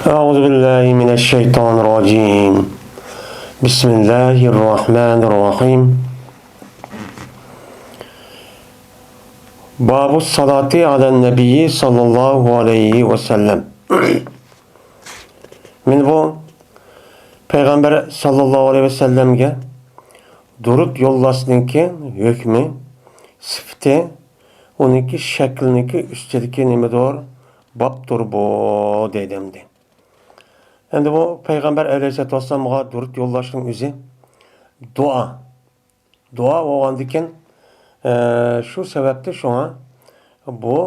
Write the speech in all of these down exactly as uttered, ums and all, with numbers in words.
أعوذ بالله من الشيطان الرجيم. بسم الله الرحمن الرحيم. باب الصلاة على النبي صلى الله عليه وسلم. مانا بۇ پەيغەمبەر ساللاللاھۇ ئەلەيھى ۋەسەللەمگە دۇرۇت يوللاشنىڭكى ھۆكمى، سۈپىتى، ئۇنىڭكى شەكلىنىڭكى ئۈستىدىكى نېمىدۇر، بابتۇر بۇ، دەيدۇ ئەمدى. ئەمدى بۇ پەيغەمبەر ئەلەيھىسسالاتۇ ۋەسسالامغا دۇرۇت يوللاشنىڭ ئۆزى دۇئا. دۇئا بولغاندىكىن، ئە، شۇ سەۋەبتىن شۇڭا بۇ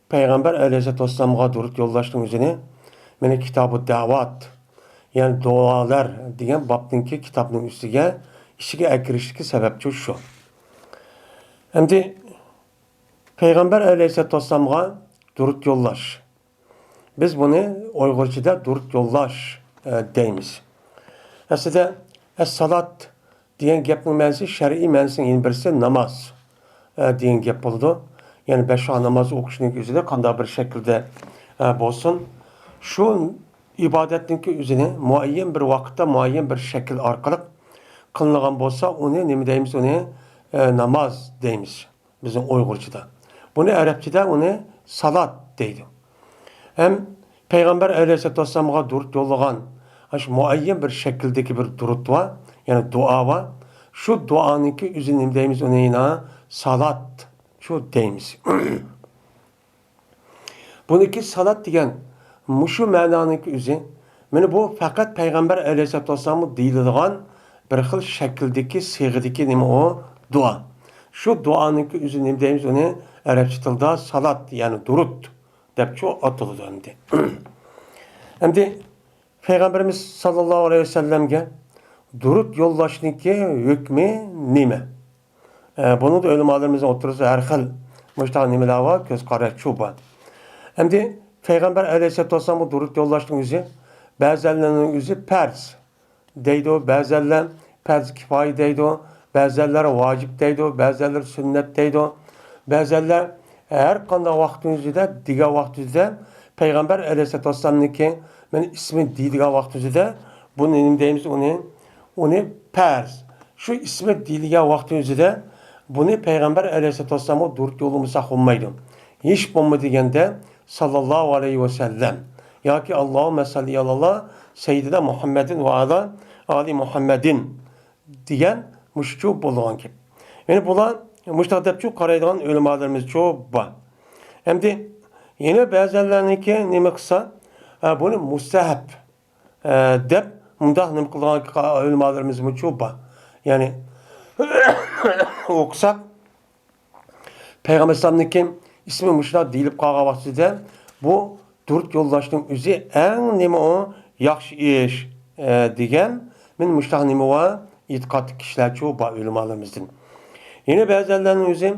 پەيغەمبەر ئەلەيھىسسالاتۇ ۋەسسالامغا دۇرۇت يوللاشنىڭ ئۆزىنى مانا كىتابۇ دەۋات، يەنى دۇئالار دېگەن بابنىڭكى كىتابنىڭ ئۈستىگە، ئىچىگە ئەكىرىشلىكى سەۋەبچۇ شۇ. ئەمدى پەيغەمبەر ئەلەيھىسسالاتۇ ۋەسسالامغا دۇرۇت يوللاش. بىز بۇنى ئۇيغۇرچىدا دۇرۇت يوللاش، ئە، دەيمىز. ئەسلىدە ئەسسالات دېگەن گەپنىڭ مەنىسى، شەرئىي مەنىسىنىڭ يەنە بىرسى ناماز، ئە، دېگەن گەپ بولىدۇ. يەنى بەش ۋاق ناماز ئوقۇشنىڭ ئۆزىدە قانداق بىر شەكىلدە، ئە، بولسۇن، شۇ ئىبادەتنىڭكى ئۆزىنى مۇئەييەن بىر ۋاقىتتا مۇئەييەن بىر شەكىل ئارقىلىق قىلىنغان بولسا، ئۇنى نېمە دەيمىز؟ ئۇنى، ئە، ناماز دەيمىز. بىزنىڭ ئۇيغۇرچىدا. بۇنى ئەرەبچىدە ئۇنى سالات دەيدۇ. ھەم پەيغەمبەر ئەلەيھىسسالاتۇ ۋەسسالامغا دۇرۇت يوللىغان، ئاشۇ مۇئەييەن بىر شەكىلدىكى بىر دۇرۇت بار، يەنى دۇئا بار. شۇ دۇئانىڭكى ئۆزى نېمە دەيمىز ئۇنى؟ يەنە سالات، شۇ دەيمىز. بۇنىڭكى سالات دېگەن مۇشۇ مەنانىڭكى ئۆزى. مانا بۇ پەقەت پەيغەمبەر ئەلەيھىسسالاتۇ ۋەسسالامغا دېيىلىدىغان بىر خىل شەكىلدىكى، سىيغىدىكى نېمە ئۇ؟ دۇئا. شۇ دۇئانىڭكى ئۆزى نېمە دەيمىز ئۇنى؟ ئەرەبچە تىلدا سالات، يەنى دۇرۇت دەپچۇ ئاتىلىدۇ ئەمدى. ئەمدى پەيغەمبىرىمىز ساللاللاھۇ ئەلەيھى ۋەسەللەمگە دۇرۇت يوللاشنىڭكى ھۆكمى نېمە؟ ئە، بۇنىڭدا ئۆلىمالىرىمىزنىڭ ئوتتۇرىسىدا ھەر خىل مۇشۇنداق نېمىلەر بار، كۆز قاراشچۇ بار. ئەمدى پەيغەمبەر ئەلەيھىسسالاتۇ ۋەسسالامغا دۇرۇت يوللاشنىڭ ئۆزى، بەزەنلەرنىڭ ئۆزى پەرز دەيدۇ، بەزەنلەر پەرز كىپايە دەيدۇ، بەزەنلەر ۋاجىپ دەيدۇ، بەزەنلەر سۈننەت دەيدۇ، بەزەنلەر ھەر قانداق ۋاقىتنىڭ ئۆزىدە، دېگەن ۋاقىت ئۆزىدە پەيغەمبەر ئەلەيھىسسالاتۇ ۋەسسالامنىڭكى مانا ئىسمى دېيىلگەن ۋاقىت ئۆزىدە بۇنى نېمە دەيمىز ئۇنى؟ ئۇنى پەرز. شۇ ئىسمى دېيىلگەن ۋاقىت ئۆزىدە بۇنى پەيغەمبەر ئەلەيھىسسالاتۇ ۋەسسالامغا دۇرۇت يوللىمىساق بولمايدۇ. ھېچ بولما دېگەندە ساللاللاھۇ ئەلەيھى ۋەسەللەم ياكى ئاللاھۇممە سەللى ئەلا سەييىدىنا مۇھەممەدىن ۋە ئەلا ئالى مۇھەممەدىن دېگەن مۇشۇچۇ بولىدىغان گەپ. يەنى بۇلار مۇشۇنداق دەپچۇ قارايدىغان ئۆلىمالىرىمىزچۇ بار. ئەمدى يەنە بەزەنلەرنىڭكى نېمە قىلسا، ئە، بۇنى مۇستەھەب، ئە، دەپ مۇنداق نېمە قىلىدىغان ئۆلىمالىرىمىزمۇچۇ بار. يەنى ئوقۇساق، پەيغەمبەر ئەلەيھىسسالامنىڭكى ئىسمى مۇشۇنداق دېيىلىپ قالغان ۋاقتىدا بۇ دۇرۇت يوللاشنىڭ ئۆزى ئەڭ نېمە ئۇ؟ ياخشى ئىش، ئە، دېگەن مەن مۇشۇنداق نېمە بار؟ ئېتىقادلىق كىشىلەرچۇ بار ئۆلىمالىرىمىزدىن. يەنە بەزەنلەرنىڭ ئۆزى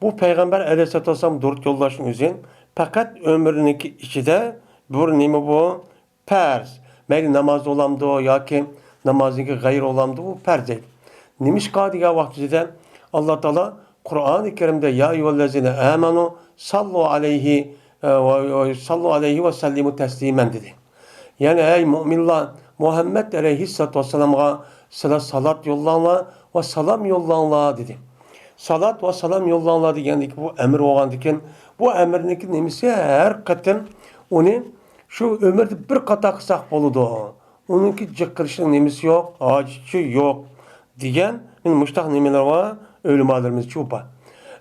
بۇ پەيغەمبەر ئەلەيھىسسالاتۇ ۋەسسالام دۇرۇت يوللاشنىڭ ئۆزى پەقەت ئۆمرىنىڭكى ئىچىدە بىر نېمە بۇ؟ پەرز. مەيلى ناماز بولامدۇ ياكى نامازنىڭكى غەيرى بولامدۇ، بۇ پەرز دەيدۇ. نېمىشقا دېگەن ۋاقتىدا ئاللا تائالا قۇرئانى كەرىمدە يا ئەييۇھەللەزىنە ئامەنۇ ساللۇ ئەلەيھى، ئە، ۋە، ۋە ساللۇ ئەلەيھى ۋە سەللىمۇ تەسلىمەن دېدى. يەنى ئەي مۇئمىنلار، مۇھەممەد ئەلەيھىسسالاتۇ ۋەسسالامغا سىلەر سالات يوللاڭلار ۋە سالام يوللاڭلار دېدى. سالات ۋە سالام يوللاڭلار دېگەندىكى بۇ ئەمر بولغاندىكىن، بۇ ئەمرنىڭكى نېمىسى ھەر قېتىم ئۇنى شۇ ئۆمۈردە بىر قاتا قىلساق بولىدۇ. ئۇنىڭكى جىق قىلىشنىڭ نېمىسى يوق، ھاجىتى يوق دېگەن مانا مۇشۇنداق نېمىلەر بار، ئۆلىمالىرىمىزچۇ بار.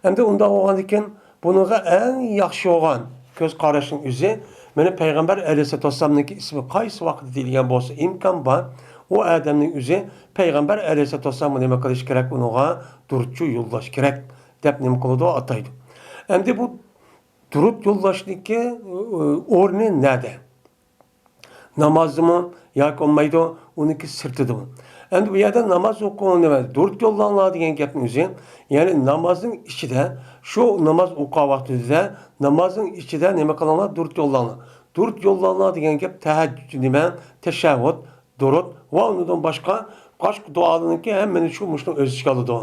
ئەمدى ئۇنداق بولغاندىكىن بۇنىڭغا ئەڭ ياخشى بولغان كۆز قاراشنىڭ ئۆزى مانا پەيغەمبەر ئەلەيھىسسالاتۇ ۋەسسالامنىڭكى ئىسمى قايسى ۋاقىتتا دېيىلگەن بولسا ئىمكان بار، ئۇ ئادەمنىڭ ئۆزى پەيغەمبەر ئەلەيھىسسالاتۇ ۋەسسالامغا نېمە قىلىش كېرەك؟ ئۇنىڭغا دۇرۇتچۇ يوللاش كېرەك دەپ نېمە قىلىدۇ، ئاتايدۇ. ئەمدى بۇ دۇرۇت يوللاشنىڭكى، ئورنى نەدە؟ نامازدىمۇ ياكى بولمايدۇ، ئۇنىڭكى سىرتىدىمۇ؟ ئەمدى بۇ يەردە ناماز ئوقۇڭ دېمەس، دۇرۇت يوللاڭلار دېگەن گەپنىڭ ئۆزى، يەنى نامازنىڭ ئىچىدە، شۇ ناماز ئوقۇغان ۋاقتىڭىزدا، نامازنىڭ ئىچىدە نېمە قىلىڭلار؟ دۇرۇت يوللاڭلار. دۇرۇت يوللاڭلار دېگەن گەپ تەھەججۇد، نېمە، تەشەھھۇد، دۇرۇت ۋە ئۇنىڭدىن باشقا، باشقا دۇئالارنىڭكى ھەممىنى شۇ مۇشۇنىڭ ئۆز ئىچىگە ئالىدۇ.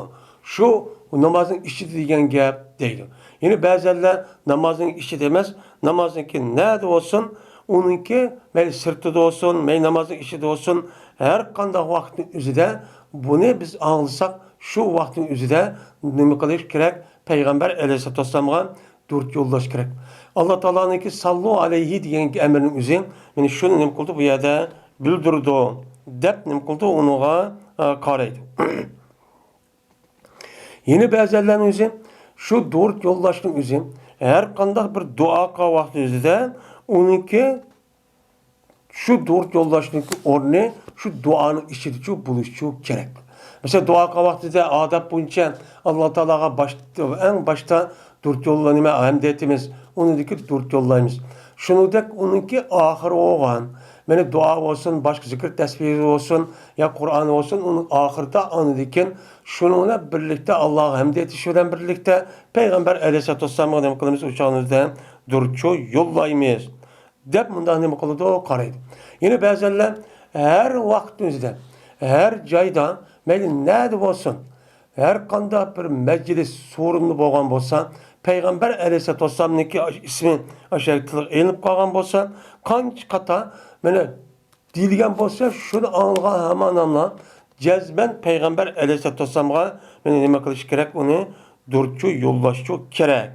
شۇ نامازنىڭ ئىچىدە دېگەن گەپ دەيدۇ. يەنى بەزەنلەر نامازنىڭ ئىچىدە ئەمەس، نامازنىڭكى نەدە بولسۇن، ئۇنىڭكى مەيلى سىرتىدا بولسۇن، مەيلى نامازنىڭ ئىچىدە بولسۇن، ھەر قانداق ۋاقىتنىڭ ئۆزىدە بۇنى بىز ئاڭلىساق، شۇ ۋاقىتنىڭ ئۆزىدە نېمە قىلىش كېرەك؟ پەيغەمبەر ئەلەيھىسسالاتۇ ۋەسسالامغا دۇرۇت يوللاش كېرەك. ئاللا تائالانىڭكى ساللۇ ئەلەيھى دېگەن ئەمرىنىڭ ئۆزى مانا شۇنى نېمە قىلدى، بۇ يەردە بىلدۈرىدۇ دەپ نېمە قىلدى، ئۇنىڭغا، ئە، قارايدۇ. يەنە بەزەنلەرنىڭ ئۆزى شۇ دۇرۇت يوللاشنىڭ ئۆزى ھەر قانداق بىر دۇئا قىلغان ۋاقتىمىزدا ئۇنىڭكى شۇ دۇرۇت يوللاشنىڭكى ئورنى شۇ دۇئانىڭ ئىچىدىچۇ بولۇشىچۇ كېرەك. مەسىلەن، دۇئا قىلغان ۋاقتىدا ئادەت بويىچە ئاللا تائالاغا باش، ئەڭ باشتا دۇرۇت يوللا، نېمە، ھەمدە ئېيتىمىز، ئۇنىڭدىن كېيىن دۇرۇت يوللايمىز. شۇنىڭدەك ئۇنىڭكى ئاخىرى بولغان، مانا دۇئا بولسۇن، باشقا زىكىر تەسبىھ بولسۇن، يا قۇرئان بولسۇن، ئۇنىڭ ئاخىرىدا ئاندىن كېيىن شۇنىڭ بىلەن بىرلىكتە ئاللاغا ھەمدە ئېيتىش بىلەن بىرلىكتە پەيغەمبەر ئەلەيھىسسالاتۇ ۋەسسالامغا نېمە قىلىمىز؟ ئۇ چاغىمىزدا دۇرۇتچۇ يوللايمىز دەپ مۇنداق نېمە قىلىدۇ؟ قارايدۇ. يەنە بەزەنلەر ھەر ۋاقىتنىڭ ئۆزىدە، ھەر جايدا، مەيلى نەدە بولسۇن، ھەر قانداق بىر مەجلىس سورۇندا بولغان بولسا، پەيغەمبەر ئەلەيھىسسالاتۇ ۋەسسالامنىڭكى ئىسمى ئاشۇ تىلغا ئېلىنىپ قالغان بولسا، قانچە قاتا مانا دېيىلگەن بولسا، شۇنى ئاڭلىغان ھامان ئانا جەزمەن پەيغەمبەر ئەلەيھىسسالاتۇ ۋەسسالامغا مانا نېمە قىلىش كېرەك؟ ئۇنى دۇرۇتچۇ يوللاشچۇ كېرەك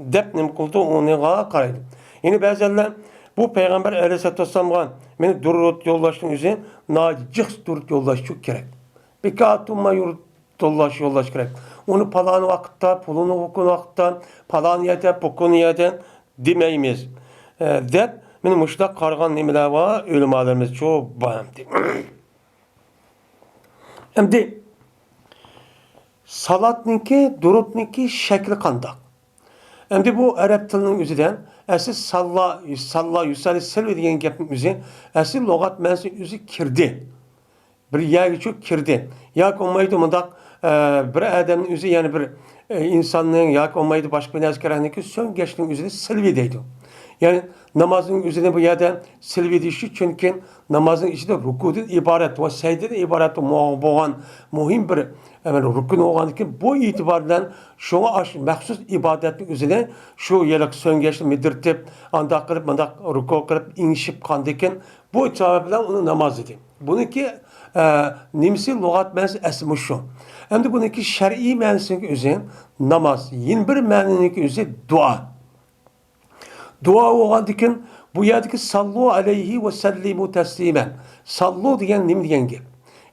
دەپ نېمە قىلىدۇ؟ ئۇنىڭغا قارايدۇ. يەنە بەزەنلەر بۇ پەيغەمبەر ئەلەيھىسسالاتۇ ۋەسسالامغا مانا دۇرۇت يوللاشنىڭ ئۆزى ناھايىتى جىق دۇرۇت يوللاشچۇ كېرەك. بىكاتۇمما يۇرۇت يوللاش، يوللاش كېرەك. ئۇنى پالانى ۋاقىتتا، پۇلىنى ئۇ كۈنى ۋاقىتتا، پالانى يەردە، بۇ كۈنى يەردە دېمەيمىز، ئە، دەپ، مانا مۇشۇنداق قارىغان نېمىلەر بار، ئۆلىمالىرىمىزچۇ بار ئەمدى. ئەمدى سالاتنىڭكى، دۇرۇتنىڭكى شەكلى قانداق؟ ئەمدى بۇ ئەرەب تىلىنىڭ ئۆزىدە ئەسلى ساللا، ساللا، يۇساللى، سەلۋى دېگەن گەپنىڭ ئۆزى ئەسلى لۇغەت مەنىسىنىڭ ئۆزى كىردى. بىر يەرگىچۇ كىردى. ياكى بولمايدۇ مۇنداق، ئە، بىر ئادەمنىڭ ئۆزى، يەنى بىر، ئە، ئىنساننىڭ ياكى بولمايدۇ باشقا بىر نەرسە كېرەكنىكى سۆڭگەشنىڭ ئۆزىنى سىلۋى دەيدۇ. يەنى نامازنىڭ ئۆزىنى بۇ يەردە سىلۋى دېيىشى، چۈنكى نامازنىڭ ئىچىدە رۇكۇدىن ئىبارەت ۋە سەجدىدىن ئىبارەت بولغان مۇھىم بىر، ئە، رۇكۇن بولغاندىكىن بۇ ئېتىبار بىلەن شۇڭا ئاش-، مەخسۇس ئىبادەتنىڭ ئۆزىنى شۇ ھېلىقى سۆڭگەشنى مىدىرتىپ، ئانداق قىلىپ، مۇنداق رۇكۇ قىلىپ، ئېڭىشىپ قاندىكىن بۇ سەۋەب بىلەن ئۇنىڭ نامازى دېدى. بۇنىڭكى، ئە، نېمىسى لۇغەت مەنىسى ئەسلى مۇشۇ. ئەمدى بۇنىڭكى شەرئىي مەنىسىنىڭكى ئۆزى ناماز. يەنە بىر مەنىنىڭكى ئۆزى دۇئا. دۇئا بولغاندىكىن بۇ يەردىكى ساللۇ ئەلەيھى ۋە سەللىمۇ تەسلىمەن. ساللۇ دېگەن نېمە دېگەن گەپ؟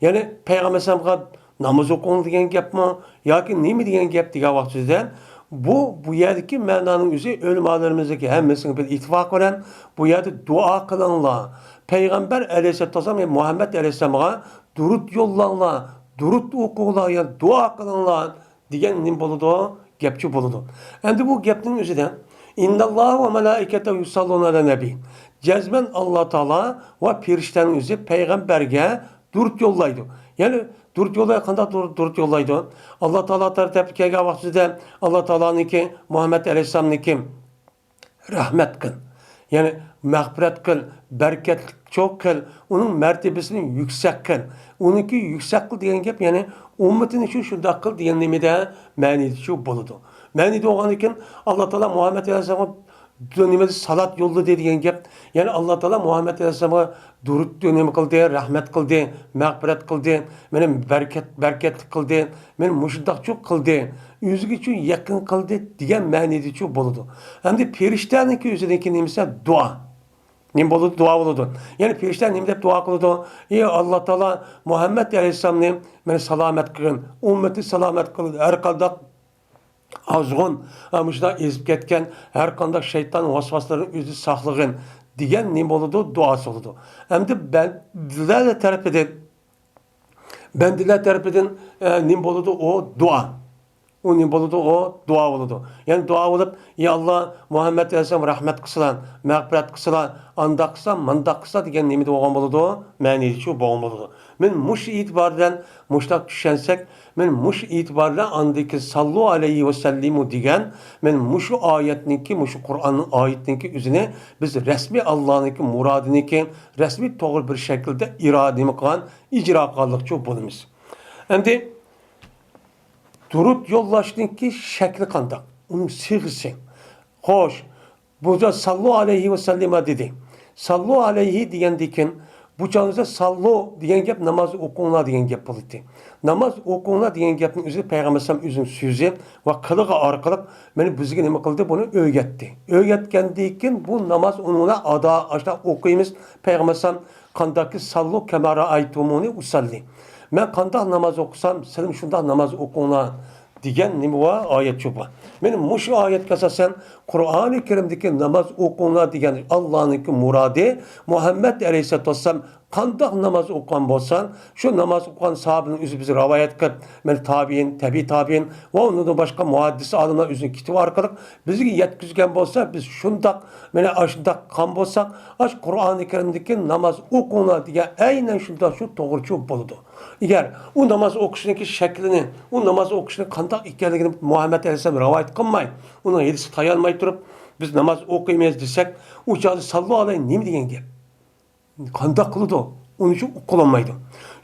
يەنى پەيغەمبەر ئەلەيھىسسالامغا ناماز ئوقۇڭ دېگەن گەپمۇ ياكى نېمە دېگەن گەپ دېگەن ۋاقتىدا بۇ، بۇ يەردىكى مەنانىڭ ئۆزى ئۆلىمالىرىمىزنىڭكى ھەممىسىنىڭ بىر ئىتتىپاق بىلەن بۇ يەردە دۇئا قىلىڭلار. پەيغەمبەر ئەلەيھىسسالاتۇ ۋەسسالام، يەنى مۇھەممەد ئەلەيھىسسالامغا دۇرۇت يوللاڭلار، دۇرۇت ئوقۇڭلار، يا دۇئا قىلىڭلار دېگەن نېمە بولىدۇ؟ گەپچۇ بولىدۇ. ئەمدى بۇ گەپنىڭ ئۆزىدە، ئىنناللاھە ۋە مەلائىكەتەھۇ يۇساللۇنە ئەلەن نەبى. جەزمەن ئاللا تائالا ۋە پەرىشتەنىڭ ئۆزى پەيغەمبەرگە دۇرۇت يوللايدۇ. يەنى دۇرۇت يوللايدۇ، قانداق دۇر-، دۇرۇت يوللايدۇ؟ ئاللا تائالا تەرەپتىن كەلگەن ۋاقتىدا ئاللا تائالانىڭكى، مۇھەممەد ئەلەيھىسسالامنىڭكى رەھمەت قىل. يەنى مەغپىرەت قىل، بەرىكەتلىك چوق قىل، ئۇنىڭ مەرتىۋىسىنى يۈكسەك قىل. ئۇنىڭكى يۈكسەك قىل دېگەن گەپ، يەنى ئۈممىتىنى شۇ شۇنداق قىل دېگەن نېمىدە مەنىدىچۇ بولىدۇ. مەنىدە بولغاندىكىن ئاللا تائالا مۇھەممەد ئەلەيھىسسالامغا نېمىدە سالات يوللىدى دېگەن گەپ. يەنى ئاللا تائالا مۇھەممەد ئەلەيھىسسالامغا دۇرۇت نېمە قىلدى، رەھمەت قىلدى، مەغپىرەت قىلدى، مېنى بەرىكەت، بەرىكەتلىك قىلدى، مېنى مۇشۇنداقچۇ قىلدى، ئۆزىگىچۇ يېقىن قىلدى دېگەن مەنىدىچۇ بولىدۇ. ئەمدى پەرىشتەنىڭكى ئۆزىنىڭكى نېمىسى؟ دۇئا. نېمە بولىدۇ؟ دۇئا بولىدۇ. يەنى پەرىشتە نېمە دەپ دۇئا قىلىدۇ؟ ئى ئاللا تائالا، مۇھەممەد ئەلەيھىسسالامنى مېنى سالامەت قىلغىن، ئۈممىتىنى سالامەت قىلغىن، ھەر قانداق ئازغۇن، ھە، مۇشۇنداق ئېزىپ كەتكەن ھەر قانداق شەيتان ۋەسۋەسىلىرىدىن ئۆزىنى ساقلىغىن دېگەن نېمە بولىدۇ؟ دۇئاسى بولىدۇ. ئەمدى بەندىلەر تەرىپىدىن، بەندىلەر تەرىپىدىن، ئە، نېمە بولىدۇ؟ ئۇ دۇئا. ئۇ نېمە بولىدۇ؟ ئۇ دۇئا بولىدۇ. يەنى دۇئا بولۇپ، يا ئاللا، مۇھەممەد ئەلەيھىسسالامغا رەھمەت قىلسىلا، مەغپىرەت قىلسىلا، ئانداق قىلسا، مانداق قىلسا دېگەن نېمىدە بولغان بولىدۇ؟ مەنىدىچۇ بولغان بولىدۇ. مېنى مۇشۇ ئېتىبار بىلەن مۇشۇنداق چۈشەنسەك، مېنى مۇشۇ ئېتىبار بىلەن ئاندىن كېيىن ساللۇ ئەلەيھى ۋە سەللىمۇ دېگەن، مېنى مۇشۇ ئايەتنىڭكى، مۇشۇ قۇرئاننىڭ ئايىتىنىڭكى ئۆزىنى بىز رەسمىي ئاللانىڭكى مۇرادىنىڭكى رەسمىي توغرا بىر شەكىلدە ئىرادە نېمە قىلغان، ئىجرا قىلغانلىقچۇ بولىمىز. ئەمدى دۇرۇت يوللاشنىڭكى شەكلى قانداق؟ ئۇنىڭ سىغىسى. خوش، بۇ جا ساللۇ ئەلەيھى ۋەسەللىما دېدى. ساللۇ ئەلەيھى دېگەندىن كېيىن، بۇ چاغدا ساللۇ دېگەن گەپ ناماز ئوقۇڭلار دېگەن گەپ بولىدۇ. ناماز ئوقۇڭلار دېگەن گەپنىڭ ئۆزى پەيغەمبەر ئەلەيھىسسالام ئۆزىنىڭ سۆزى ۋە قىلىقى ئارقىلىق مانا بىزگە نېمە قىلدى؟ بۇنى ئۆگەتتى. ئۆگەتكەندىن كېيىن بۇ ناماز ئۇنىڭ بىلەن ئادا ئاشۇنداق ئوقۇيمىز. پەيغەمبەر ئەلەيھىسسالام قانداقكى ساللۇ كەما رائەيتۇمۇنى ئۇسەللى. مەن قانداق ناماز ئوقۇسام، سىلەرمۇ شۇنداق ناماز ئوقۇڭلار. دېگەن نېمە بار؟ ئايەت شۇ بار. مانا مۇشۇ ئايەتكە ئاساسەن، قۇرئانى كەرىمدىكى ناماز ئوقۇڭلار دېگەن ئاللانىڭكى مۇرادى، مۇھەممەد ئەلەيھىسسالاتۇ ۋەسسالام قانداق ناماز ئوقۇغان بولسا، شۇ ناماز ئوقۇغان ساھابىنىڭ ئۆزى بىز رىۋايەت قىلىپ، مانا تابىئىن، تەبىئىي تابىئىن ۋە ئۇنىڭدىن باشقا مۇھەددىس ئالىملار ئۆزىنىڭ كىتابى ئارقىلىق بىزگە يەتكۈزگەن بولسا، بىز شۇنداق، مانا ئاشۇنداق قىلغان بولساق، ئاشۇ قۇرئانى كەرىمدىكى ناماز ئوقۇڭلار دېگەن ئەينەن شۇنداق شۇ توغرىچۇ بولىدۇ. ئەگەر ئۇ ناماز ئوقۇشنىڭكى شەكلىنى، ئۇ ناماز ئوقۇشنىڭ قانداق ئىكەنلىكىنى مۇھەممەد ئەلەيھىسسالام رىۋايەت قىلماي، ئۇنىڭ ھەدىسىگە تايانماي تۇرۇپ، بىز ناماز ئوقۇيمىز دېسەك، ئۇ چاغدا ساللۇ ئەلەيھى نېمە دېگەن گەپ؟ قانداق قىلىدۇ؟ ئۇنى شۇ ئۇقۇلانمايدۇ.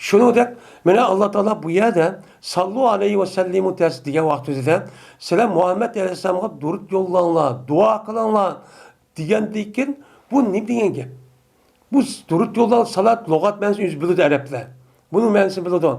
شۇنىڭدەك، مانا ئاللا تائالا بۇ يەردە ساللۇ ئەلەيھى ۋەسەللىمۇ تەس دېگەن ۋاقتىمىزدا، سىلەر مۇھەممەد ئەلەيھىسسالامغا دۇرۇت يوللاڭلار، دۇئا قىلىڭلار دېگەندىن كېيىن، بۇ نېمە دېگەن گەپ؟ بۇ دۇرۇت يوللاڭ، سالات لۇغەت مەنىسىنى ئۆزى بىلىدۇ ئەرەبلەر. بۇنىڭ مەنىسىنى بىلىدۇ.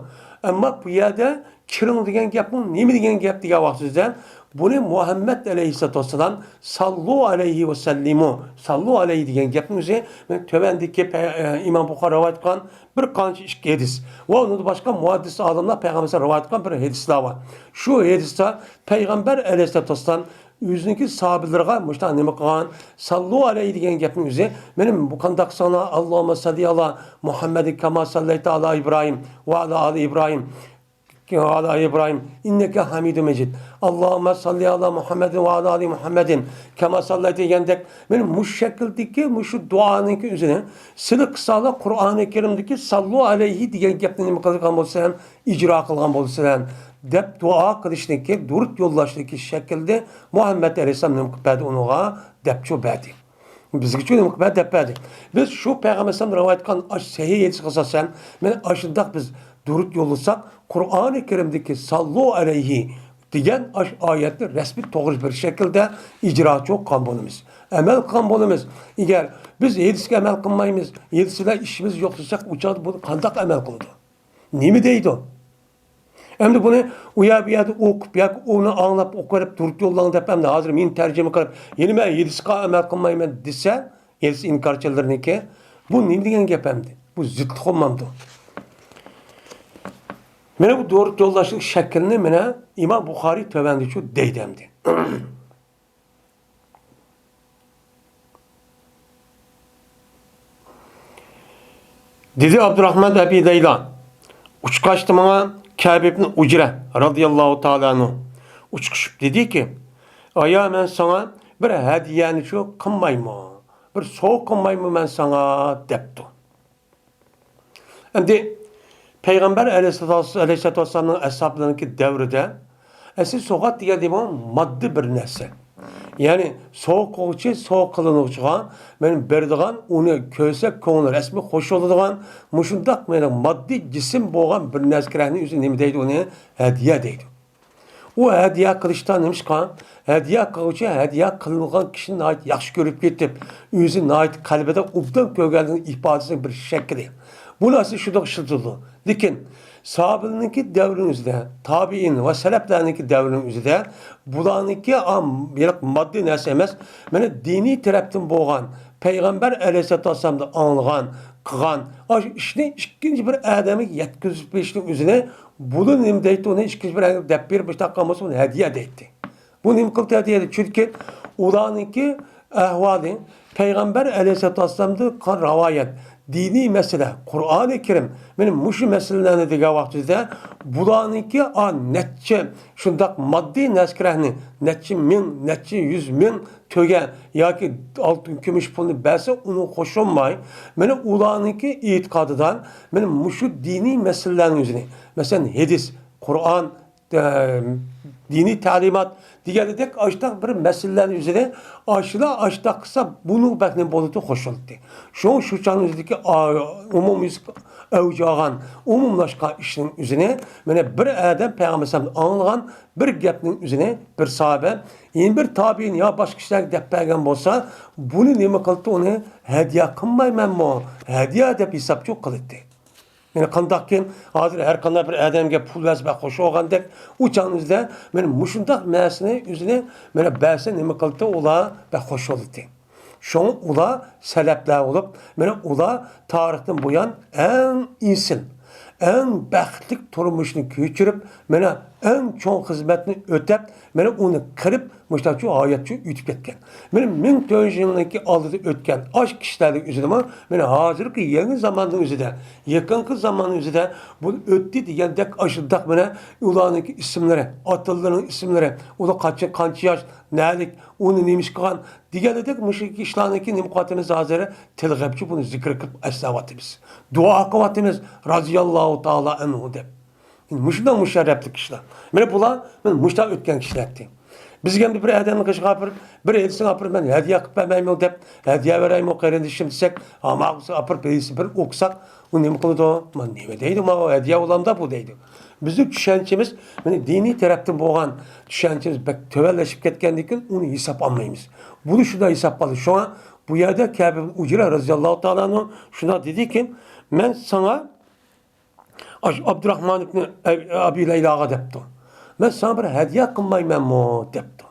ئەمما بۇ يەردە كىرىڭ دېگەن گەپمۇ نېمە دېگەن گەپ دېگەن ۋاقتىمىزدا، بۇنى مۇھەممەد ئەلەيھىسسالاتۇ ۋەسسالام ساللۇ ئەلەيھى ۋەسەللىمۇ، ساللۇ ئەلەيھى دېگەن گەپنىڭ ئۆزى، مانا تۆۋەندىكى پە-، ئە، ئىمام بۇخارى رىۋايەت قىلغان بىر قانچە ئىككى ھەدىس ۋە ئۇنىڭدىن باشقا مۇھەددىس ئالىملار پەيغەمبەر رىۋايەت قىلغان بىر ھەدىسلەر بار. شۇ ھەدىسلەر پەيغەمبەر ئەلەيھىسسالاتۇ ۋەسسالام ئۆزىنىڭكى ساھابىلىرىغا مۇشۇنداق نېمە قىلغان؟ ساللۇ ئەلەيھى دېگەن گەپنىڭ ئۆزى، مانا بۇ قانداق قىلساڭلار، ئاللاھۇممە ساللى ئالا مۇھەممەدىن كەما ساللەيتە ئالا ئىبراھىم ۋە ئالا ئالى ئىبراھىم ۋە ئالا ئالى ئىبراھىم ئىننەكە ھەمىدۇن مەجىد. ئاللاھۇممە ساللى ئالا مۇھەممەدىن ۋە ئالا ئالى مۇھەممەدىن كەما ساللەيتە دېگەندەك، مانا مۇشۇ شەكىلدىكى مۇشۇ دۇئانىڭكى ئۆزىنى سىلى قىسالا قۇرئانى كەرىمدىكى ساللۇ ئەلەيھى دېگەن گەپنى نېمە قىلغان بولسا ھەم، ئىجرا قىلغان بولسىلەر دەپ دۇئا قىلىشنىكى، دۇرۇت يوللاشنىكى شەكلىدە مۇھەممەد ئەلەيھىسسالام نېمە قىلىپ بەردى ئۇنىڭغا دەپچۇ بەردى. بىزگىچۇ نېمە قىلىپ بەردى دەپ بەردى. بىز شۇ پەيغەمبەر ئەلەيھىسسالام رىۋايەت قىلغان ئاشۇ سەھىھ ھەدىسكە ئاساسەن، مانا ئاشۇنداق بىز دۇرۇت يوللىساق، قۇرئانى كەرىمدىكى ساللۇ ئەلەيھى دېگەن ئاشۇ ئايەتنى رەسمىي توغرا بىر شەكىلدە ئىجراچى قىلغان بولىمىز. ئەمەل قىلغان بولىمىز. ئەگەر بىز ھەدىسكە ئەمەل قىلمايمىز، ھەدىس بىلەن ئىشىمىز يوق دېسەك، ئۇ چاغدا بۇنى قانداق ئەمەل قىلىدۇ؟ نېمە دەيدۇ؟ ئەمدى بۇنى ئۇ يەر بۇ يەردە ئوقۇپ ياكى ئۇنى ئاڭلاپ ئوقۇۋېرىپ تۇرۇپ يوللاڭ دەپ ئەمدى ھازىر مېنى تەرجىمە قىلىپ، يەنە مەن ھەدىسقا ئەمەل قىلمايمەن دېسە، ھەدىس ئىنكارچىلىرىنىڭكى، بۇ نېمە دېگەن گەپ ئەمدى؟ بۇ زىتلىق بولمامدۇ؟ مانا بۇ دۇرۇت يوللاشلىق شەكلىنى مانا ئىمام بۇخارىي تۆۋەندىچۇ دەيدۇ ئەمدى. دېدى ئابدۇراخمان ئەبى لەيلا، ئۇچقاچتى ماڭا كەبىبنى ئۇجرە رازىياللاھۇ تائالا ئەنھۇ ئۇچقۇشۇپ دېدىكى، ئايا، مەن ساڭا بىر ھەدىيەنىچۇ قىلمايمۇ، بىر سوۋغا قىلمايمۇ مەن ساڭا دەپتۇ. ئەمدى پەيغەمبەر ئەلەيھىسسالاتۇ ۋەسسالامنىڭ ئەسھابلىرىنىڭكى دەۋرىدە ئەسلى سوۋغات دېگەن دېمە ماددىي بىر نەرسە. يەنى سوۋغا قىلغۇچى، سوۋغا قىلىنغۇچىغا مانا بېرىدىغان، ئۇنى كۆرسە كۆڭلى رەسمىي خوش بولىدىغان، مۇشۇنداق مانا ماددىي جىسىم بولغان بىر نەرسە كېرەكنى ئۆزى نېمە دەيدۇ؟ ئۇنى ھەدىيە دەيدۇ. ئۇ ھەدىيە قىلىشتا نېمىشقا؟ ھەدىيە قىلغۇچى ھەدىيە قىلىنغان كىشىنى ناھايىتى ياخشى كۆرۈپ كېتىپ، ئۆزى ناھايىتى قەلبىدە ئوبدان كۆرگەنلىكىنىڭ ئىپادىسىنىڭ بىر شەكلى. بۇ نەرسە شۇنداق ئىشلىتىلىدۇ. لېكىن ساھابىلەرنىڭكى دەۋرىنىڭ ئۆزىدە، تابىئىن ۋە سەلەپلەرنىڭكى دەۋرىنىڭ ئۆزىدە بۇلارنىڭكى ئا-، ھېلىقى ماددىي نەرسە ئەمەس، مانا دىنىي تەرەپتىن بولغان، پەيغەمبەر ئەلەيھىسسالاتۇ ۋەسسالامدىن ئاڭلىغان، قىلغان ئاشۇ ئىشنى ئىككىنچى بىر ئادەمگە يەتكۈزۈپ بېرىشنىڭ ئۆزىنى بۇلار نېمە دەيدۇ، ئۇنى ئىككىنچى بىر دەپ بېرىپ، مۇشۇنداق قىلغان بولسا، بۇنى ھەدىيە دەيتتى. بۇ نېمە قىلدى ھەدىيە دەيدۇ؟ چۈنكى ئۇلارنىڭكى ئەھۋالى پەيغەمبەر ئەلەيھىسسالاتۇ ۋەسسالامدىن قىلغان رىۋايەت، دىنىي مەسىلە، قۇرئانى كەرىم، مانا مۇشۇ مەسىلىلەرنى دېگەن ۋاقتىدا بۇلارنىڭكى ئا نەچچە شۇنداق ماددىي نەرسە-كېرەكنى، نەچچە مىڭ، نەچچە يۈز مىڭ تۆگە ياكى ئالتۇن، كۈمۈش پۇلنى بەرسە، ئۇنىڭغا خوش بولماي، مانا ئۇلارنىڭكى ئېتىقادىدا، مانا مۇشۇ دىنىي مەسىلىلەرنىڭ ئۆزىنى، مەسىلەن، ھەدىس، قۇرئان، ئە، دىنىي تەلىمات دېگەندەك ئاشتاق بىر مەسىلىلەرنى ئۆزىنى ئاشۇلا ئاشتاق قىلسا، بۇنىڭ بەك نېمە بولىدۇ، خوش بولىدۇ. شۇڭا شۇ چاغنىڭ ئۆزىدىكى ئا-، ئومۇميۈزلۈك ئەۋج ئالغان، ئومۇملاشقان ئىشنىڭ ئۆزىنى، مانا، بىر ئادەم پەيغەمبەر ئەلەيھىسسالام ئاڭلىغان بىر گەپنىڭ ئۆزىنى بىر ساھابە، يەنە بىر تابىئىن يا باشقا كىشىلەرگە دەپ بەرگەن بولسا، بۇنى نېمە قىلدى، ئۇنى ھەدىيە قىلمايمەنمۇ؟ ھەدىيە دەپ ھېسابچۇ قىلاتتى. يەنى قانداقكىن، ھازىر ھەر قانداق بىر ئادەمگە پۇل بەرسە بەك خوش بولغاندەك، ئۇ چاغنىڭ ئۆزىدە مانا مۇشۇنداق نەرسىنى ئۆزىنى مانا بەرسە نېمە قىلدى، ئۇلار بەك خوش بولاتتى. شۇڭا ئۇلار سەلەپلەر بولۇپ، مانا ئۇلار تارىختىن بۇيان ئەڭ ئېسىل، ئەڭ بەختلىك تۇرمۇشنى كۆچۈرۈپ، مانا ئەڭ چوڭ خىزمەتنى ئۆتەپ، مانا ئۇنى قىلىپ، مۇشتاقچۇ ھاياتچۇ ئۆتۈپ كەتكەن. مانا مىڭ تۆت يۈز يىلنىڭكى ئالدىدا ئۆتكەن ئاش كىشىلەرنىڭ ئۆزىدىمۇ، مانا ھازىرقى يېڭى زاماننىڭ ئۆزىدە، يېقىنقى زاماننىڭ ئۆزىدە بۇ ئۆتتى دېگەندەك ئاشۇنداق مانا ئۇلارنىڭكى ئىسىملىرى، ئاتىلىرىنىڭ ئىسىملىرى، ئۇلار قاچان، قانچە ياش، نەلىك، ئۇنى نېمە ئىش قىلغان دېگەندەك مۇشۇ ئىشلارنىڭكى نېمە قىلىۋاتىمىز ھازىر؟ تىلغاپچۇ بۇنى زىكىر قىلىپ ئەسلەۋاتىمىز. دۇئا قىلىۋاتىمىز، رازىياللاھۇ تائالا ئەنھۇ دەپ. مۇشۇنداق مۇشەررەپلىك كىشىلەر. مانا بۇلار مانا مۇشۇنداق ئۆتكەن كىشىلەر ئىدى. بىزگە ئەمدى بىر ئادەمنىڭ قېشىغا ئاپىرىپ، بىر ھېلىسىنى ئاپىرىپ، مەن ھەدىيە قىلىپ بەرمەيمۇ دەپ، ھەدىيە بېرەيمۇ قېرىندىشىم دېسەك، ھاماقىسى ئاپىرىپ ھېلىسى بىر ئوقۇساق، ئۇ نېمە قىلىدۇ؟ مانا نېمە دەيدۇ، ماۋۇ ھەدىيە بولامدا بۇ دەيدۇ. بىزنىڭ چۈشەنچىمىز مانا دىنىي تەرەپتىن بولغان چۈشەنچىمىز بەك تۆۋەنلىشىپ كەتكەندىن كېيىن ئۇنى ھېساب ئالمايمىز. بۇنى شۇنداق ھېساب قىلدى. شۇڭا بۇ يەردە كەبىر ئۇجرە رازىياللاھۇ تائالا ئەنھۇ شۇنداق دېدىكى، مەن ساڭا ئاشۇ ئابدۇراخمان ئىبنى ئەبى لەيلاغا دەپتۇ. مەن ساڭا بىر ھەدىيە قىلمايمەنمۇ دەپتۇ.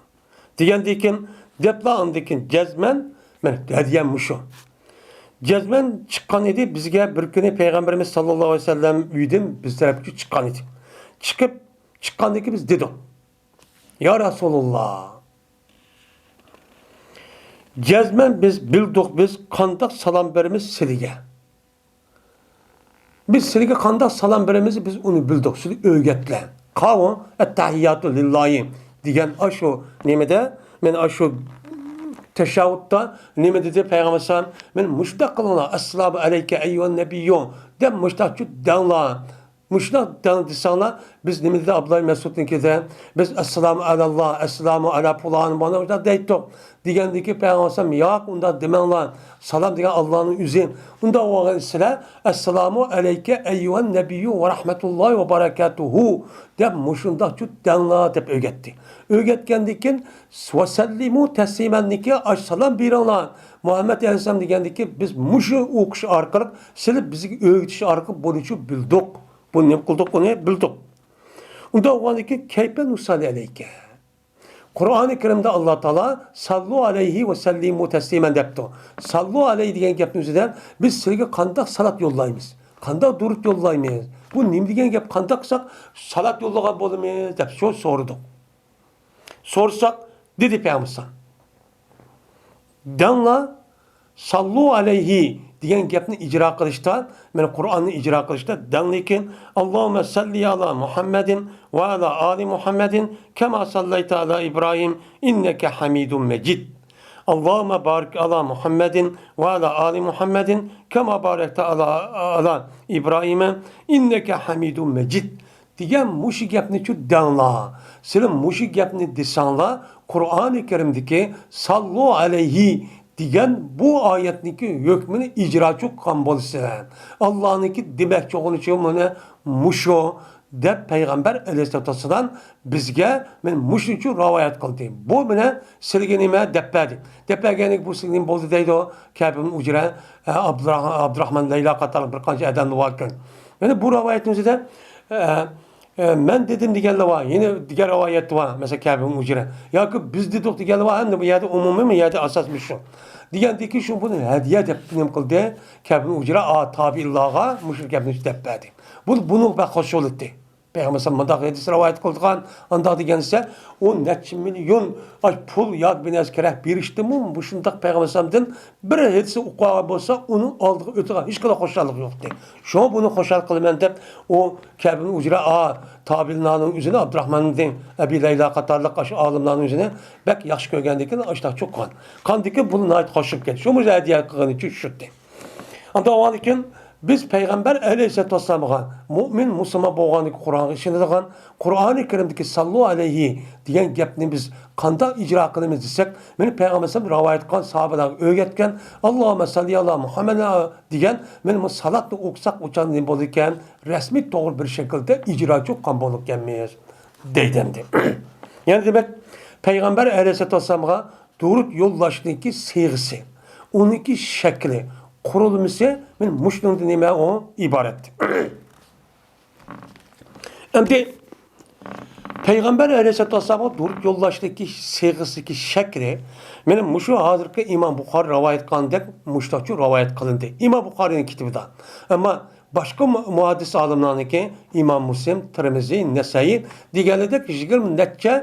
دېگەندىن كېيىن، دەپلا ئاندىن كېيىن جەزمەن، مەن ھەدىيەم مۇشۇ. جەزمەن چىققان ئىدى، بىزگە بىر كۈنى پەيغەمبىرىمىز ساللاللاھۇ ئەلەيھى ۋەسەللەم ئۆيدىن بىز تەرەپكە چىققان ئىدى. چىقىپ، چىققاندىن كېيىن بىز دېدۇق، يا رەسۇلۇللا، جەزمەن بىز بىلدۇق، بىز قانداق سالام بېرىمىز سىلىگە. بىز سىلىگە قانداق سالام بېرىمىز، بىز ئۇنى بىلدۇق، سىلى ئۆگەتلە. قاۋۇ، ئەتتەھىياتۇ لىللاھى دېگەن ئاشۇ نېمىدە، مەن ئاشۇ تەشەھھۇدتا نېمە دېدى پەيغەمبەر ئەلەيھىسسالام؟ مەن مۇشۇنداق قىلىڭلار، ئەسسالامۇ ئەلەيكە ئەييۇھەن نەبىييۇ دەپ مۇشۇنداقچۇ دەڭلار. مۇشۇنداق دەڭ دېسەڭلار، بىز نېمە دېدى ئابدۇللا مەسئۇدنىڭكىدە؟ بىز ئەسسالامۇ ئەلەللا، ئەسسالامۇ ئەلە پۇلان، مانا مۇشۇنداق دەيتتۇق. دېگەندىكى پەيغەمبەر ئەلەيھىسسالام، ياق، ئۇنداق دېمەڭلار. سالام دېگەن ئاللانىڭ ئۆزى. ئۇنداق بولغان سىلەر، ئەسسالامۇ ئەلەيكە ئەييۇھەن نەبىييۇ ۋە رەھمەتۇللاھى ۋە بەرەكاتۇھۇ دەپ مۇشۇنداقچۇ دەڭلار دەپ ئۆگەتتى. ئۆگەتكەندىن كېيىن، ۋەسەللىمۇ تەسلىمەننىكى ئاش سالام بېرىڭلار، مۇھەممەد ئەلەيھىسسالام دېگەندىكى بىز مۇشۇ ئوقۇش ئارقىلىق، سىلى بىزگە ئۆگىتىش ئارقىلىق بۇنىچۇ بىلدۇق. بۇنى نېمە قىلدۇق؟ ئۇنى بىلدۇق. ئۇنداق بولغاندىكىن، كەيپە نۇسەللى ئەلەيكە. قۇرئانى كەرىمدە ئاللا تائالا ساللۇ ئەلەيھى ۋە سەللىمۇ تەسلىمەن دەپتۇ. ساللۇ ئەلەيھى دېگەن گەپنىڭ ئۆزىدە بىز سىلىگە قانداق سالات يوللايمىز؟ قانداق دۇرۇت يوللايمىز؟ بۇ نېمە دېگەن گەپ؟ قانداق قىلساق سالات يوللىغان بولىمىز؟ دەپ شۇ سورىدۇق. سورىساق، دېدى پەيغەمبەر، دەڭلا، ساللۇ ئەلەيھى دېگەن گەپنى ئىجرا قىلىشتا، مەن قۇرئاننى ئىجرا قىلىشتا دەڭلىكىن، ئاللاھۇممە سەللى ئالا مۇھەممەدىن ۋە ئالا ئالى مۇھەممەدىن كەما سەللەيتە ئالا ئىبراھىم ئىننەكە ھەمىدۇم مەجىد. ئاللاھۇممە بارىك ئالا مۇھەممەدىن ۋە ئالا ئالى مۇھەممەدىن كەما بارەكتە ئالا، ئالا ئىبراھىم ئىننەكە ھەمىدۇم مەجىد. دېگەن مۇشۇ گەپنىچۇ دەڭلار. سىلى مۇشۇ گەپنى دېسەڭلار، قۇرئانى كەرىمدىكى ساللۇ ئەلەيھى دېگەن بۇ ئايەتنىڭكى ھۆكمىنى ئىجراچۇ قىلغان بولىسەن. ئاللانىڭكى دېمەكچى بولغىنىچۇ مانا مۇشۇ دەپ پەيغەمبەر ئەلەيھىسسالاتۇ ۋەسسالام بىزگە مانا مۇشۇنىچۇ رىۋايەت قىلدى. بۇ مانا سىلىگە نېمە دەپ بەردى. دەپ بەرگەندىن بۇ سىلىگە نېمە بولدى دەيدۇ. كەبىر ئىبنى ئۇجرە، ئابدۇراخ-، ئابدۇراخمان لەيلا قاتارلىق بىر قانچە ئادەملەر باركەن. يەنى بۇ رىۋايەتنىڭ ئۆزىدە، ئە، ئە، مەن دېدىم دېگەنلەر بار، يەنە دېگەن رىۋايەت بار، مەسىلەن، كەبىر ئۇجرە. ياكى بىز دېدۇق دېگەنلەر بار، ھەمدە بۇ يەردە ئومۇمىي، بۇ يەردە ئاساس مۇشۇ. دېگەندىكى شۇ بۇنى ھەدىيە دەپ نېمە قىلدى؟ كەبىر ئۇجرە، ئا، تابىئىنلارغا مۇشۇ گەپنى دەپ بەردى. بۇ، بۇنىڭ بەك خوش بولدى. پەيغەمبەر مۇنداق ھەدىس رىۋايەت قىلىدىغان، ئانداق دېگەن دېسە، ئۇ نەچچە مىليون ئاش پۇل ياكى بىر نەرسە كېرەك بېرىشتىمۇ، مۇشۇنداق پەيغەمبەر ئەلەيھىسسالامدىن بىر ھەدىسنى ئوقۇپ ئالغان بولسا، ئۇنىڭ ئالدىغا ئۆتىدىغان ھېچقانداق خۇشاللىق يوق ئىدى. شۇڭا بۇنى خۇشال قىلىمەن دەپ، ئۇ كەبىر ئۇجرە، ئا، تابىئىنلارنىڭ ئۆزىنى، ئابدۇراخمان ئىبنى ئەبى لەيلا قاتارلىق ئاشۇ ئالىملارنىڭ ئۆزىنى بەك ياخشى كۆرگەندىكىن، ئاشۇنداق چوققان. قاندىكىن بۇ ناھايىتى خوش بولۇپ كەتتى. شۇ مۇشۇ ھەدىيە قىلغىنى چۈشۈردى. ئاندىن ئاۋۋالدىن كېيىن بىز پەيغەمبەر ئەلەيھىسسالاتۇ ۋەسسالامغا، مۇئمىن مۇسۇلمان بولغاندىكى قۇرئانغا ئىشىنىدىغان، قۇرئانى كەرىمدىكى ساللۇ ئەلەيھى دېگەن گەپنى بىز قانداق ئىجرا قىلىمىز دېسەك، مانا پەيغەمبەر ئەلەيھىسسالام رىۋايەت قىلغان، ساھابىلەرگە ئۆگەتكەن، ئاللاھۇممە ساللى ئالا مۇھەممەد دېگەن، مانا بۇ سالاتنى ئوقۇساق ئۇچان نېمە بولىدىكەن؟ رەسمىي توغرا بىر شەكىلدە ئىجراچى قىلغان بولىدىكەنمىز دەيدۇ ئەمدى. يەنى دېمەك، پەيغەمبەر ئەلەيھىسسالاتۇ ۋەسسالامغا دۇرۇت يوللاشنىڭكى سىيغىسى، ئۇنىڭكى شەكلى، قۇرۇلمىسى مانا مۇشۇنىڭدىن نېمە ئۇ ئىبارەت. ئەمدى پەيغەمبەر ئەلەيھىسسالاتۇ ۋەسسالامغا دۇرۇت يوللاشتىكى سىيغىسىدىكى شەكلى مانا مۇشۇ ھازىرقى ئىمام بۇخارى رىۋايەت قىلغاندەك مۇشتاچۇ رىۋايەت قىلىندى ئىمام بۇخارىنىڭ كىتابىدا. ئەمما باشقا مۇ-، مۇھەددىس ئالىملارنىڭكى، ئىمام مۇسلىم، تىرمىزى، نەسەئى دېگەنلىرىدەك يىگىرمە نەچچە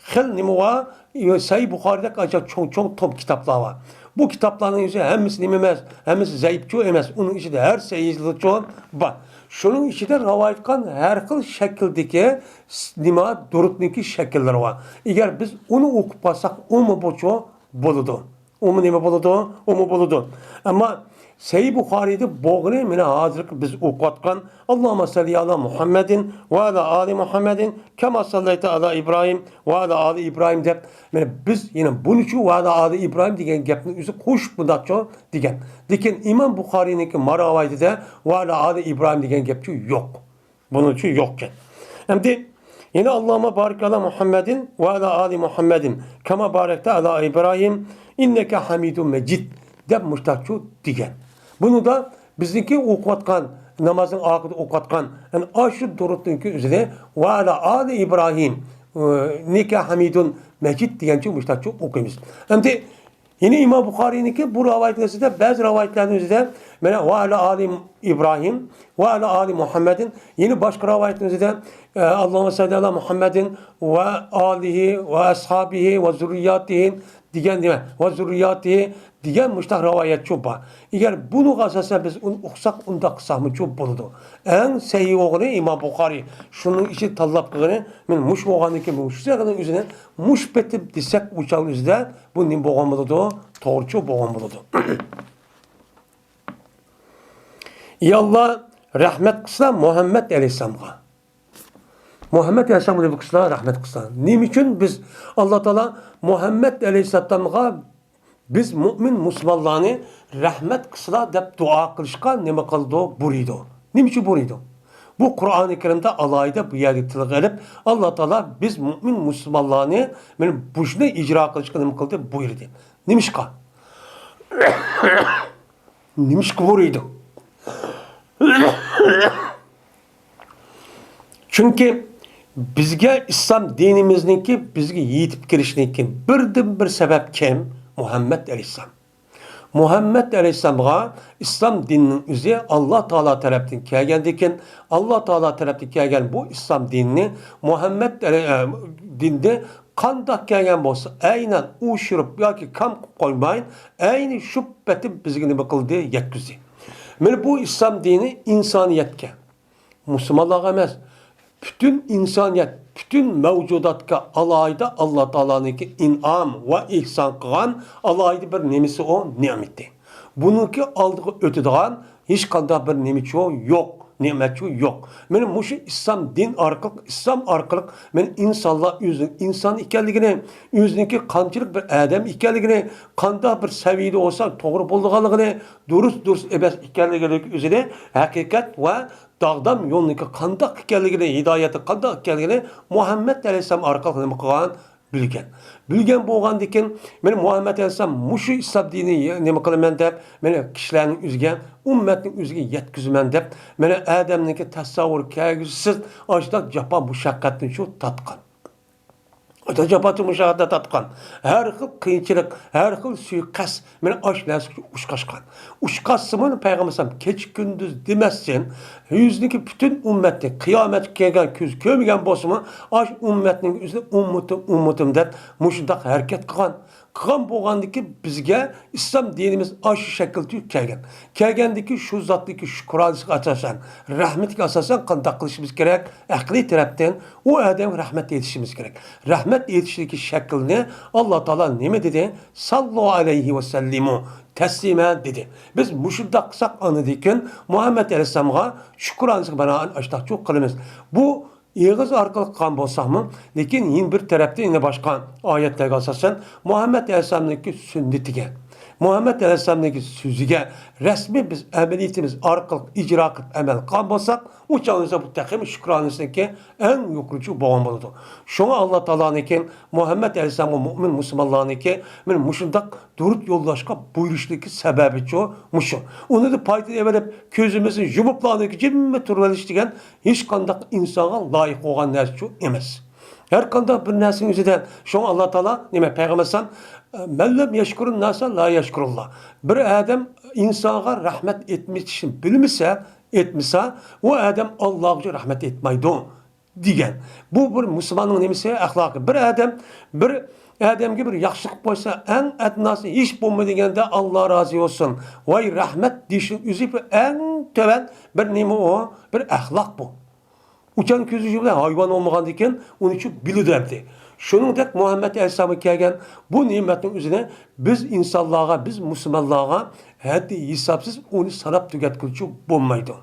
خىل نېمە بار؟ سەھىھ بۇخارىدەك ئاجايىپ چوڭ-چوڭ توپ كىتابلار بار. بۇ كىتابلارنىڭ ئۆزى ھەممىسى نېمە ئەمەس، ھەممىسى زەئىپچۇ ئەمەس. ئۇنىڭ ئىچىدە ھەر سەھىھلىرىچۇ بار. شۇنىڭ ئىچىدە رىۋايەت قىلغان ھەر خىل شەكىلدىكى س-، نېمە، دۇرۇتنىڭكى شەكىللىرى بار. ئەگەر بىز ئۇنى ئوقۇپ قالساق، ئۇمۇ بۇچۇ بولىدۇ. ئۇمۇ نېمە بولىدۇ؟ ئۇمۇ بولىدۇ. ئەمما سەھىھ بۇخارىدا بولغىنى مانا ھازىرقى بىز ئوقۇۋاتقان، ئاللاھۇممە سەللى ئالا مۇھەممەدىن ۋە ئالا ئالى مۇھەممەدىن كەما سەللەيتە ئالا ئىبراھىم ۋە ئالا ئالى ئىبراھىم دەپ، مانا بىز يەنە بۇنىچۇ ۋە ئالا ئالى ئىبراھىم دېگەن گەپنى ئۆزى قوشۇپ مۇنداقچۇ دېگەن. لېكىن ئىمام بۇخارىنىڭكى ما رىۋايىتىدە ۋە ئالا ئالى ئىبراھىم دېگەن گەپچۇ يوق. بۇنىڭچۇ يوقكەن. ئەمدى يەنە، ئاللاھۇممە بارىك ئالا مۇھەممەدىن ۋە ئالا ئالى مۇھەممەدىن كەما بارەكتە ئالا ئىبراھىم ئىننەكە ھەمىدۇن مەجىد دەپ مۇشتاقچۇ دېگەن. بۇنىڭدا بىزنىڭكى ئوقۇۋاتقان، نامازنىڭ ئاخىرىدا ئوقۇۋاتقان، يەنى ئاشۇ دۇرۇتنىڭكى ئۆزىنى ۋە ئالا ئالى ئىبراھىم، ئىننەكە ھەمىدۇن مەجىد دېگەنچۇ مۇشتاقچۇ ئوقۇيمىز. ئەمدى يەنە ئىمام بۇخارىنىڭكى بۇ رىۋايەتنىڭ ئۆزىدە، بەزى رىۋايەتلەرنىڭ ئۆزىدە، مانا، ۋە ئالا ئالى ئىبراھىم، ۋە ئالا ئالى مۇھەممەدىن، يەنە باشقا رىۋايەتنىڭ ئۆزىدە، ئە، ئاللاھۇممە سەللى ئالا مۇھەممەدىن ۋە ئالىھى ۋە ئەسھابىھى ۋە زۇررىياتىھى دېگەن نېمە؟ ۋە زۇررىياتىھى دېگەن مۇشتاق رىۋايەتچۇ بار. ئەگەر بۇنىڭغا ئاساسەن بىز ئۇنى ئوقۇساق، ئۇنداق قىلساقمۇچۇ بولىدۇ. ئەڭ سەھىھ بولغىنى ئىمام بۇخارى شۇنىڭ ئىچىدە تاللاپ قىلغىنى، مانا مۇشۇ بولغاندىن كېيىن مۇشۇ سىيغىنىڭ ئۆزىنى مۇشۇ پېتى دېسەك، ئۇ چاغنىڭ ئۆزىدە بۇ نېمە بولغان بولىدۇ؟ توغرىچۇ بولغان بولىدۇ. يا ئاللا، رەھمەت قىلسا مۇھەممەد ئەلەيھىسسالامغا. مۇھەممەد ئەلەيھىسسالامغا نېمە قىلسا، رەھمەت قىلسا. نېمە ئۈچۈن بىز، ئاللا تائالا مۇھەممەد ئەلەيھىسسالامغا بىز مۇئمىن مۇسۇلمانلارنى رەھمەت قىلسىلا دەپ دۇئا قىلىشقا نېمە قىلىدۇ؟ بۇيرۇيدۇ. نېمە ئۈچۈن بۇيرۇيدۇ؟ بۇ قۇرئانى كەرىمدە ئالاھىدە بۇ يەرگە تىلغا ئېلىپ، ئاللا تائالا بىز مۇئمىن مۇسۇلمانلارنى مانا بۇشنى ئىجرا قىلىشقا نېمە قىلدى؟ بۇيرۇدى. نېمىشقا؟ نېمىشقا بۇيرۇيدۇ؟ چۈنكى بىزگە ئىسلام دىنىمىزنىڭكى بىزگە يېتىپ كېلىشىنىڭكى بىردىنبىر سەۋەب كىم؟ مۇھەممەد ئەلەيھىسسالام. مۇھەممەد ئەلەيھىسسالامغا ئىسلام دىنىنىڭ ئۆزى ئاللا تائالا تەرەپتىن كەلگەندىكىن، ئاللا تائالا تەرەپتىن كەلگەن بۇ ئىسلام دىنىنى مۇھەممەد ئەلەي-، ئە، دىنىنى قانداق كەلگەن بولسا، ئەينەن ئوشۇرۇپ ياكى كەم قىلىپ قويماي، ئەينى شۇ پېتى بىزگە نېمە قىلدى؟ يەتكۈزدى. مانا بۇ ئىسلام دىنى ئىنسانىيەتكە، مۇسۇلمانلارغا ئەمەس، پۈتۈن ئىنسانىيەت، پۈتۈن مەۋجۇداتقا ئالاھىدە ئاللا تائالانىڭكى ئىنئام ۋە ئېھسان قىلغان ئالاھىدە بىر نېمىسى ئۇ، نېمىتى. بۇنىڭكى ئالدىغا ئۆتىدىغان ھېچقانداق بىر نېمىچۇ يوق، نېمەتچۇ يوق. مانا مۇشۇ ئىسلام دىن ئارقىلىق، ئىسلام ئارقىلىق مانا ئىنسانلار ئۆزىنىڭ ئىنسان ئىكەنلىكىنى، ئۆزىنىڭكى قانچىلىك بىر ئادەم ئىكەنلىكىنى، قانداق بىر سەۋىيەدە بولسا توغرا بولىدىغانلىقىنى، دۇرۇس، دۇرۇس ئەمەس ئىكەنلىكىنى، ئۆزىنى ھەقىقەت ۋە داغدام يولنىڭكى قانداق ئىكەنلىكىنى، ھىدايەتنىڭ قانداق ئىكەنلىكىنى مۇھەممەد ئەلەيھىسسالام ئارقىلىق نېمە قىلغان؟ بىلگەن. بىلگەن بولغاندىكىن، مانا مۇھەممەد ئەلەيھىسسالام مۇشۇ ئىسلام دىنىنى نېمە قىلىمەن دەپ، مانا كىشىلەرنىڭ ئۆزىگە، ئۈممەتنىڭ ئۆزىگە يەتكۈزىمەن دەپ، مانا ئادەمنىڭكى تەسەۋۋۇر كەلگۈسىز ئاشۇنداق جاپا مۇشەققەتنى شۇ تارتقان. ئاشۇنداق جاپا مۇشەققەتنى تارتقان. ھەر خىل قىيىنچىلىق، ھەر خىل سۇيىقەست، مانا ئاشۇ نەرسىگە ئۇچراشقان. ئۇچراشسىمۇ پەيغەمبەر ئەلەيھىسسالام كېچە كۈندۈز دېمەستىن، يۈزىدىكى پۈتۈن ئۈممەتنى، قىيامەتكە كەلگەن كۆز كۆرمىگەن بولسىمۇ، ئاشۇ ئۈممەتنىڭ ئۆزىنى ئۈممىتىم، ئۈممىتىم دەپ مۇشۇنداق ھەرىكەت قىلغان. قىلغان بولغاندىكى بىزگە ئىسلام دىنىمىز ئاشۇ شەكىلدە كەلگەن. كەلگەندىكى شۇ زاتتىكى شۈكرانىسىغا ئاساسەن، رەھمىتىگە ئاساسەن قانداق قىلىشىمىز كېرەك؟ ئەقلىي تەرەپتىن ئۇ ئادەمگە رەھمەت ئېيتىشىمىز كېرەك. رەھمەت ئېيتىشتىكى شەكىلنى ئاللا تائالا نېمە دېدى؟ ساللۇ ئەلەيھى ۋەسەللىمۇ تەسلىمە دېدى. بىز مۇشۇنداق قىلساق، ئاندىن كېيىن مۇھەممەد ئەلەيھىسسالامغا شۈكرانىسىغا بىنائەن ئاشۇنداقچۇ قىلىمىز. بۇ ئېغىز ئارقىلىق قىلغان بولساقمۇ، لېكىن يەنە بىر تەرەپتىن يەنە باشقا ئايەتلەرگە ئاساسەن، مۇھەممەد ئەلەيھىسسالامنىڭكى سۈننىتىگە، مۇھەممەد ئەلەيھىسسالامنىڭكى سۆزىگە رەسمىي بىز ئەمەلىيىتىمىز ئارقىلىق ئىجرا قىلىپ ئەمەل قىلغان بولساق، ئۇ چاغدا بۇ تېخىمۇ شۈكرانىسىنىڭكى ئەڭ يۇقىرىچۇ بولغان بولىدۇ. شۇڭا ئاللا تائالانىڭكى مۇھەممەد ئەلەيھىسسالامغا مۇئمىن مۇسۇلمانلارنىڭكى مانا مۇشۇنداق دۇرۇت يوللاشقا بۇيرۇشتىكى سەۋەبىچۇ مۇشۇ. ئۇنىڭدىن پايدا ئېلىپ، كۆزىمىزنى يۇمۇپلا ئاندىن كېيىن جىممىدە تۇرۇۋېلىش دېگەن ھېچقانداق ئىنسانغا لايىق بولغان نەرسىچۇ ئەمەس. ھەر قانداق بىر نەرسىنىڭ ئۆزىدە، شۇڭا ئاللا تائالا نېمە، پەيغەمبەر ئەلەيھىسسالام، «مەن لەم يەشكۇرۇن ناسا لا يەشكۇرۇللا.» بىر ئادەم ئىنسانغا رەھمەت ئېيتمىشنى بىلمىسە، ئېيتمىسا، ئۇ ئادەم ئاللاغىچۇ رەھمەت ئېيتمايدۇ. دېگەن. بۇ بىر مۇسۇلماننىڭ نېمىسى؟ ئەخلاقى. بىر ئادەم بىر ئادەمگە بىر ياخشىلىق قىلىپ قويسا، ئەڭ ئەدناسى ھېچ بولمىدى دېگەندە، «ئاللا رازى بولسۇن، ۋاي رەھمەت» دېيىشنىڭ ئۆزى بىر ئەڭ تۆۋەن بىر نېمە ئۇ؟ بىر ئەخلاق بۇ. ئۇچان كۆزى بىلەن ھايۋان بولمىغاندىكىن، ئۇنى چۈ بىلىدۇ ئەمدى. شۇنىڭدەك مۇھەممەد ئەلەيھىسسالامغا كەلگەن بۇ نېمەتنىڭ ئۆزىنى بىز ئىنسانلارغا، بىز مۇسۇلمانلارغا ھەددى ھېسابسىز ئۇنى ساناپ تۈگەتكىلىچۇ بولمايدۇ.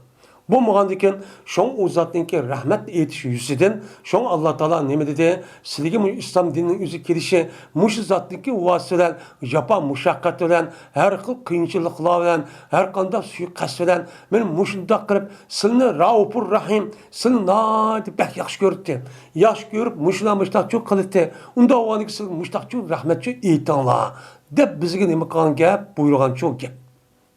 بولمىغاندىكىن، شۇڭا ئۇ زاتنىڭكى رەھمەت ئېيتىش يۈزىسىدىن، شۇڭا ئاللا تائالا نېمە دېدى؟ سىلىگە مۇ-، ئىسلام دىنىنىڭ ئۆزى كېلىشى، مۇشۇ زاتنىڭكى ۋاسىتە بىلەن، جاپا مۇشەققەت بىلەن، ھەر خىل قىيىنچىلىقلار بىلەن، ھەر قانداق سۇيىقەست بىلەن، مانا مۇشۇنداق قىلىپ، سىلىنى رەئۇپۇر رەھىم، سىلىنى ناھايىتى بەك ياخشى كۆرۈتتى. ياخشى كۆرۈپ، مۇشۇنداق، مۇشۇنداقچۇ قىلىتتى. ئۇنداق بولغاندىكىن، سىز مۇشۇنداقچۇ رەھمەتچۇ ئېيتىڭلار، دەپ بىزگە نېمە قىلغان گەپ؟ بۇيرۇغانچۇ گەپ.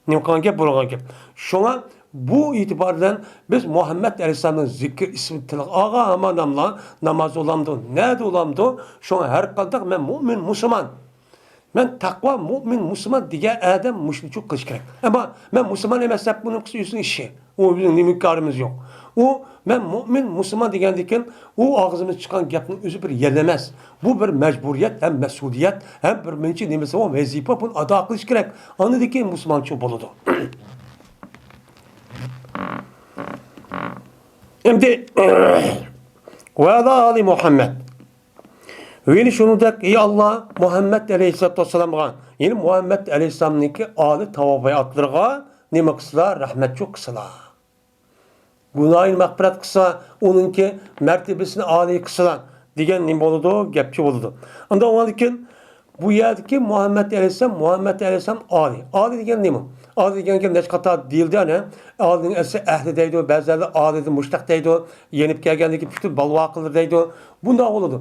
نېمە قىلغان گەپ؟ بۇيرۇغان گەپ. شۇڭا بۇ ئېتىبار بىلەن بىز مۇھەممەد ئەلەيھىسسالامنىڭ زىكىر ئىسمى تىلغا ئالغان ھامان ئاللا ناماز بولامدۇ، نەدە بولامدۇ؟ شۇڭا ھەر قانداق مەن مۇئمىن مۇسۇلمان، مەن تەقۋا مۇئمىن مۇسۇلمان دېگەن ئادەم مۇشۇنچۇ قىلىش كېرەك. ئەمما مەن مۇسۇلمان ئەمەس دەپ بۇنىڭ ئۆزىنىڭ ئىشى. ئۇ بىزنىڭ نېمە ئىنكارىمىز يوق. ئۇ مەن مۇئمىن مۇسۇلمان دېگەندىكىن، ئۇ ئاغزىمىزدىن چىققان گەپنىڭ ئۆزى بىر يەنە ئەمەس. بۇ بىر مەجبۇرىيەت ھەم مەسئۇلىيەت ھەم بىر نېمىسى بۇ ۋەزىپە، بۇنى ئادا قىلىش كېرەك. ئاندىن كېيىن مۇسۇلمانچۇ بولىدۇ. ئەمدى ۋە ئالا ئالى مۇھەممەد. ۋە يەنە شۇنىڭدەك، ئى ئاللا، مۇھەممەد ئەلەيھىسسالاتۇ ۋەسسالامغا، يەنى مۇھەممەد ئەلەيھىسسالامنىڭكى ئالى تاۋابىئاتلىرىغا نېمە قىلسىلا؟ رەھمەتچۇ قىلسىلا. گۇناھىنى مەغپىرەت قىلسا، ئۇنىڭكى مەرتىبىسىنى ئالىي قىلسىلا دېگەن نېمە بولىدۇ؟ گەپچۇ بولىدۇ. ئاندىن ئۇنىڭدىن كېيىن بۇ يەردىكى مۇھەممەد ئەلەيھىسسالام، مۇھەممەد ئەلەيھىسسالام ئالىي. ئالىي دېگەن نېمە؟ ئالىي دېگەن گەپ نەچچە قاتار دېيىلدى، ئەنە. ئالىينىڭ ئەسلى ئەھلى دەيدۇ، بەزىلەر ئالىيدىن مۇشتەق دەيدۇ. يېنىپ كەلگەندىن كېيىن پۈتۈن بالۋاقىلىرى دەيدۇ. بۇنداق بولىدۇ.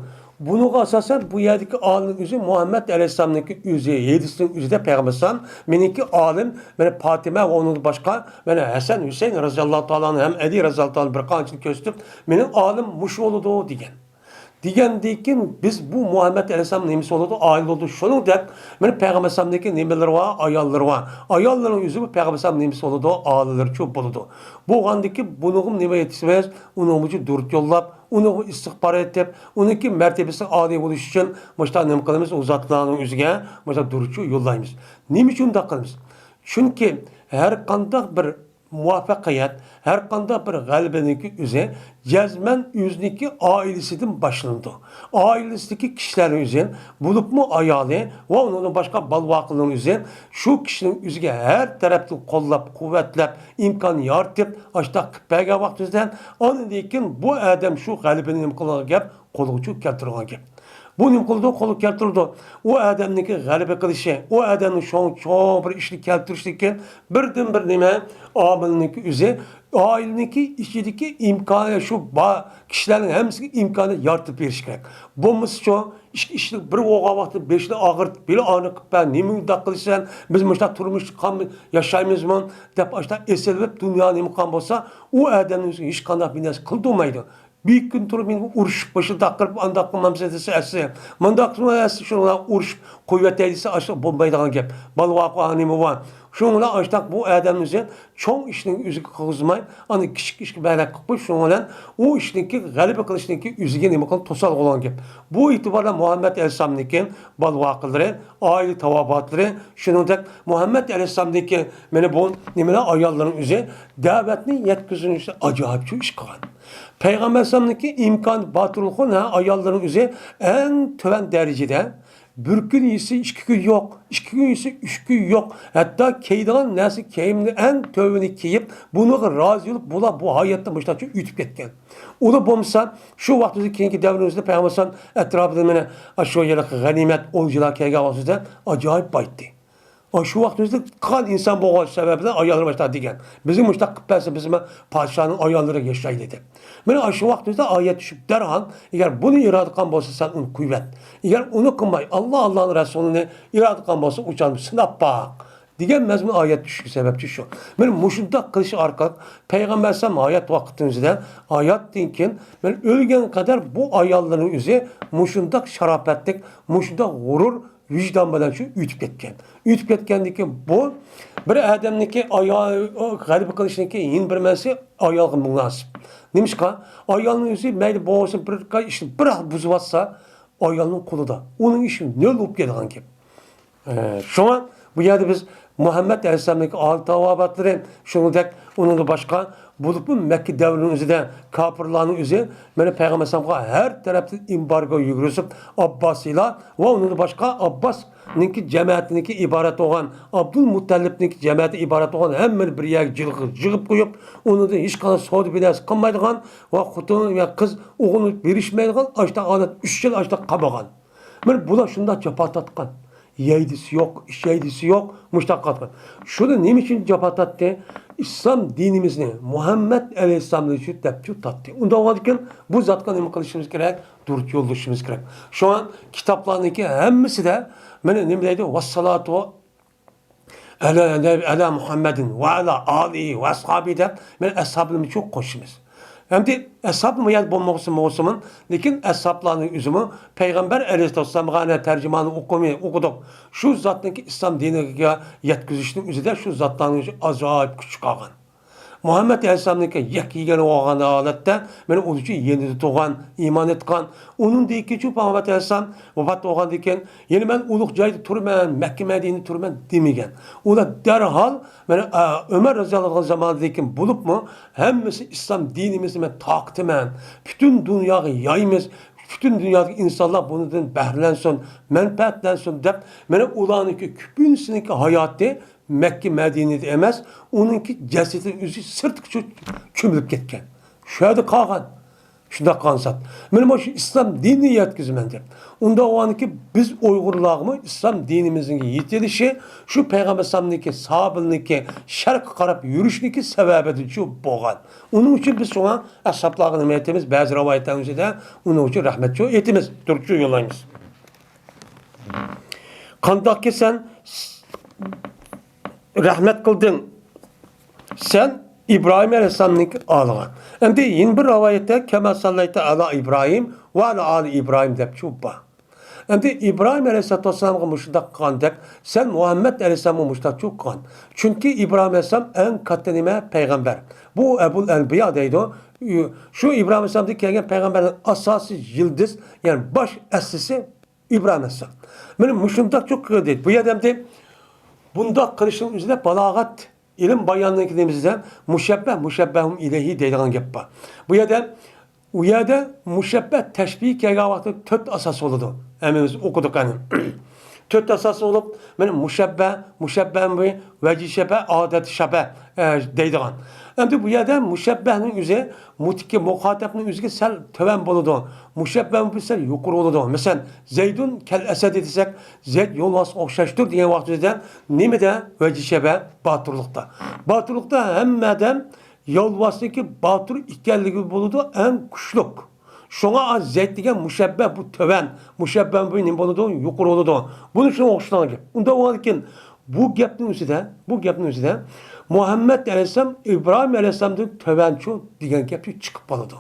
بۇنىڭغا ئاساسەن بۇ يەردىكى ئالىمنىڭ ئۆزى مۇھەممەد ئەلەيھىسسالامنىڭكى ئۆزى، ھەدىسنىڭ ئۆزىدە پەيغەمبەر ئەلەيھىسسالام، مېنىڭكى ئالىم، مانا پاتىمە ۋە ئۇنىڭدىن باشقا، مانا ھەسەن، ھۈسەيىن رازىياللاھۇ تائالا ئەنھۇم، ئەلى رازىياللاھۇ تائالا ئەنھۇم بىر قانچىنى كۆرسىتىپ، مېنىڭ ئالىم مۇشۇ بولىدۇ دېگەن. دېگەندىن كېيىن بىز بۇ مۇھەممەد ئەلەيھىسسالام نېمىسى بولىدۇ؟ ئالىي بولىدۇ. شۇنىڭدەك، مانا پەيغەمبەر ئەلەيھىسسالامنىڭكى نېمىلىرى بار؟ ئاياللىرى بار. ئاياللىرىنىڭ ئۆزى بۇ پەيغەمبەر ئەلەيھىسسالام نېمىسى بولىدۇ؟ ئالىيلىرىچۇ بولىدۇ. بولغاندىن كېيىن بۇنىڭغا نېمە ئېيتىسىز؟ ئۇنىڭغىچۇ دۇرۇت يوللاپ، ئۇنىڭغا ئىستىغپار ئېيتىپ، ئۇنىڭكى مەرتىبىسى ئالىي بولۇش ئۈچۈن مۇشۇنداق نېمە قىلىمىز؟ ئۇ زاتلارنىڭ ئۆزىگە مۇشۇنداق دۇرۇتچۇ يوللايمىز. نېمە ئۈچۈن ئۇنداق قىلىمىز؟ چۈنكى ھەر قانداق بىر مۇۋەپپەقىيەت، ھەر قانداق بىر غەلىبىنىڭكى ئۆزى جەزمەن ئۆزىنىڭكى ئائىلىسىدىن باشلىنىدۇ. ئائىلىسىدىكى كىشىلەرنىڭ ئۆزى، بولۇپمۇ ئايالى ۋە ئۇنىڭدىن باشقا بالىۋاقلىرىنىڭ ئۆزى شۇ كىشىنىڭ ئۆزىگە ھەر تەرەپتىن قوللاپ، قۇۋۋەتلەپ، ئىمكان يارىتىپ، ئاشۇنداق قىلىپ بەرگەن ۋاقتىمىزدا، ئاندىن كېيىن بۇ ئادەم شۇ غەلىبىنى نېمە قىلغان گەپ؟ قولغىچۇ كەلتۈرگەن گەپ. بۇ نېمە قىلىدۇ؟ قولغا كەلتۈرىدۇ. ئۇ ئادەمنىڭكى غەلىبە قىلىشى، ئۇ ئادەمنىڭ شۇ چوڭ بىر ئىشنى كەلتۈرۈشتىن كېيىن، بىردىن بىر نېمە، ئامىلنىڭكى ئۆزى، ئائىلىنىڭكى ئىچىدىكى ئىمكانى، شۇ بار كىشىلەرنىڭ ھەممىسىگە ئىمكانىيەت يارىتىپ بېرىش كېرەك. بولمىسىچۇ، ئىككى ئىشنىڭ بىر بولغان ۋاقىتتا بېشىنى ئاغرىتىپ، بىلە ئانى قىلىپ بەر، نېمە ئۇنداق قىلىسەن، بىز مۇشۇنداق تۇرمۇشتا قالماي ياشايمىزمۇ دەپ، ئاشۇنداق ئېسىلىپ، دۇنيا نېمە قىلغان بولسا، ئۇ ئادەمنىڭ ئۆزىگە ھېچقانداق بىر نەرسە قىلدۇرمايدۇ. بىر كۈن تۇرۇپ مېنى ئۇرۇشۇپ، مۇشۇنداق قىلىپ، ئانداق قىلمامسىز دېسە، ئەسلى مۇنداق قىلما، ئەسلى شۇنىڭ بىلەن ئۇرۇشۇپ قويۇۋېتەي دېسە، ئاشۇنداق بولمايدىغان گەپ. بالىۋاقلار نېمە بار؟ شۇنىڭ بىلەن ئاشتاق بۇ ئادەمنى ئۆزى چوڭ ئىشنى ئۆزىگە قىلغۇزماي، ئانا كىچىك ئىشقا بەلەك قىلىپ قويۇپ، شۇنىڭ بىلەن ئۇ ئىشنىڭكى غەلىبە قىلىشنىڭكى ئۆزىگە نېمە قىلىپ توسالغۇ بولغان گەپ. بۇ ئېتىباردا مۇھەممەد ئەلەيھىسسالامنىڭكى بالا ۋاقىلىرى، ئائىلە تاۋابىئاتلىرى، شۇنىڭدەك مۇھەممەد ئەلەيھىسسالامنىڭكى مانا بۇ نېمىلەر ئاياللىرىنىڭ ئۆزى دەۋەتنى يەتكۈزۈشتە ئاجايىپ چوڭ ئىش قىلغان. پەيغەمبەر ئەلەيھىسسالامنىڭكى ئىمكانى بار تۇرۇقلۇق ئاياللىرىنىڭ ئۆزى ئەڭ تۆۋەن دەرىجىدە بىر كۈن يېسە ئىككى كۈن يوق، ئىككى كۈن يېسە ئۈچ كۈن يوق، ھەتتا كىيىدىغان نەرسە كىيىمنى ئەڭ تۆۋىنى كىيىپ، بۇنىڭغا رازى بولۇپ، بۇلار بۇ ھاياتتا مۇشۇنداقچە ئۆتۈپ كەتكەن. ئۇلار بولمىسا، شۇ ۋاقىتتا كېيىنكى دەۋرىمىزدە پەيغەمبەر ئەلەيھىسسالام ئەتراپىدا مانا شۇ يىلقى غەنىيمەت ئولجىلار كەلگەن ۋاقتىدا ئاجايىپ بايتتى. ئا، شۇ ۋاقتىمىزدا قىلغان ئىنسان بولغان سەۋەبىدىن ئاياللىرى باشتا دېگەن. بىزگە مۇشۇنداق قىلىپ بەرسە، بىزمۇ پادىشاھنىڭ ئاياللىرىغا ياشايلى دەپ. مانا شۇ ۋاقتىمىزدا ئايەت چۈشۈپ دەرھال، ئەگەر بۇنى ئىرادە قىلغان بولسا، سەن ئۇنى قويۇۋەت. ئەگەر ئۇنى قىلماي، ئاللا، ئاللانىڭ رەسۇلىنى ئىرادە قىلغان بولسا، ئۇ چاغدا سىناپ باق، دېگەن مەزمۇن ئايەت چۈشۈشى سەۋەبچى شۇ. مانا مۇشۇنداق قىلىش ئارقىلىق پەيغەمبەر ئەلەيھىسسالام ھايات ۋاقتىمىزدا، ھاياتتىن كېيىن، مانا ئۆلگەن قەدەر بۇ ئاياللىرىنىڭ ئۆزى مۇشۇنداق شاراپەتلىك، مۇشۇنداق غۇرۇر، ۋىجدان بىلەن شۇ ئۆتۈپ كەتكەن. ئۆتۈپ كەتكەندىن كېيىن بۇ بىر ئادەمنىڭكى ئايال، غەلىبە قىلىشنىڭكى يەنە بىر مەنىسى ئايالغا مۇناسىپ. نېمىشقا؟ ئايالنىڭ ئۆزى مەيلى بولسۇن، بىر ئىشنى بىر بۇزۇۋاتسا، ئايالنىڭ قولىدا. ئۇنىڭ ئىشى نۆل بولۇپ كېتىدىغان گەپ. ئە، شۇڭا بۇ يەردە بىز مۇھەممەد ئەلەيھىسسالامنىڭكى ئالىي تاۋابىئاتلىرى، شۇنىڭدەك ئۇنىڭدىن باشقا بولۇپمۇ مەككە دەۋرىنىڭ ئۆزىدە كاپىرلارنىڭ ئۆزى مانا پەيغەمبەر ئەلەيھىسسالامغا ھەر تەرەپتىن ئېمبارگو يۈرگۈزۈپ، ئابباسىيلار ۋە ئۇنىڭدىن باشقا ئابباسنىڭكى جەمەتىنىڭكى ئىبارەت بولغان، ئابدۇل مۇتتەلىپنىڭكى جەمەتى ئىبارەت بولغان ھەممىنى بىر يەرگە جىغ-، جىغىپ قويۇپ، ئۇنىڭدىن ھېچقانداق سودا بىناسى قىلمايدىغان ۋە خوتۇن ۋە قىز ئوغۇلنى بېرىشمەيدىغان ئاشتا ھالەت ئۈچ يىل ئاشتا قامىغان. مانا بۇلار شۇنداق جاپا تارتقان. يەيدىسى يوق، ئىچەيدىسى يوق، مۇشۇنداق قىلغان. شۇنى نېمە ئۈچۈن جاپا تارتتى؟ ئىسلام دىنىمىزنى مۇھەممەد ئەلەيھىسسالام ئۈچۈن دەپ تارتتى. ئۇنداق بولغاندىكىن بۇ زاتقا نېمە قىلىشىمىز كېرەك؟ دۇرۇس يوللىشىمىز كېرەك. شۇڭا كىتابلارنىڭكى ھەممىسىدە مانا نېمە دەيدۇ؟ ۋەسسالاتۇ ئەلە، ئەلە مۇھەممەدىن ۋە ئەلە ئالىھى ۋە ئەسھابى دەپ، مانا ئەسھابلىرىمىزنى چوڭ قوشىمىز. ئەمدى ئەسھابمۇ يەنە بولمىغۇسى بولسىمۇ، لېكىن ئەسھابلارنىڭ ئۆزىمۇ پەيغەمبەر ئەلەيھىسسالامغا ئەنە تەرجىمانى ئوقۇمى-، ئوقۇدۇق. شۇ زاتنىڭكى ئىسلام دىنىگە يەتكۈزۈشنىڭ ئۆزىدە شۇ زاتلارنىڭ ئۆزى ئاجايىپ كۈچ چىقارغان. مۇھەممەد ئەلەيھىسسالامنىڭكى يەككە يېگەن بولغان ھالەتتە، مانا ئۇنىڭ ئۈچۈن يېنىدا تۇرغان، ئىمان ئېيتقان، ئۇنىڭدىن كېيىن شۇ پەيغەمبەر ئەلەيھىسسالام ۋاپات بولغاندىن كېيىن، يەنە مەن ئۇلۇغ جايدا تۇرىمەن، مەككە مەدىنىدە تۇرىمەن دېمىگەن. ئۇلار دەرھال، مانا، ئە، ئۆمەر رەزىياللاھۇ ئەنھۇ زامانىدىن كېيىن بولۇپمۇ، ھەممىسى ئىسلام دىنىمىزنى مەن تارقىتىمەن، پۈتۈن دۇنياغا يايىمىز، پۈتۈن دۇنيادىكى ئىنسانلار بۇنىڭدىن بەھرىلەنسۇن، مەنپەئەتلەنسۇن دەپ، مانا ئۇلارنىڭكى كۆپىنچىسىنىڭكى ھاياتى مەككە مەدىنىدە ئەمەس، ئۇنىڭكى جەسىتى ئۆزى سىرتقىچە كۆمۈلۈپ كەتكەن. شۇ يەردە قالغان. شۇنداق قالغان زات. مانا مۇشۇ ئىسلام دىنىنى يەتكۈزىمەن دەپ. ئۇنداق بولغاندىكىن بىز ئۇيغۇرلارغىمۇ ئىسلام دىنىمىزنىڭ يېتىلىشى شۇ پەيغەمبەر ئەلەيھىسسالامنىڭكى ساھابىلىرىنىڭكى شەرققە قاراپ يۈرۈشنىڭكى سەۋەبىدىنچۇ بولغان. ئۇنىڭ ئۈچۈن بىز شۇڭا ئەسھابلارغا نېمە ئېيتىمىز؟ بەزى رىۋايەتلەرنىڭ ئۆزىدە ئۇنىڭ ئۈچۈن رەھمەتچۇ ئېيتىمىز، دۇرۇتچۇ يوللايمىز. قانداقكى سەن رەھمەت قىلدىڭ سەن ئىبراھىم ئەلەيھىسسالامنىڭ ئالىغا. ئەمدى يەنە بىر رىۋايەتتە، كەما ساللەيتە ئەلا ئىبراھىم ۋە ئەلا ئالى ئىبراھىم دەپ چوپ بار. ئەمدى ئىبراھىم ئەلەيھىسسالاتۇ ۋەسسالامغا مۇشۇنداق قىلغاندەك، سەن مۇھەممەد ئەلەيھىسسالامغا مۇشۇنداق چوپ قىلغان. چۈنكى ئىبراھىم ئەلەيھىسسالام ئەڭ كاتتا نېمە؟ پەيغەمبەر. بۇ ئەبۇل ئەنبىيا دەيدۇ. شۇ ئىبراھىم ئەلەيھىسسالامدىن كەلگەن پەيغەمبەرنىڭ ئاساسىي يىلدىز، يەنى باش ئەسلىسى ئىبراھىم ئەلەيھىسسالام. مانا مۇشۇنداق چوق قىلدى. بۇ يەردە ئەمدى بۇنداق قىلىشنىڭ ئۆزىدە بالاغەت، ئىلىم باياننىڭكى نېمىسىدە مۇشەببە، مۇشەببەھۇم ئىلەيھى دەيدىغان گەپ بار. بۇ يەردە، ئۇ يەردە مۇشەببە تەشبىھ كەلگەن ۋاقىتتا تۆت ئاساس بولىدۇ. ھەممىمىز ئوقۇدۇق ئەنە. تۆت ئاساس بولۇپ، مانا مۇشەببە، مۇشەببە بىھ، ۋەجھى شەبە، ئادەت شەبە، ئە، دەيدىغان. ئەمدى بۇ يەردە مۇشەببەھنىڭ ئۆزى مۇتىكى مۇخاتەبنىڭ ئۆزىگە سەل تۆۋەن بولىدۇ. مۇشەببەھمۇ بىھ سەل يۇقىرى بولىدۇ. مەسىلەن، زەيدۇن كەل ئەسەدى دېسەك، زەيد يولۋاسقا ئوخشاشتۇر دېگەن ۋاقتىمىزدا نېمىدە ۋەجھى شەبە؟ باتۇرلۇقتا. باتۇرلۇقتا ھەممە ئادەم يولۋاسنىڭكى باتۇر ئىكەنلىكى بولىدۇ ئەڭ كۈچلۈك. شۇڭا زەيد دېگەن مۇشەببە بۇ تۆۋەن، مۇشەببە بۇ نېمە بولىدۇ؟ يۇقىرى بولىدۇ. بۇنى شۇنىڭغا ئوخشىتىدىغان گەپ. ئۇنداق بولغاندىكىن بۇ گەپنىڭ ئۆزىدە، بۇ گەپنىڭ ئۆزىدە مۇھەممەد ئەلەيھىسسالام ئىبراھىم ئەلەيھىسسالامدىن تۆۋەنچۇ دېگەن گەپ چىقىپ قالىدۇ.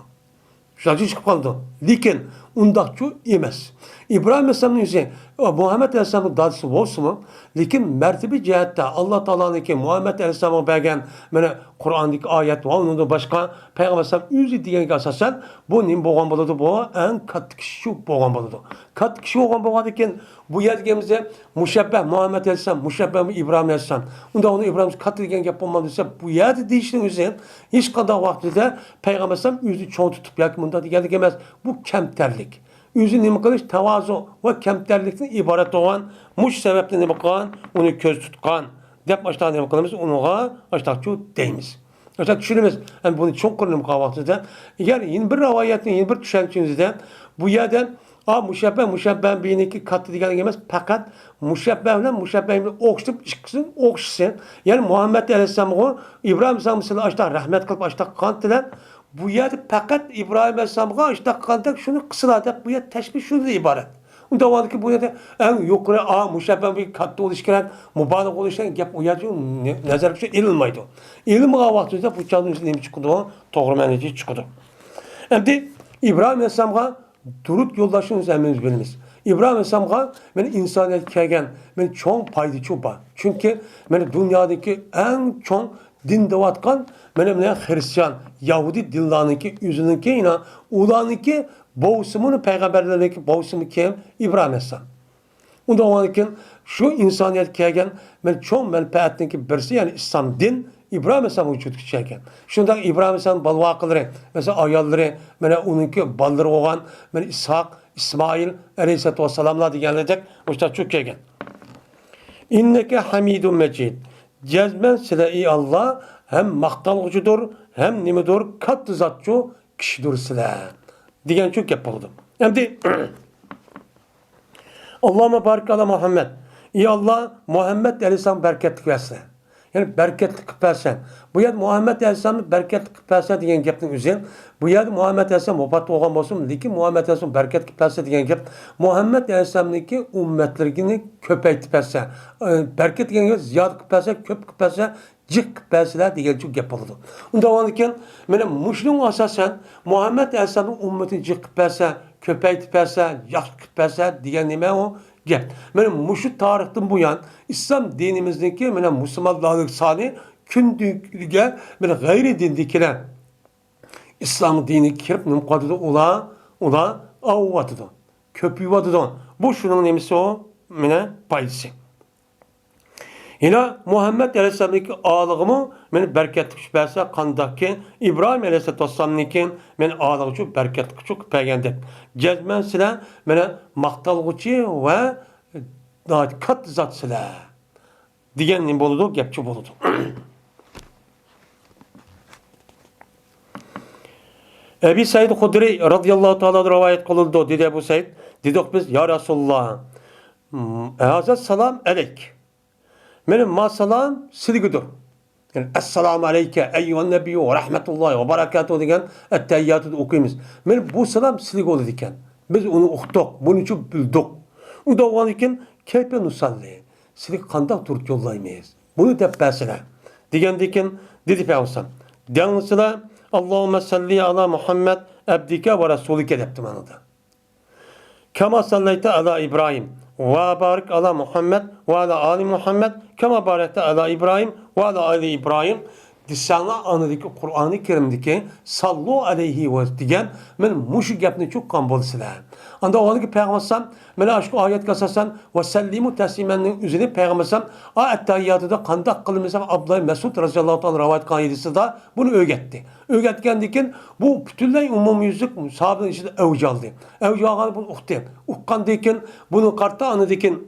شۇنداق چىقىپ قالىدۇ. لېكىن ئۇنداقچۇ ئەمەس. ئىبراھىم ئەلەيھىسسالامنىڭ ئۆزى، مۇھەممەد ئەلەيھىسسالامنىڭ دادىسى بولسىمۇ، لېكىن مەرتىبە جەھەتتە ئاللا تائالانىڭكى مۇھەممەد ئەلەيھىسسالامغا بەرگەن، مانا، قۇرئاندىكى ئايەت ۋە ئۇنىڭدىن باشقا پەيغەمبەر ئەلەيھىسسالام ئۆزى دېگەنگە ئاساسەن، بۇ نېمە بولغان بولىدۇ؟ بۇ ئەڭ كاتتا كىشى شۇ بولغان بولىدۇ. كاتتا كىشى بولغان بولغاندىكىن، بۇ يەردىكى مۇشەببەھ مۇھەممەد ئەلەيھىسسالام، مۇشەببەھ ئىبراھىم ئەلەيھىسسالام. ئۇنداق ئۇنى ئىبراھىم كاتتا دېگەن گەپ بولمامدۇ دېسە، بۇ يەردە دېيىشنىڭ ئۆزى ھېچقانداق ۋاقتىدا پەيغەمبەر ئەلەيھىسسالام ئۆزىنى چوڭ تۇتۇپ ياكى مۇنداق دېگەنلىك ئەمەس. بۇ كەمتەرلىك. ئۆزى نېمە قىلىش، تاۋازۇ ۋە كەمتەرلىكتىن ئىبارەت بولغان، مۇشۇ سەۋەبتىن نېمە قىلغان، ئۇنى كۆزدە تۇتقان، دەپ ئاشۇنداق نېمە قىلىمىز، ئۇنىڭغا ئاشۇنداقچۇ دەيمىز. ئاشۇنداق چۈشىنىمىز. ئەمدى بۇنى چوڭقۇر نېمە قىلغان ۋاقتىمىزدا، ئەگەر يەنە بىر رىۋايەتنى، يەنە بىر چۈشەنچىمىزدە، بۇ يەردە، ئا، مۇشەببە، مۇشەببە بىنىڭكى كاتتا دېگەنلىك ئەمەس، پەقەت مۇشەببە بىلەن مۇشەببە ئوخشىتىپ، ئىككىسىنى ئوخشىسى. يەنى مۇھەممەد ئەلەيھىسسالامغۇ ئىبراھىم ئەلەيھىسسالام سىلى ئاشۇنداق رەھمەت قىلىپ، ئاشۇنداق قىلغانتىلەر. بۇ يەردە پەقەت ئىبراھىم ئەلەيھىسسالامغا ئاشۇنداق قىلغاندەك شۇنى قىلسىلا دەپ، بۇ يەردە تەشبىھ شۇندىن ئىبارەت. ئۇنداق بولغاندىكىن بۇ يەردە ئەڭ يۇقىرى، ئا، مۇشەببە بىر كاتتا بولۇش كېرەك، مۇبالىغە بولۇش كېرەك گەپ ئۇ يەردە نەزەرگە ئېلىنمايدۇ. ئېلىنمىغان ۋاقتىمىزدا بۇ چاغدا نېمە چىقىدۇ؟ توغرا مەنىدىكى چىقىدۇ. ئەمدى ئىبراھىم ئەلەيھىسسالامغا دۇرۇت يوللاشنى ھەممىمىز بىلىمىز. ئىبراھىم ئەلەيھىسسالامغا مانا ئىنسانىيەتكە كەلگەن مانا چوڭ پايدىچۇ بار. چۈنكى مانا دۇنيادىكى ئەڭ چوڭ دىن دەۋاتقان، مانا، مانا خرىستىيان، يەھۇدىي دىنلارنىڭكى ئۆزىنىڭكى، يەنە ئۇلارنىڭكى بوۋىسىمۇ، پەيغەمبەرلەرنىڭكى بوۋىسىمۇ كىم؟ ئىبراھىم ئەلەيھىسسالام. ئۇنداق بولغاندىكىن، شۇ ئىنسانىيەتكە كەلگەن مانا چوڭ مەنپەئەتنىڭكى بىرسى، يەنى ئىسلام دىن ئىبراھىم ئەلەيھىسسالام ۋۇجۇدقا كەلگەن. شۇنداق ئىبراھىم ئەلەيھىسسالام بالىۋاقىلىرى، مەسىلەن، ئاياللىرى، مانا ئۇنىڭكى بالىلىرى بولغان، مانا ئىسھاق، ئىسمائىل ئەلەيھىسسالاتۇ ۋەسسالاملار دېگەنلەردەك مۇشۇنداق چۈشۈپ كەلگەن. ئىننەكە ھەمىدۇن مەجىد. جەزمەن سىلە، ئى ئاللا، ھەم ماختالغۇچىدۇر، ھەم نېمىدۇر، كاتتا زاتچۇ، كىشىدۇر سىلە، دېگەنچۇ گەپ بولىدۇ. ئەمدى، ئاللاھۇممە بارىك ئالا مۇھەممەد. ئى ئاللا، مۇھەممەد ئەلەيھىسسالامغا بەرىكەتلىك بەرسە. يەنى بەرىكەتلىك قىلىپ بەرسە. بۇ يەردە مۇھەممەد ئەلەيھىسسالامنى بەرىكەتلىك قىلىپ بەرسە دېگەن گەپنىڭ ئۆزى، بۇ يەردە مۇھەممەد ئەلەيھىسسالام ۋاپات بولغان بولسىمۇ، لېكىن مۇھەممەد ئەلەيھىسسالام بەرىكەتلىك قىلىپ بەرسە دېگەن گەپ، مۇھەممەد ئەلەيھىسسالامنىڭكى ئۈممەتلىرىنى كۆپەيتىپ بەرسە، ئە، بەرىكەت دېگەن گەپ زىيادە قىلىپ بەرسە، كۆپ قىلىپ بەرسە، جىق قىلىپ بەرسىلە دېگەنچۇ گەپ بولىدۇ. ئۇنداق بولغاندىكىن، مانا مۇشۇنىڭغا ئاساسەن مۇھەممەد ئەلەيھىسسالامنىڭ ئۈممىتىنى جىق قىلىپ بەرسە، كۆپەيتىپ بەرسە، ياخشى قىلىپ بەرسە دېگەن نېمە ئۇ؟ گەپ. مانا مۇشۇ تارىختىن بۇيان ئىسلام دىنىمىزنىڭكى مانا مۇسۇلمانلارنىڭ سانى كۈندىن كۈنگە مانا غەيرىي دىندىكىلەر ئىسلام دىنىگە كىرىپ نېمە قىلىۋاتىدۇ؟ ئۇلار، ئۇلار ئاۋۇۋاتىدۇ، كۆپىيىۋاتىدۇ. بۇ شۇنىڭ نېمىسى ئۇ؟ مانا پايدىسى. ھېلى مۇھەممەد ئەلەيھىسسالامنىڭكى ئالىغىمۇ مانا بەرىكەتلىك چۈشۈپ بەرسە قانداقكى؟ ئىبراھىم ئەلەيھىسسالاتۇ ۋەسسالامنىڭكى مانا ئالىغىچۇ بەرىكەتلىك چۈشۈپ بەرگەندەك. جەزمەن سىلەر مانا ماختالغۇچى ۋە ناھايىتى كاتتا زات سىلەر دېگەن نېمە بولىدۇ؟ گەپچۇ بولىدۇ. ئەبى سەئىد خۇدرىي رازىياللاھۇ تائالا رىۋايەت قىلىنىدۇ، دېدى ئەبۇ سەئىد، دېدۇق بىز، يا رەسۇلاللا، ھازا سالام ئەلەيك. مانا ما سالام سىلىگىدۇر. يەنى، ئەسسالامۇ ئەلەيكە ئەييۇھەن نەبىييۇ ۋە رەھمەتۇللاھى ۋە بەرەكاتۇھۇ دېگەن ئەتتەھىياتىدا ئوقۇيمىز. مانا بۇ سالام سىلىگە بولىدىكەن. بىز ئۇنى ئۇقتۇق، بۇنىچۇ بىلدۇق. ئۇنداق بولغاندىكىن، كەيپە نۇسەللى، سىلىگە قانداق دۇرۇت يوللايمىز؟ بۇنى دەپ بەرسىلە، دېگەندىكىن، دېدى پەيغەمبەر، دەڭسىلە، ئاللاھۇممە سەللى ئالا مۇھەممەد ئەبدىكە ۋە رەسۇلىكە دەپتۇ مانا. كما صليت على إبراهيم وبارك على محمد وعلى آل محمد كما باركت على إبراهيم وعلى آل إبراهيم دېسەڭلار، ئاندىكى قۇرئانى كەرىمدىكى ساللۇ ئەلەيھى ۋە دېگەن مانا مۇشۇ گەپنى چۇققان بولىسىلەر. ئاندا ئۇلارنىڭكى پەيغەمبەر ئەلەيھىسسالام مانا ئاشۇ ئايەتكە ئاساسەن ۋە سەللىمۇ تەسلىمەننىڭ ئۆزىنى پەيغەمبەر ئەلەيھىسسالام ئا ئەتتەھىياتىدا قانداق قىلىمىز دەپ ئابدۇللا مەسئۇد رەزىياللاھۇ تائالا رىۋايەت قىلغان ھەدىسىدا بۇنى ئۆگەتتى. ئۆگەتكەندىن كېيىن بۇ پۈتۈنلەي ئومۇميۈزلۈك ساھابىنىڭ ئىچىدە ئەۋج ئالدى. ئەۋج ئالغاندا بۇنى ئۇقتى. ئۇققاندىن كېيىن بۇنى قارىتا ئاندىن كېيىن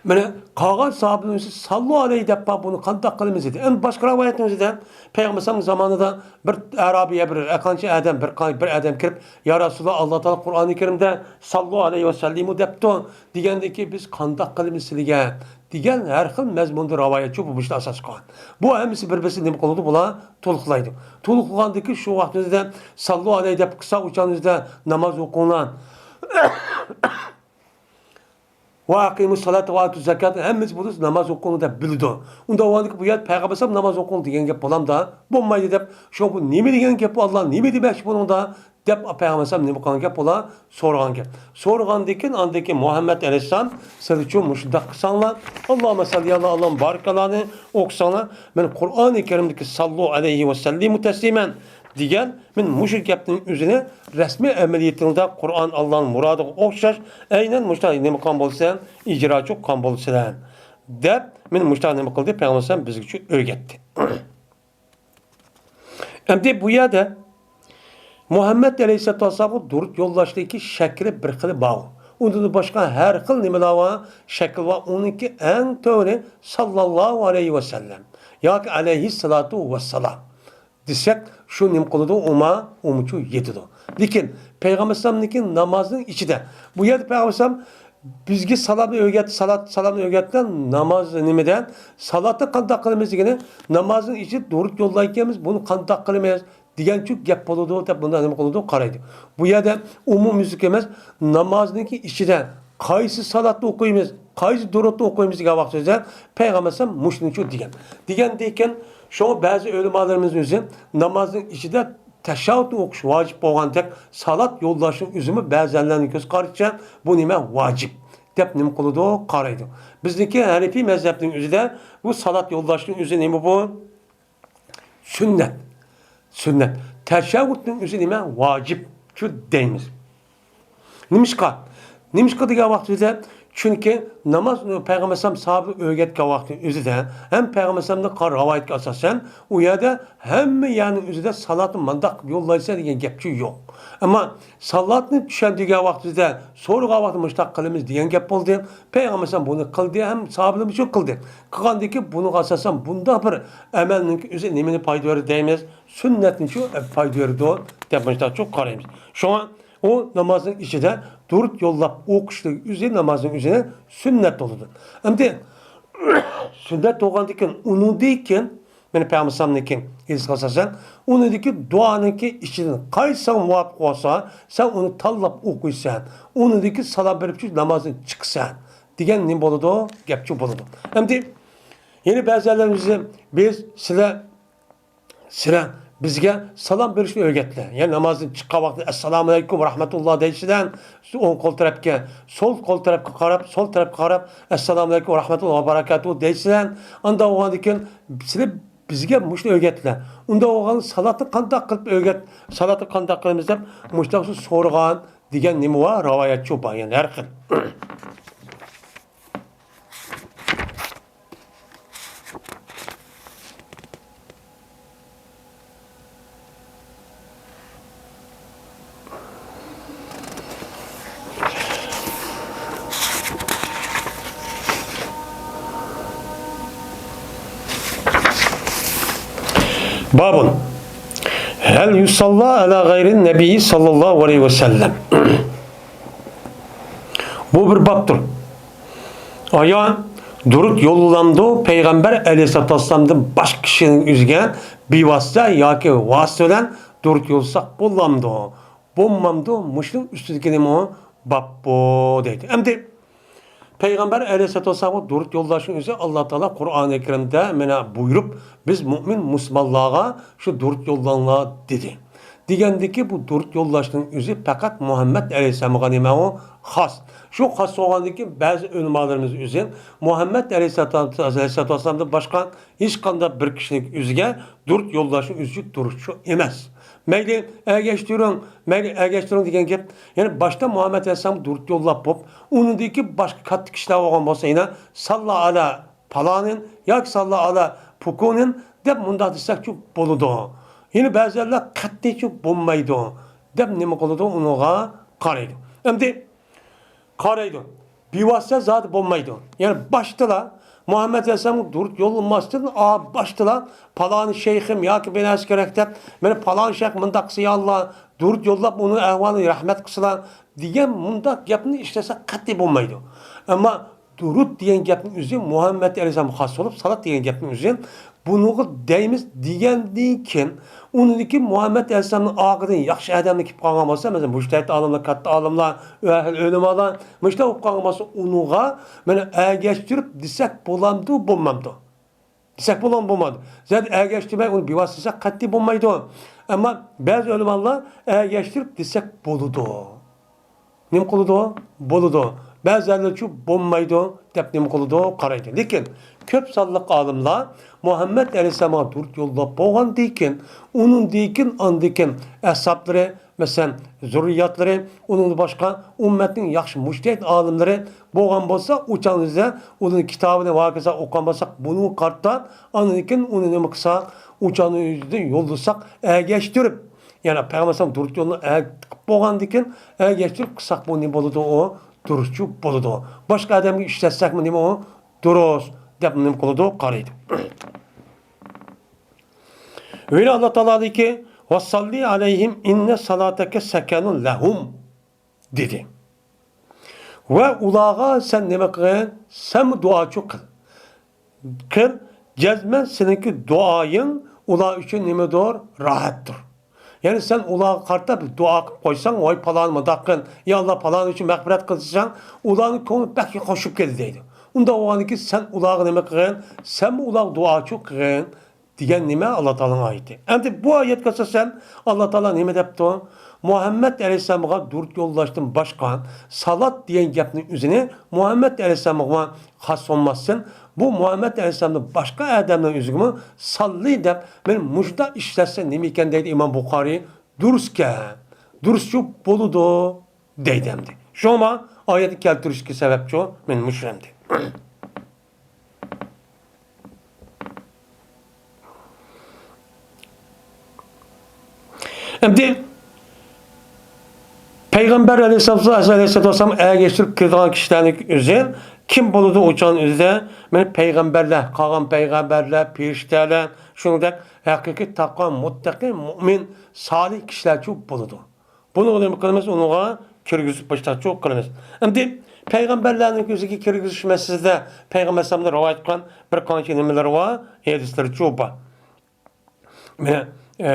مانا قالغان ساھابىنىڭ ئىچىدە ساللۇ ئەلەيھى دەپ بار، بۇنى قانداق قىلىمىز دېدى. ئەمدى باشقا رىۋايەتنىڭ ئۆزىدە پەيغەمبەر ئەلەيھىسسالام زامانىدا بىر ئەرابىيە، بىر قانچە ئادەم، بىر، بىر ئادەم كىرىپ، يا رەسۇلاللا، ئاللا تائالا قۇرئانى كەرىمدە ساللۇ ئەلەيھى ۋە سەللىمۇ دەپتۇ دېگەندىن كېيىن بىز قانداق قىلىمىز سىلىگە؟ دېگەن ھەر خىل مەزمۇندا رىۋايەتچۇ بۇ مۇشۇنى ئاساس قىلغان. بۇ ھەممىسى بىر-بىرسىنى نېمە قىلىدۇ؟ بۇلار تولۇقلايدۇ. تولۇقلىغاندىكى شۇ ۋاقتىمىزدا ساللۇ ئەلەيھى دەپ قىلسا، ئۇ چاغىمىزدا ناماز ئوقۇڭلار. ۋە ئەقىمۇس سالاتا ۋە ئاتۇز زاكات، ھەممىسى بولسا ناماز ئوقۇڭ دەپ بىلىدۇ. ئۇنداق بولغاندىكىن بۇ يەردە پەيغەمبەر ئەلەيھىسسالام ناماز ئوقۇڭ دېگەن گەپ بولامدا؟ بولمايدۇ دەپ، شۇ بۇ نېمە دېگەن گەپ، ئاللا نېمە دېمەكچى بۇنىڭدا؟ دەپ پەيغەمبەر ئەلەيھىسسالام نېمە قىلغان گەپ؟ ئۇلار سورىغان گەپ. سورىغاندىن كېيىن، ئاندىن كېيىن مۇھەممەد ئەلەيھىسسالام، سىلەرچۇ مۇشۇنداق قىلساڭلار، ئاللاھۇممە سەللى ئالا، ئاللاھۇممە بارىك ئالانى ئوقۇساڭلار، مەن قۇرئانى كەرىمدىكى ساللۇ ئەلەيھى ۋە سەللىمۇ تەسلىمەن دېگەن، مەن مۇشۇ گەپنىڭ ئۆزىنى رەسمىي ئەمەلىيىتىڭىزدە قۇرئان ئاللانىڭ مۇرادىغا ئوخشاش، ئەينەن مۇشۇنداق نېمە قىلغان بولىسەن، ئىجراچى قىلغان بولىسىلەر، دەپ، مەن مۇشۇنداق نېمە قىلدى، پەيغەمبەر ئەلەيھىسسالام بىزگىچۇ ئۆگەتتى. ئەمدى بۇ يەردە مۇھەممەد ئەلەيھىسسالاتۇ ۋەسسالامغا دۇرۇت يوللاشنىڭكى شەكلى بىر خىلى بار. ئۇنىڭدىن باشقا ھەر خىل نېمىلەر بار، شەكىل بار. ئۇنىڭكى ئەڭ تۆۋىنى ساللاللاھۇ ئەلەيھى ۋەسەللەم ياكى ئەلەيھىسسالاتۇ ۋەسسالام دېسەك، شۇ نېمە قىلىدۇ؟ ئۇما، ئۇمىچۇ يېتىدۇ. لېكىن پەيغەمبەر ئەلەيھىسسالامنىڭكى نامازنىڭ ئىچىدە، بۇ يەردە پەيغەمبەر ئەلەيھىسسالام بىزگە سالامنى ئۆگەتتى، سالات، سالامنى ئۆگەتتى، ناماز نېمىدە، سالاتنى قانداق قىلىمىز دېگىنى، نامازنىڭ ئىچىدە دۇرۇت يوللايدىكەنمىز، بۇنى قانداق قىلىمىز دېگەنچۇ گەپ بولىدۇ دەپ بۇنداق نېمە قىلىدۇ؟ قارايدۇ. بۇ يەردە ئومۇميۈزلۈك ئەمەس، نامازنىڭكى ئىچىدە قايسى سالاتنى ئوقۇيمىز، قايسى دۇرۇتنى ئوقۇيمىز دېگەن ۋاقتىمىزدا پەيغەمبەر ئەلەيھىسسالام مۇشۇنىچۇ دېگەن. دېگەندىكىن، شۇڭا بەزى ئۆلىمالىرىمىز ئۆزى نامازنىڭ ئىچىدە تەشەھھۇدنى ئوقۇش ۋاجىپ بولغاندەك، سالات يوللاشنىڭ ئۆزىمۇ بەزىلەرنىڭ كۆز قارىشىچە بۇ نېمە؟ ۋاجىپ دەپ نېمە قىلىدۇ؟ قارايدۇ. بىزنىڭكى ھەنىفىي مەزھەپنىڭ ئۆزىدە بۇ سالات يوللاشنىڭ ئۆزى نېمە بۇ؟ سۈننەت. سۈننەت. تەشەھھۇدنىڭ ئۆزى نېمە؟ ۋاجىپ. شۇ دەيمىز. نېمىشقا؟ نېمىشقا دېگەن ۋاقتىمىزدا، چۈنكى ناماز پەيغەمبەر ئەلەيھىسسالام ساھابىگە ئۆگەتكەن ۋاقتى ئۆزىدە ھەم پەيغەمبەر ئەلەيھىسسالامدىن قىلغان رىۋايەتكە ئاساسەن، ئۇ يەردە ھەممە يەرنىڭ ئۆزىدە سالاتنى مانداق قىلىپ يوللايسەن دېگەن گەپچۇ يوق. ئەمما سالاتنى چۈشەندۈرگەن ۋاقتىمىزدا، سورىغان ۋاقتىدا مۇشۇنداق قىلىمىز دېگەن گەپ بولدى. پەيغەمبەر ئەلەيھىسسالام بۇنى قىلدى ھەم ساھابىلىرىمۇ شۇ قىلدى. قىلغاندىن كېيىن بۇنىڭغا ئاساسەن بۇنداق بىر ئەمەلنىڭكى ئۆزى نېمىنى پايدا بېرىدۇ دەيمىز؟ سۈننەتنىچۇ پايدا بېرىدۇ دەپ مۇشۇنداقچۇ قارايمىز. شۇڭا ئۇ نامازنىڭ ئىچىدە دۇرۇت يوللاپ ئوقۇشلۇق ئۆزى نامازنىڭ ئۆزىنى سۈننەت بولىدۇ. ئەمدى سۈننەت بولغاندىن كېيىن، ئۇنىڭدىن كېيىن، مانا پەيغەمبەر ئەلەيھىسسالامنىڭكى ھەدىسىگە ئاساسەن، ئۇنىڭدىكى دۇئانىڭكى ئىچىدىن قايسى ساڭا مۇۋاپىق بولسا، سەن ئۇنى تاللاپ ئوقۇيسەن. ئۇنىڭدىكى سالام بېرىپ نامازدىن چىقىسەن دېگەن نېمە بولىدۇ؟ گەپچۇ بولىدۇ. ئەمدى يەنە بەزىلەرلىرىمىز، بىز، سىلەر سىلەر بىزگە سالام بېرىشنى ئۆگەتتىلەر. يەنى نامازدىن چىققان ۋاقتىدا، ئەسسالامۇ ئەلەيكۇم ۋە رەھمەتۇللا دەيسىلەر. ئوڭ قول تەرەپكە، سول قول تەرەپكە قاراپ، سول تەرەپكە قاراپ، ئەسسالامۇ ئەلەيكۇم ۋە رەھمەتۇللا ۋە بارىكاتۇھ دەيسىلەر. ئانداق بولغاندىن كېيىن، سىلەر بىزگە مۇشۇنى ئۆگەتتىلەر. ئۇنداق بولغاندا سالاتنى قانداق قىلىپ ئۆگەت، سالاتنى قانداق قىلىمىز دەپ مۇشۇنداق سورىغان دېگەن نېمە بار؟ رىۋايەتچۇ بار، يەنى ھەر خىل. بابۇن. ھەل يۇساللا ئەلا غەيرىن نەبىيي ساللاللاھۇ ئەلەيھى ۋەسەللەم. بۇ بىر بابتۇر. ئايا، دۇرۇت يوللامدۇ پەيغەمبەر ئەلەيھىسسالاتۇ ۋەسسالامدىن باشقا كىشىنىڭ ئۆزىگە بىۋاسىتە ياكى ۋاسىتە بىلەن دۇرۇت يوللىساق بولامدۇ، بولمامدۇ؟ مۇشۇنىڭ ئۈستىدىكى نېمە باب بۇ دەيدۇ. ئەمدى پەيغەمبەر ئەلەيھىسسالاتۇ ۋەسسالامغا دۇرۇت يوللاشنىڭ ئۆزى ئاللا تائالا قۇرئانى كەرىمدە مانا بۇيرۇپ، بىز مۆمىن مۇسۇلمانلارغا شۇ دۇرۇت يوللاڭلار دېدى. دېگەندىكى بۇ دۇرۇت يوللاشنىڭ ئۆزى پەقەت مۇھەممەد ئەلەيھىسسالامغا نېمە ئۇ؟ خاس. شۇ خاس بولغاندىكى بەزى ئۆلىمالىرىمىز ئۆزى مۇھەممەد ئەلەيھىسسالاتۇ، ئەلەيھىسسالاتۇ ۋەسسالامدىن باشقا ھېچقانداق بىر كىشىنىڭ ئۆزىگە دۇرۇت يوللاشنىڭ ئۆزى دۇرۇتچۇ ئەمەس. مەيلى ئەگەشتۈرۈڭ، مەيلى ئەگەشتۈرۈڭ دېگەن گەپ، يەنى باشتا مۇھەممەد ئەلەيھىسسالامغا دۇرۇت يوللاپ بولۇپ، ئۇنىڭدىن كېيىن باشقا كاتتا كىشىلەر بولغان بولسا، يەنە ساللا ئالا پالانىن ياكى ساللا ئالا پۇكۇنىن دەپ مۇنداق دېسەكچۇ بولىدۇ. يەنە بەزىلەر قەتئىيچۇ بولمايدۇ دەپ نېمە قىلىدۇ، ئۇنىڭغا قارايدۇ. ئەمدى قارايدۇ. بىۋاسىتە زادى بولمايدۇ. يەنى باشتىلا مۇھەممەد ئەلەيھىسسالامغا دۇرۇت يوللىماستىن، ئا، باشتىلا پالان شەيخىم ياكى بىر نەرسە كېرەك دەپ، مانا پالان شەيخ مۇنداق قىلسا يا ئاللا، دۇرۇت يوللاپ ئۇنىڭ ئەھۋالىنى رەھمەت قىلسىلا دېگەن مۇنداق گەپنى ئىشلەتسە قەتئىي بولمايدۇ. ئەمما دۇرۇت دېگەن گەپنىڭ ئۆزى مۇھەممەد ئەلەيھىسسالامغا خاس بولۇپ، سالات دېگەن گەپنىڭ ئۆزى بۇنىڭغا دەيمىز دېگەندىن كېيىن، ئۇنىڭدىن كېيىن مۇھەممەد ئەلەيھىسسالامنىڭ ئارقىدىن ياخشى ئادەملەر كېلىپ قالغان بولسا، مەسىلەن، مۇجتەھىد ئالىملار، كاتتا ئالىملار، ئەھلى ئۆلىمالار، مۇشۇنداق بولۇپ قالغان بولسا، ئۇنىڭغا مانا ئەگەشتۈرۈپ دېسەك بولامدۇ، بولمامدۇ؟ دېسەك بولغان بولمايدۇ. زادى ئەگەشتۈرمەي ئۇنى بىۋاسىتە دېسەك قەتئىي بولمايدۇ. ئەمما بەزى ئۆلىمالار ئەگەشتۈرۈپ دېسەك بولىدۇ. نېمە قىلىدۇ؟ بولىدۇ. بەزىلەرچۇ بولمايدۇ دەپ نېمە قىلىدۇ؟ قارايدۇ. لېكىن كۆپ سانلىق ئالىملار مۇھەممەد ئەلەيھىسسالامغا دۇرۇت يوللاپ بولغاندىن كېيىن، ئۇنىڭدىن كېيىن، ئاندىن كېيىن ئەسھابلىرى، مەسىلەن، زۇررىياتلىرى، ئۇنىڭدىن باشقا ئۈممەتنىڭ ياخشى مۇجتەھىد ئالىملىرى بولغان بولسا، ئۇ چاغنىڭ ئۆزىدە ئۇنىڭ كىتابىنى ۋە ھاكازا ئوقۇغان بولساق، بۇنىڭغا قارىتا ئاندىن كېيىن ئۇنى نېمە قىلساق، ئۇ چاغنىڭ ئۆزىدە يوللىساق، ئەگەشتۈرۈپ، يەنى پەيغەمبەر ئەلەيھىسسالام دۇرۇت يولىنى ئەگىپ بولغاندىن كېيىن ئەگەشتۈرۈپ قىلساق، بۇ نېمە بولىدۇ؟ ئۇ دۇرۇسچۇ بولىدۇ. باشقا ئادەمگە ئىشلەتسەكمۇ نېمە ئۇ؟ دۇرۇس دەپ نېمە قىلىدۇ؟ قارايدۇ. ۋېلى ئاللا تائالا دېدىكى، «ۋەسەللى ئەلەيھىم ئىننە سالاتەكە سەكەنۇن لەھۇم» دېدى. ۋە ئۇلارغا سەن نېمە قىلغىن؟ سەنمۇ دۇئاچۇ قىل. قىل، جەزمەن سېنىڭكى دۇئايىڭ ئۇلار ئۈچۈن نېمىدۇر؟ راھەتتۇر. يەنى سەن ئۇلارغا قارىتا بىر دۇئا قىلىپ قويساڭ، ۋاي پالان مۇنداق قىل، يا ئاللا پالان ئۈچۈن مەغپىرەت قىل دېسەڭ، ئۇلارنىڭ كۆڭلى بەك خوشۇپ كېتىدۇ دەيدۇ. ئۇنداق بولغاندىن كېيىن سەن ئۇلارغا نېمە قىلغىن؟ سەنمۇ ئۇلارغا دۇئاچۇ قىلغىن. دېگەن نېمە؟ ئاللا تائالانىڭ ئايىتى. ئەمدى بۇ ئايەتكە ئاساسەن ئاللا تائالا نېمە دەپتۇ؟ مۇھەممەد ئەلەيھىسسالامغا دۇرۇت يوللاشتىن باشقا، سالات دېگەن گەپنىڭ ئۆزىنى مۇھەممەد ئەلەيھىسسالامغا خاس بولماستىن، بۇ مۇھەممەد ئەلەيھىسسالامدىن باشقا ئادەمنىڭ ئۆزىگىمۇ ساللى دەپ، مەن مۇشۇنداق ئىشلەتسە نېمە ئىكەن دەيدۇ ئىمام بۇخارىي. دۇرۇسكەن، دۇرۇسچۇ بولىدۇ دەيدۇ ئەمدى. شۇڭا ئايەتنى كەلتۈرۈشكە سەۋەبچۇ مەن مۇشۇ ئەمدى. ئەمدى پەيغەمبەر ئەلەيھىسسالام، ئەلەيھىسسالاتۇ ۋەسسالام ئەگەشتۈرۈپ كىرىدىغان كىشىلەرنىڭ ئۆزى كىم بولىدۇ؟ ئۇ چاغنىڭ ئۆزىدە مانا پەيغەمبەرلەر، قالغان پەيغەمبەرلەر، پەرىشتەلەر، شۇنىڭدەك ھەقىقىي تەقۋا، مۇتتەقىي، مۇئمىن، سالىھ كىشىلەرچۇ بولىدۇ. بۇنىڭغا نېمە قىلىمىز؟ ئۇنىڭغا كىرگۈزۈپ باشلاقچۇ قىلىمىز. ئەمدى پەيغەمبەرلەرنىڭ ئۆزىگە كىرگۈزۈش مەسىلىسىدە پەيغەمبەر ئەلەيھىسسالامدىن رىۋايەت قىلغان بىر قانچە نېمىلىرى بار، ھەدىسلىرىچۇ بار. مانا، ئە،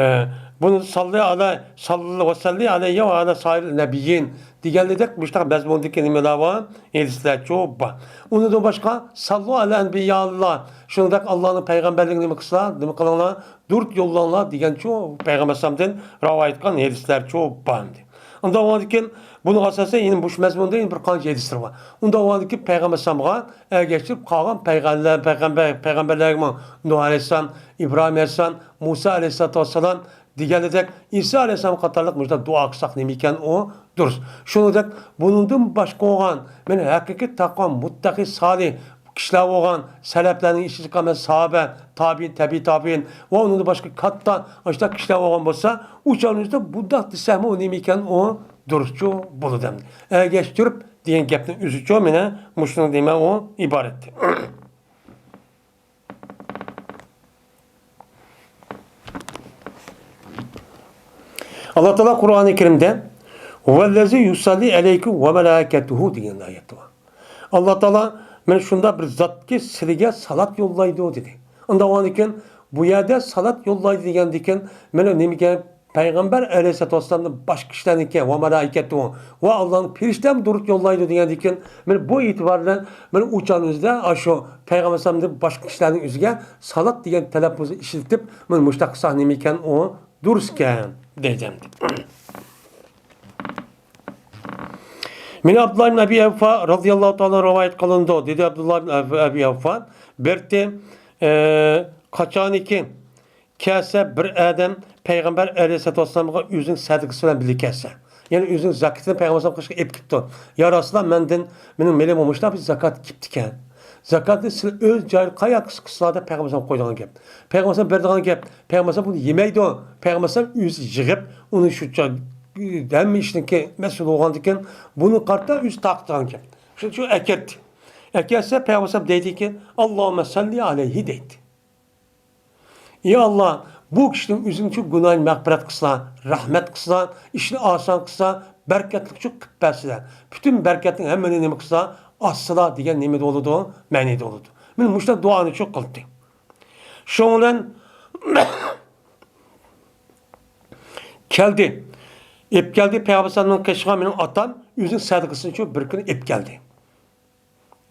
بۇنى ساللى ئەلە، ساللى ۋەسەللى ئەلەيھى ۋە ئەلە سائىرىل نەبىيين دېگەنلىدەك مۇشۇنداق مەزمۇندىكى نېمىلەر بار؟ ھەدىسلەرچۇ بار. ئۇنىڭدىن باشقا ساللۇ ئەلە ئەنبىياللا، شۇنىڭدەك ئاللانىڭ پەيغەمبەرلىكىنى نېمە قىلسىلا، نېمە قىلىڭلار، دۇرۇت يوللاڭلار دېگەنچۇ پەيغەمبەر ئەلەيھىسسالامدىن رىۋايەت قىلغان ھەدىسلەرچۇ بار ئەمدى. ئۇنداق بولغاندىكىن بۇنىڭغا ئاساسەن يەنە مۇشۇ مەزمۇندا يەنە بىر قانچە ھەدىسلەر بار. ئۇنداق بولغاندىكىن پەيغەمبەر ئەلەيھىسسالامغا ئەگەشتۈرۈپ قالغان پەيغەمبەر، پەيغەمبەر، پەيغەمبەرلەرگىمۇ نۇھ ئەلەيھىسسالام، ئىبراھىم ئەلەيھىسسالام، مۇسا ئەلەيھىسسالاتۇ ۋەسسالام دېگەنلىدەك ئىسا ئەلەيھىسسالام قاتارلىق مۇشۇنداق دۇئا قىلساق نېمە ئىكەن ئۇ؟ دۇرۇس. شۇنىڭدەك بۇنىڭدىن باشقا بولغان، مانا ھەقىقىي تەقۋا، مۇتتەقى، سالىھ كىشىلەر بولغان سەلەپلەرنىڭ ئىچىدىكى مەن ساھابە، تابىئىن، تەبىئىي تابىئىن ۋە ئۇنىڭدىن باشقا كاتتا ئاشۇنداق كىشىلەر بولغان بولسا، ئۇ چاغنىڭ ئۆزىدە بۇنداق دېسەكمۇ ئۇ نېمە ئىكەن ئۇ؟ دۇرۇسچۇ بولىدۇ ئەمدى. ئەگەشتۈرۈپ دېگەن گەپنىڭ ئۆزىچۇ مانا مۇشۇنىڭ دېمە ئۇ ئىبارەت. ئاللا تائالا قۇرئانى كەرىمدە «ھۇۋەللەزى يۇسەللى ئەلەيكۇم ۋە مەلائىكەتۇھۇ» دېگەن ئايەتتە بار. ئاللا تائالا مانا شۇنداق بىر زاتكى سىلىگە سالات يوللايدۇ دېدى. ئۇنداق بولغاندىكىن بۇ يەردە سالات يوللايدۇ دېگەندىكىن مانا نېمىگە پەيغەمبەر ئەلەيھىسسالاتۇ ۋەسسالامدىن باشقا كىشىلەرنىڭكى ۋە مەلائىكەتۇ ۋە ئاللانىڭ پەرىشتەم دۇرۇت يوللايدۇ دېگەندىكىن مانا بۇ ئېتىبار بىلەن مانا ئۇ چاغنىڭ ئۆزىدە ئاشۇ پەيغەمبەر ئەلەيھىسسالامدىن باشقا كىشىلەرنىڭ ئۆزىگە سالات دېگەن تەلەپپۇزنى ئىشلىتىپ مانا مۇشۇنداق قىلساق نېمە ئىكەن ئۇ؟ دۇرۇسكەن دەيدۇ ئەمدى. مانا ئابدۇللا ئىبن ئەبى ئەۋفا رازىياللاھۇ تائالا رىۋايەت قىلىنىدۇ، دېدى ئابدۇللا ئىبن ئەبى ئەۋفا، بىرتى، ئە، قاچانكى كەلسە بىر ئادەم پەيغەمبەر ئەلەيھىسسالاتۇ ۋەسسالامغا ئۆزىنىڭ سەدىقىسى بىلەن بىللە كەلسە، يەنى ئۆزىنىڭ زاكىتىنى پەيغەمبەر ئەلەيھىسسالامغا قىلىشقا ئېلىپ كېتىپتۇ. يا رەسۇلاللا، مەندىن، مېنىڭ مېلىمغا مۇشۇنداق بىر زاكات كېلىپتىكەن. زاكاتنى سىلەر ئۆز جايىدا قاياققا قىلسىلا دەپ پەيغەمبەر ئەلەيھىسسالام قويىدىغان گەپ. پەيغەمبەر ئەلەيھىسسالام بېرىدىغان گەپ. پەيغەمبەر ئەلەيھىسسالام بۇنى يېمەيدۇ. پەيغەمبەر ئەلەيھىسسالام ئۆزى يىغىپ، ئۇنى شۇ چاغ ھەممە ئىشنىڭكى مەسئۇلى بولغاندىكىن، بۇنى قارىتا ئۆزى تارقىتىدىغان گەپ. شۇنىڭ ئۈچۈن ئەكەتتى. ئەكەتسە پەيغەمبەر ئەلەيھىسسالام دەيدىكى، «ئاللاھۇممە سەللى ئەلەيھى» دەيدۇ. ئى ئاللا، بۇ كىشىنىڭ ئۆزىنىڭچۇ گۇناھىنى مەغپىرەت قىلسىلا، رەھمەت قىلسىلا، ئىشنى ئاسان قىلسا، بەرىكەتلىكچۇ قىلىپ بەرسىلە. پۈتۈن بەرىكەتنىڭ ھەممىنى نېمە قىلسا، ئاچسىلا دېگەن نېمىدە بولىدۇ؟ مەنىدە بولىدۇ. مانا مۇشۇنداق دۇئانىچۇ قىلدى. شۇنىڭ بىلەن كەلدى. ئېلىپ كەلدى، پەيغەمبەر ئەلەيھىسسالامنىڭ قېشىغا مېنىڭ ئاتام ئۆزىنىڭ سەدىقىسىنىچۇ بىر كۈنى ئېلىپ كەلدى.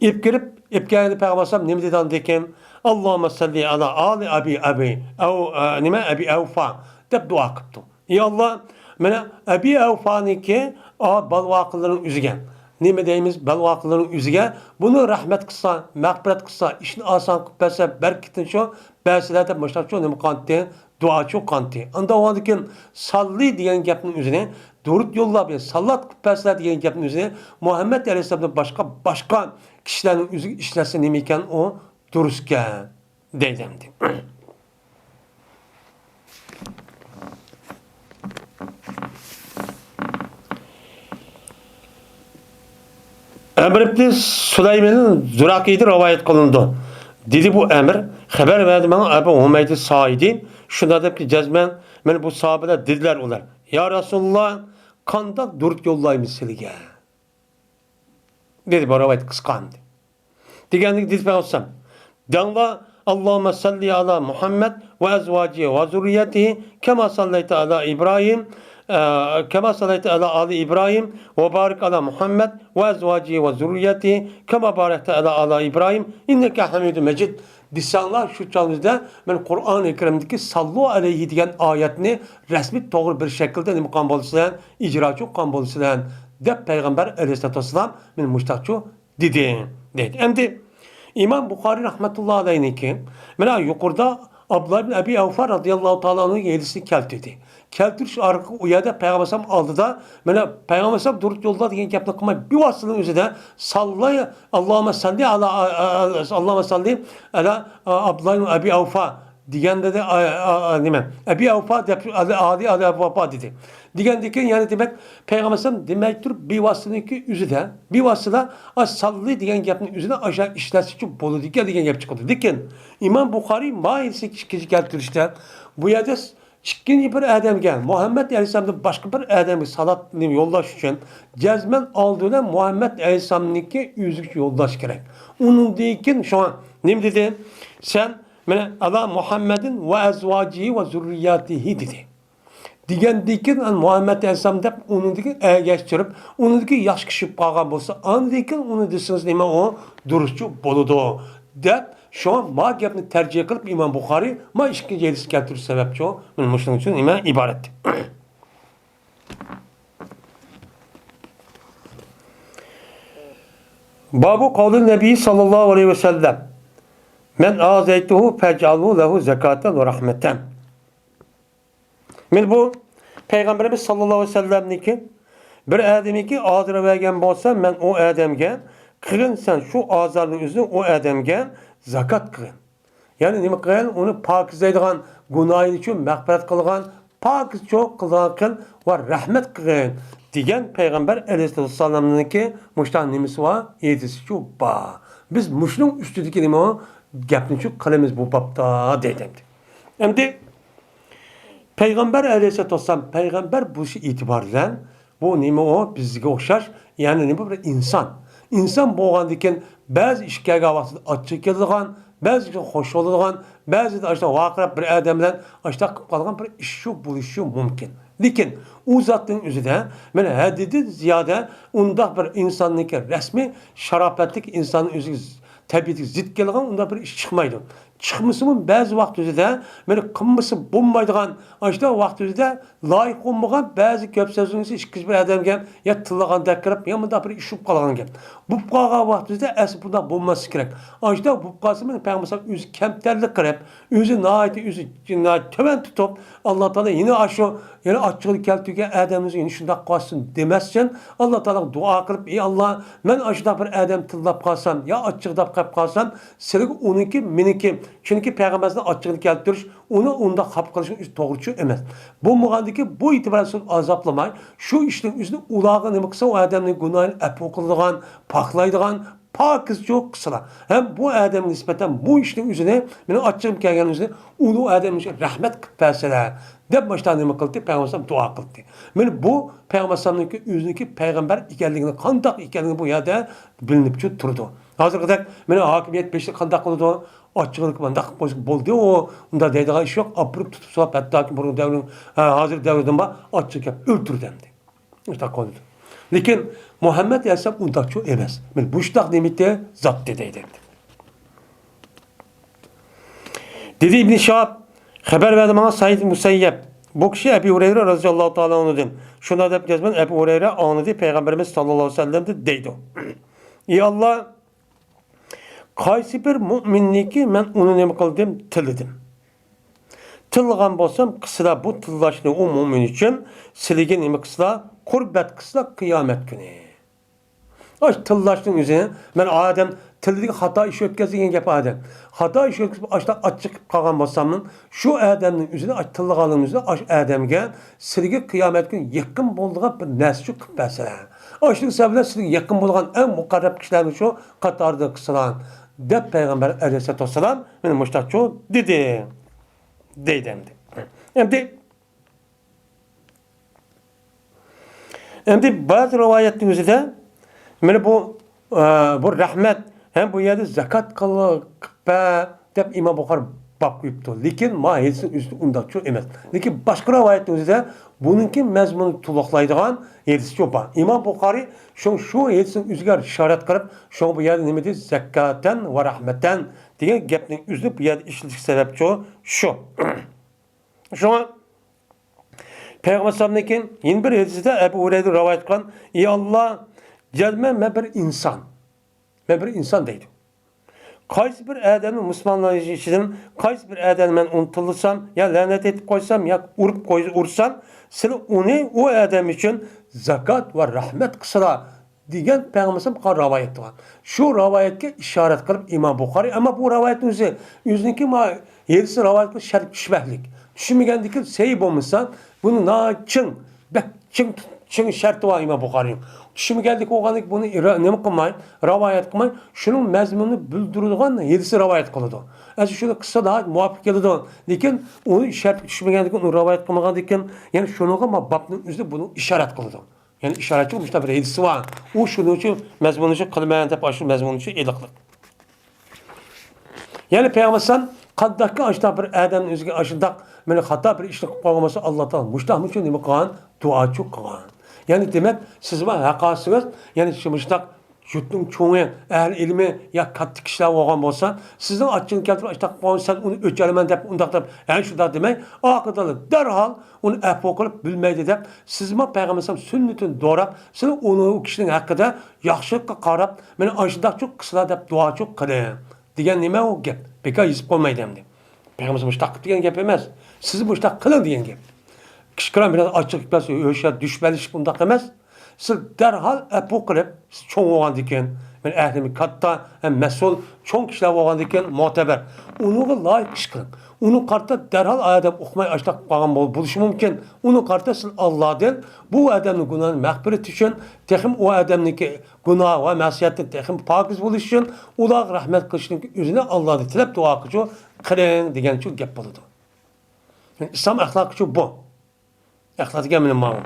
ئېلىپ كىرىپ، ئېلىپ كەلگەندە پەيغەمبەر ئەلەيھىسسالام نېمە دېدى ئاندىن كېيىن؟ «ئاللاھۇممە سەللى ئەلا ئالى ئەبى، ئەبى، ئەۋ، ئە، نېمە، ئەبى ئەۋفا» دەپ دۇئا قىپتۇ. ئى ئاللا، مانا ئەبى ئەۋفانىڭكى، ئا، بالىۋاقلىرىنىڭ ئۆزىگە، نېمە دەيمىز، بالىۋاقلىرىنىڭ ئۆزىگە بۇنى رەھمەت قىلسا، مەغپىرەت قىلسا، ئىشىنى ئاسان قىلىپ بەرسە، بەرىكىتىنى شۇ بەرسىلە دەپ مۇشۇنداق شۇ نېمە قىلغانتى؟ دۇئاچۇ قانتى. ئاندىن ئۇنىڭدىن كېيىن ساللى دېگەن گەپنىڭ ئۆزىنى، دۇرۇت يوللاپ، يەنى ساللات قىلىپ بەرسىلە دېگەن گەپنىڭ ئۆزىنى مۇھەممەد ئەلەيھىسسالامدىن باشقا، باشقا كىشىلەرنىڭ ئۆزىگە ئىشلەتسە نېمە ئىكەن ئۇ دۇرۇسكەن دەيدۇ ئەمدى. ئەمر ئىبنى سۇلەيمىن زۇراقىدىن رىۋايەت قىلىنىدۇ. دېدى بۇ ئەمر، خەۋەر بەردى ماڭا ئەبۇ ھۇمەيدى سائىدى، شۇنداق دەپكى، جەزمەن، مانا بۇ ساھابىلەر دېدىلەر ئۇلار، يا رەسۇلاللا، قانداق دۇرۇت يوللايمىز سىلىگە؟ دېدى، بۇ رىۋايەت قىسقا ئەمدى. دېگەندىكىن دېدى پەيغەمبەر ئەلەيھىسسالام، دەڭلار، اللهم صل على محمد وأزواجه وذريته كما صليت على إبراهيم، ئە، كما صليت على آل إبراهيم وبارك على محمد وأزواجه وذريته كما باركت على آل إبراهيم إنك حميد مجيد دېسەڭلار، شۇ چاغدا مەن قۇرئانى كەرىمدىكى ساللۇ ئەلەيھى دېگەن ئايەتنى رەسمىي توغرا بىر شەكىلدە نېمە قىلغان بولىسىلەر، ئىجراچى قىلغان بولىسىلەر دەپ پەيغەمبەر ئەلەيھىسسالاتۇ ۋەسسالام مانا مۇشۇنداقچۇ دېدى، دەيدۇ. ئەمدى ئىمام بۇخارىي رەھمەتۇللا ئەلەيھنىڭكى مانا يۇقىرىدا ئابدۇللا ئىبن ئەبى ئەۋفا رازىياللاھۇ تائالا ئەنھۇ ھەدىسىنى كەلتۈردى. كەلتۈرۈش ئارقىلىق ئۇ يەردە پەيغەمبەر ئەلەيھىسسالام ئالدىدا مانا پەيغەمبەر ئەلەيھىسسالام دۇرۇت يوللا دېگەن گەپنى قىلماي، بىۋاسىتىنىڭ ئۆزىدە ساللا، ئاللاھۇممە ساللى ئەلا، ئاللاھۇممە ساللى ئەلا ئابدۇللا ئىبن ئەبى ئەۋفا دېگەندە، نېمە، ئەبى ئەۋفا دەپ، ئالى، ئالى، ئالى ئەبى ۋەفا دېدى. دېگەندىن كېيىن، يەنى دېمەك، پەيغەمبەر ئەلەيھىسسالام دېمەي تۇرۇپ، بىۋاسىتىنىڭكى ئۆزىدە، بىۋاسىتە، ئا، ساللى دېگەن گەپنىڭ ئۆزىدە ئاشۇ ئىشلەتسىچۇ بولىدىكەن دېگەن گەپ چىقىدۇ. لېكىن ئىمام بۇخارىي ماھىيسى ئىككىنچى كەلتۈرۈشتە، بۇ يەردە ئىككىنچى بىر ئادەمگە، مۇھەممەد ئەلەيھىسسالامدىن باشقا بىر ئادەمگە سالاتنى يوللاش ئۈچۈن، جەزمەن ئالدى بىلەن مۇھەممەد ئەلەيھىسسالامنىڭكى ئۆزىگە يوللاش كېرەك. ئۇنىڭدىن كېيىن شۇڭا نېمە دېدى؟ سەن مانا، ئەلا مۇھەممەدىن ۋە ئەزۋاجىھى ۋە زۇررىياتىھى دېدى. دېگەندىن كېيىن، مۇھەممەد ئەلەيھىسسالام دەپ ئۇنىڭدىكى ئەگەشتۈرۈپ، ئۇنىڭدىكى ياخشى كىشى بولۇپ قالغان بولسا، ئاندىن كېيىن ئۇنى دېسىڭىز نېمە ئۇ دۇرۇسچۇ بولىدۇ، دەپ، شۇڭا ما گەپنى تەرجىھ قىلىپ ئىمام بۇخارىي ما ئىككىنچى ھەدىسنى كەلتۈرۈش سەۋەبچۇ، مانا مۇشۇنىڭ ئۈچۈن نېمە ئىبارەت. بابۇ قەۋلى نەبىي ساللاللاھۇ ئەلەيھى ۋەسەللەم، مەن ئازەيتۇھۇ فەجئەلۇ لەھۇ زەكاتەن ۋە رەھمەتەن. مانا بۇ پەيغەمبىرىمىز ساللاللاھۇ ئەلەيھى ۋەسەللەمنىڭكى، بىر ئادەمنىڭكى ئازار بەرگەن بولسا، مەن ئۇ ئادەمگە، قىلغىن سەن شۇ ئازارنىڭ ئۆزىنى ئۇ ئادەمگە زاكات قىلغىن. يەنى نېمە قىلغىن؟ ئۇنى پاكىزلەيدىغان، گۇناھىنى شۇ مەغپىرەت قىلغان، پاكىز چوق قىلغان قىل ۋە رەھمەت قىلغىن دېگەن پەيغەمبەر ئەلەيھىسسالامنىڭكى مۇشۇنداق نېمىسى بار؟ ھەدىسىچۇ بار. بىز مۇشۇنىڭ ئۈستىدىكى نېمە گەپنىچۇ قىلىمىز بۇ بابتا دەيدۇ ئەمدى. ئەمدى پەيغەمبەر ئەلەيھىسسالاتۇ ۋەسسالام پەيغەمبەر بولۇشى ئېتىبارى بىلەن بۇ نېمە ئۇ؟ بىزگە ئوخشاش، يەنى نېمە بىر ئىنسان. ئىنسان بولغاندىن كېيىن بەزى ئىش كەلگەن ۋاقتىدا ئاچچىقى كېلىدىغان، بەزى ئىشتا خوش بولىدىغان، بەزىدە ئاشۇنداق ۋارقىراپ بىر ئادەم بىلەن ئاشۇنداق قىلىپ قالغان بىر ئىش شۇ بولۇشى مۇمكىن. لېكىن ئۇ زاتنىڭ ئۆزىدە مانا ھەددىدىن زىيادە ئۇنداق بىر ئىنساننىڭكى رەسمىي شاراپەتلىك ئىنساننىڭ ئۆزىگە تەبىئىتىگە زىت كېلىدىغان ئۇنداق بىر ئىش چىقمايدۇ. چىقمىسىمۇ بەزى ۋاقىت ئۆزىدە مانا قىلمىسا بولمايدىغان، ئاشۇنداق ۋاقىت ئۆزىدە لايىق بولمىغان بەزى كۆپ سۆزلىگۈسى ئىككىنچى بىر ئادەمگە يا تىللىغاندەك قىلىپ، يا مۇنداق بىر ئىش بولۇپ قالغان گەپ. بولۇپ قالغان ۋاقىت ئۆزىدە ئەسلى بۇنداق بولماسلىقى كېرەك. ئاشۇنداق بولۇپ قالسا، مانا پەيغەمبەر ئۆزى كەمتەرلىك قىلىپ، ئۆزى ناھايىتى ئۆزى ناھايىتى تۆۋەن تۇتۇپ، ئاللا تائالا يەنە ئاشۇ، يەنە ئاچچىقىنى كەلتۈرگەن ئادەمنى يەنە شۇنداق قىلسۇن دېمەسچىن، ئاللا تائالاغا دۇئا قىلىپ، ئى ئاللا، مەن ئاشۇنداق بىر ئادەم تىللاپ قالسام يا ئاچچىقىداپ قېلىپ قالسام، سىلىگە ئۇنىڭكى، مېنىڭكى، چۈنكى پەيغەمبەرنىڭ ئاچچىقىنى كەلتۈرۈش، ئۇنى ئۇنداق خاپا قىلىشنىڭ ئۆزى توغرىچۇ ئەمەس. بولمىغاندىكى بۇ ئېتىبار ئازابلىماي، شۇ ئىشنىڭ ئۆزىنى ئۇلارغا نېمە قىلسا، ئۇ ئادەمنىڭ گۇناھىنى ئەپۇ قىلىدىغان، پاكلايدىغان، پاكىزچۇ قىلسىلا، ھەم بۇ ئادەمگە نىسبەتەن بۇ ئىشنىڭ ئۆزىنى، مېنىڭ ئاچچىقىم كەلگەن ئۆزىنى ئۇلۇغ ئادەم ئۈچۈن رەھمەت قىلىپ بەرسىلە، دەپ ماشۇنداق نېمە قىلدى، پەيغەمبەر ئەلەيھىسسالام دۇئا قىلدى. مانا بۇ پەيغەمبەر ئەلەيھىسسالامنىڭكى ئۆزىنىڭكى پەيغەمبەر ئىكەنلىكىنى، قانداق ئىكەنلىكىنى بۇ يەردە بىلىنىپچۇ تۇرىدۇ. ھازىرقىدەك مانا ھاكىمىيەت بېشىدا قانداق قىلىدۇ؟ ئاچچىقىدىكى مانداق بولدى ئۇ، ئۇنداق دەيدىغان ئىش يوق. ئاپىرىپ تۇتۇپ سولاپ، ھەتتاكى بۇرۇن دەۋرنىڭ، ھە، ھازىر دەۋرىدىن بار ئاچچىق گەپ ئۆلتۈردى ئەمدى. مۇشۇنداق قىلدى. لېكىن مۇھەممەد ئەلەيھىسسالام ئۇنداقچۇ ئەمەس. مانا مۇشۇنداق نېمىتى زاتتى دەيدۇ ئەمدى. دېدى ئىبنى شىھاب، خەۋەر بەردى ماڭا سەئىد مۇسەييەب. بۇ كىشى ئەبۇ ھۇرەيرە رەزىياللاھۇ تائالا ئەنھۇدىن. شۇنداق دەپ گەزمەن ئەبۇ ھۇرەيرە ئاڭلىدى، پەيغەمبىرىمىز ساللاللاھۇ ئەلەيھى ۋەسەللەمدىن دەيدۇ. ئى ئاللا، قايسى بىر مۇئمىننىكى مەن ئۇنى نېمە قىلدىم؟ تىللىدىم. تىللىغان بولسام، قىسىدا بۇ تىللاشنى ئۇ مۇئمىن ئۈچۈن سىلىگە نېمە قىسىلا؟ قۇربەت قىسىلا قىيامەت كۈنى. ئاش تىللاشنىڭ ئۆزى، مەن ئادەم تىلىدىكى خاتا ئىش ئۆتكەزدى دېگەن گەپ ئادەم. خاتا ئىش ئۆتكەزىپ، ئاشتا ئاچچىقىپ قالغان بولساممۇ، شۇ ئادەمنىڭ ئۆزىنى ئاش تىللىغانلىقىم ئۆزىنى ئاش ئادەمگە سىلىگە قىيامەت كۈنى يېقىن بولىدىغان بىر نەرسىچۇ قىلىپ بەرسىلەر. ئاشۇنىڭ سەۋەبىدىن سىلىگە يېقىن بولغان ئەڭ مۇقەررەب كىشىلەرنى شۇ قاتارىدىن قىلسىلا، دەپ پەيغەمبەر ئەلەيھىسسالاتۇ ۋەسسالام مانا مۇشۇنداقچۇ دېدى. دەيدۇ ئەمدى. ئەمدى ئەمدى بەزى رىۋايەتنىڭ ئۆزىدە مانا بۇ، ئە، بۇ رەھمەت ھەم بۇ يەردە زاكات قىل-، قىلىپ بەر دەپ ئىمام بۇخارى باب قويۇپتۇ. لېكىن ما ھەدىسنىڭ ئۆزىدە ئۇنداقچۇ ئەمەس. لېكىن باشقا رىۋايەتنىڭ ئۆزىدە بۇنىڭكى مەزمۇنىنى تولۇقلايدىغان ھەدىسچۇ بار. ئىمام بۇخارى شۇ، شۇ ھەدىسنىڭ ئۆزىگە ئىشارەت قىلىپ، شۇڭا بۇ يەردە نېمە دېدى؟ زەكاتەن ۋە رەھمەتەن دېگەن گەپنىڭ ئۆزىنى بۇ يەردە ئىشلىتىش سەۋەبچۇ شۇ. شۇڭا پەيغەمبەر ئەلەيھىسسالامدىن كېيىن يەنە بىر ھەدىسىدە ئەبۇ ھۇرەيرە رىۋايەت قىلغان، ئى ئاللا، جەزمەن مەن بىر ئىنسان. مەن بىر ئىنسان دەيدۇ. قايسى بىر ئادەمنى مۇسۇلمانلار ئىچىدىن قايسى بىر ئادەمنى مەن ئۇنى تىللىسام، يا لەنەت ئېيتىپ قويسام، يا ئۇرۇپ قوي-، ئۇرسام، سىلى ئۇنى ئۇ ئادەم ئۈچۈن زاكات ۋە رەھمەت قىلسىلا، دېگەن پەيغەمبەرمىز قىلغان رىۋايەت بار. شۇ رىۋايەتكە ئىشارەت قىلىپ ئىمام بۇخارى، ئەمما بۇ رىۋايەتنىڭ ئۆزى، ئۆزىنىڭكى ما-، ھەدىسى رىۋايەتكە شەرت چۈشمەكلىك. چۈشمىگەندىكىن سەھىھ بولمىسا، بۇنى ناھايىتى چىڭ، بەك چىڭ، چىڭ شەرتى بار ئىمام بۇخارىنىڭ. چۈشمىگەندىكى بولغاندىكىن بۇنى ئىرا-، نېمە قىلماي، رىۋايەت قىلماي، شۇنىڭ مەزمۇنىنى بىلدۈرىدىغان ھەدىسى رىۋايەت قىلىدۇ. ئەسلى شۇنى قىلسا ناھايىتى مۇۋاپىق كېلىدۇ. لېكىن ئۇنى شەرتكە چۈشمىگەندىكىن، ئۇنى رىۋايەت قىلمىغاندىكىن، يەنى شۇنىڭغا ما بابنىڭ ئۆزى بۇنى ئىشارەت قىلىدۇ. يەنى ئىشارەتچى مۇشۇنداق بىر ھەدىسى بار. ئۇ شۇنىڭ ئۈچۈن مەزمۇنى شۇ قىلىمەن دەپ ئاشۇ مەزمۇنى شۇ ئېلىقلىق. يەنى پەيغەمبەر ئەلەيھىسسالام قانداقكى ئاشۇنداق بىر ئادەمنىڭ ئۆزىگە ئاشۇنداق مېنى خاتا بىر ئىشنى قىلىپ قويغان بولسا، ئاللا تائالا مۇشۇنداقمۇ شۇ نېمە قىلغان؟ دۇئاچۇ قىلغان. يەنى دېمەك، سىز بار ھەققاسىڭىز، يەنى شۇ مۇشۇنداق يۇرتنىڭ چوڭى، ئەھلى ئىلمى يا كاتتا كىشىلەر بولغان بولسا، سىزنىڭ ئاچچىقىنى كەلتۈرۈپ ئاشۇنداق قىلىپ قويغان، سەن ئۇنى ئۆچەرمەن دەپ، ئۇنداق دەپ، ھە شۇنداق دېمەي، ئارقىدىن دەرھال ئۇنى ئەپۇ قىلىپ بۆلمەيدۇ دەپ، سىزمۇ پەيغەمبەر ئەلەيھىسسالام سۈننىتىنى دوراپ، سىلەر ئۇنى، ئۇ كىشىنىڭ ھەققىدە ياخشىلىققا قاراپ، مېنى ئاشۇنداقچۇ قىلسىلا دەپ دۇئاچۇ قىلىڭ دېگەن نېمە ئۇ گەپ؟ بېكار يېزىپ قويمايدۇ ئەمدى. پەيغەمبەر مۇشۇنداق قىل دېگەن گەپ ئەمەس. سىز مۇشۇنداق قىلىڭ دېگەن گەپ. كىچىككىنە بىر ئاچچىق كەلسە، ئۆشە دۈشمەنلىشىپ ئۇنداق ئەمەس. سىز دەرھال ئەپۇ قىلىپ، سىز چوڭ بولغاندىكىن، مەن ئەھلىمى كاتتا ھەم مەسئۇل، چوڭ كىشىلەر بولغاندىكىن، مۆتەبەر. ئۇنىڭغا لايىق ئىش قىلىڭ. ئۇنىڭغا قارىتا دەرھال ئادەم ئۇقماي ئاشۇنداق قىلىپ قالغان بول-، بولۇشى مۇمكىن. ئۇنىڭغا قارىتا سىز ئاللادىن بۇ ئادەمنىڭ گۇناھىنى مەغپىرىتى ئۈچۈن، تېخىمۇ ئۇ ئادەمنىڭكى گۇناھ ۋە مەسىيەتتىن تېخىمۇ پاكىز بولۇشى ئۈچۈن ئۇلارغا رەھمەت قىلىشنىڭ ئۆزىنى ئاللادىن تىلەپ دۇئا قىلىشۇ، قىلىڭ دېگەنچۇ گەپ بولىدۇ. ئىسلام ئەخلاقىچۇ بۇ. ئەخلاق دېگەن مانا ماۋۇ.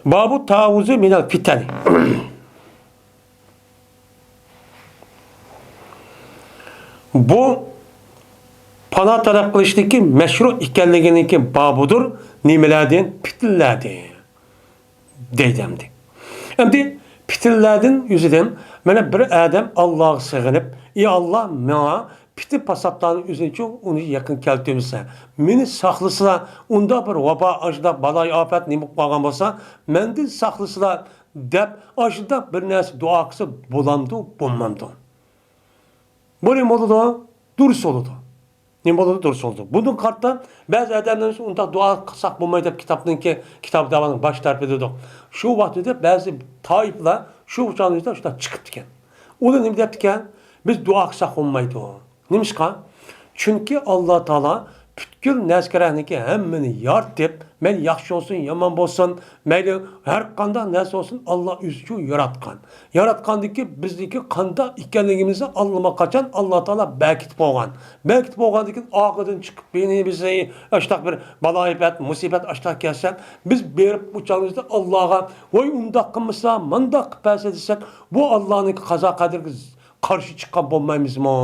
بابۇ تاۋۇزى مىنەل پىتەنى. بۇ پانا تەلەپ قىلىشنىڭكى مەشرۇ ئىكەنلىكىنىڭكى بابىدۇر. نېمىلەردىن؟ پىتنىلەردىن. دەيدۇ ئەمدى. ئەمدى پىتنىلەردىن ئۆزىدىن، مانا بىر ئادەم ئاللاغا سېغىنىپ، ئى ئاللا، ماڭا پىتنە پاساتلارنىڭ ئۆزىنىچۇ ئۇنى يېقىن كەلتۈرمىسە، مېنى ساقلىسىلا، ئۇنداق بىر ۋابا، ئاشۇنداق بالايىئاپەت نېمە بولۇپ قالغان بولسا، مەندىن ساقلىسىلا، دەپ ئاشۇنداق بىر نەرسە دۇئا قىلسا بولامدۇ، بولمامدۇ؟ بۇ نېمە بولىدۇ؟ دۇرۇس بولىدۇ. نېمە بولىدۇ؟ دۇرۇس بولىدۇ. بۇنىڭغا قارىتا بەزى ئادەملەر ئۇنداق دۇئا قىلساق بولمايدۇ دەپ كىتابنىڭكى، كىتاب داۋانىڭ باش تەرىپىدە دەيدۇ. شۇ ۋاقىتتا بەزى تائىپلار شۇ چاغدا شۇنداق چىقىپتىكەن. ئۇلار نېمە دەپتىكەن؟ بىز دۇئا قىلساق بولمايدۇ. نېمىشقا؟ چۈنكى ئاللا تائالا پۈتكۈل نەرسە-كەرەكنىڭكى ھەممىنى يارىتىپ، مەيلى ياخشى بولسۇن، يامان بولسۇن، مەيلى ھەر قانداق نەرسە بولسۇن، ئاللا ئۆزىچۇ ياراتقان. ياراتقاندىكى بىزنىڭكى قانداق ئىكەنلىكىمىزنى ئاللىماقاچان ئاللا تائالا بەركىتىپ بولغان. بەركىتىپ بولغاندىكىن ئارقىدىن چىقىپ، يەنە بىزنى ئاشتاق بىر بالايىئاپەت، مۇسىبەت ئاشتاق كەلسە، بىز بېرىپ ئۇ چاغىمىزدا ئاللاغا، ۋاي ئۇنداق قىلمىسا، مۇنداق قىلىپ بەرسە دېسەك، بۇ ئاللانىڭكى قازا قەدىرىگە قارشى چىققان بولمايمىزمۇ؟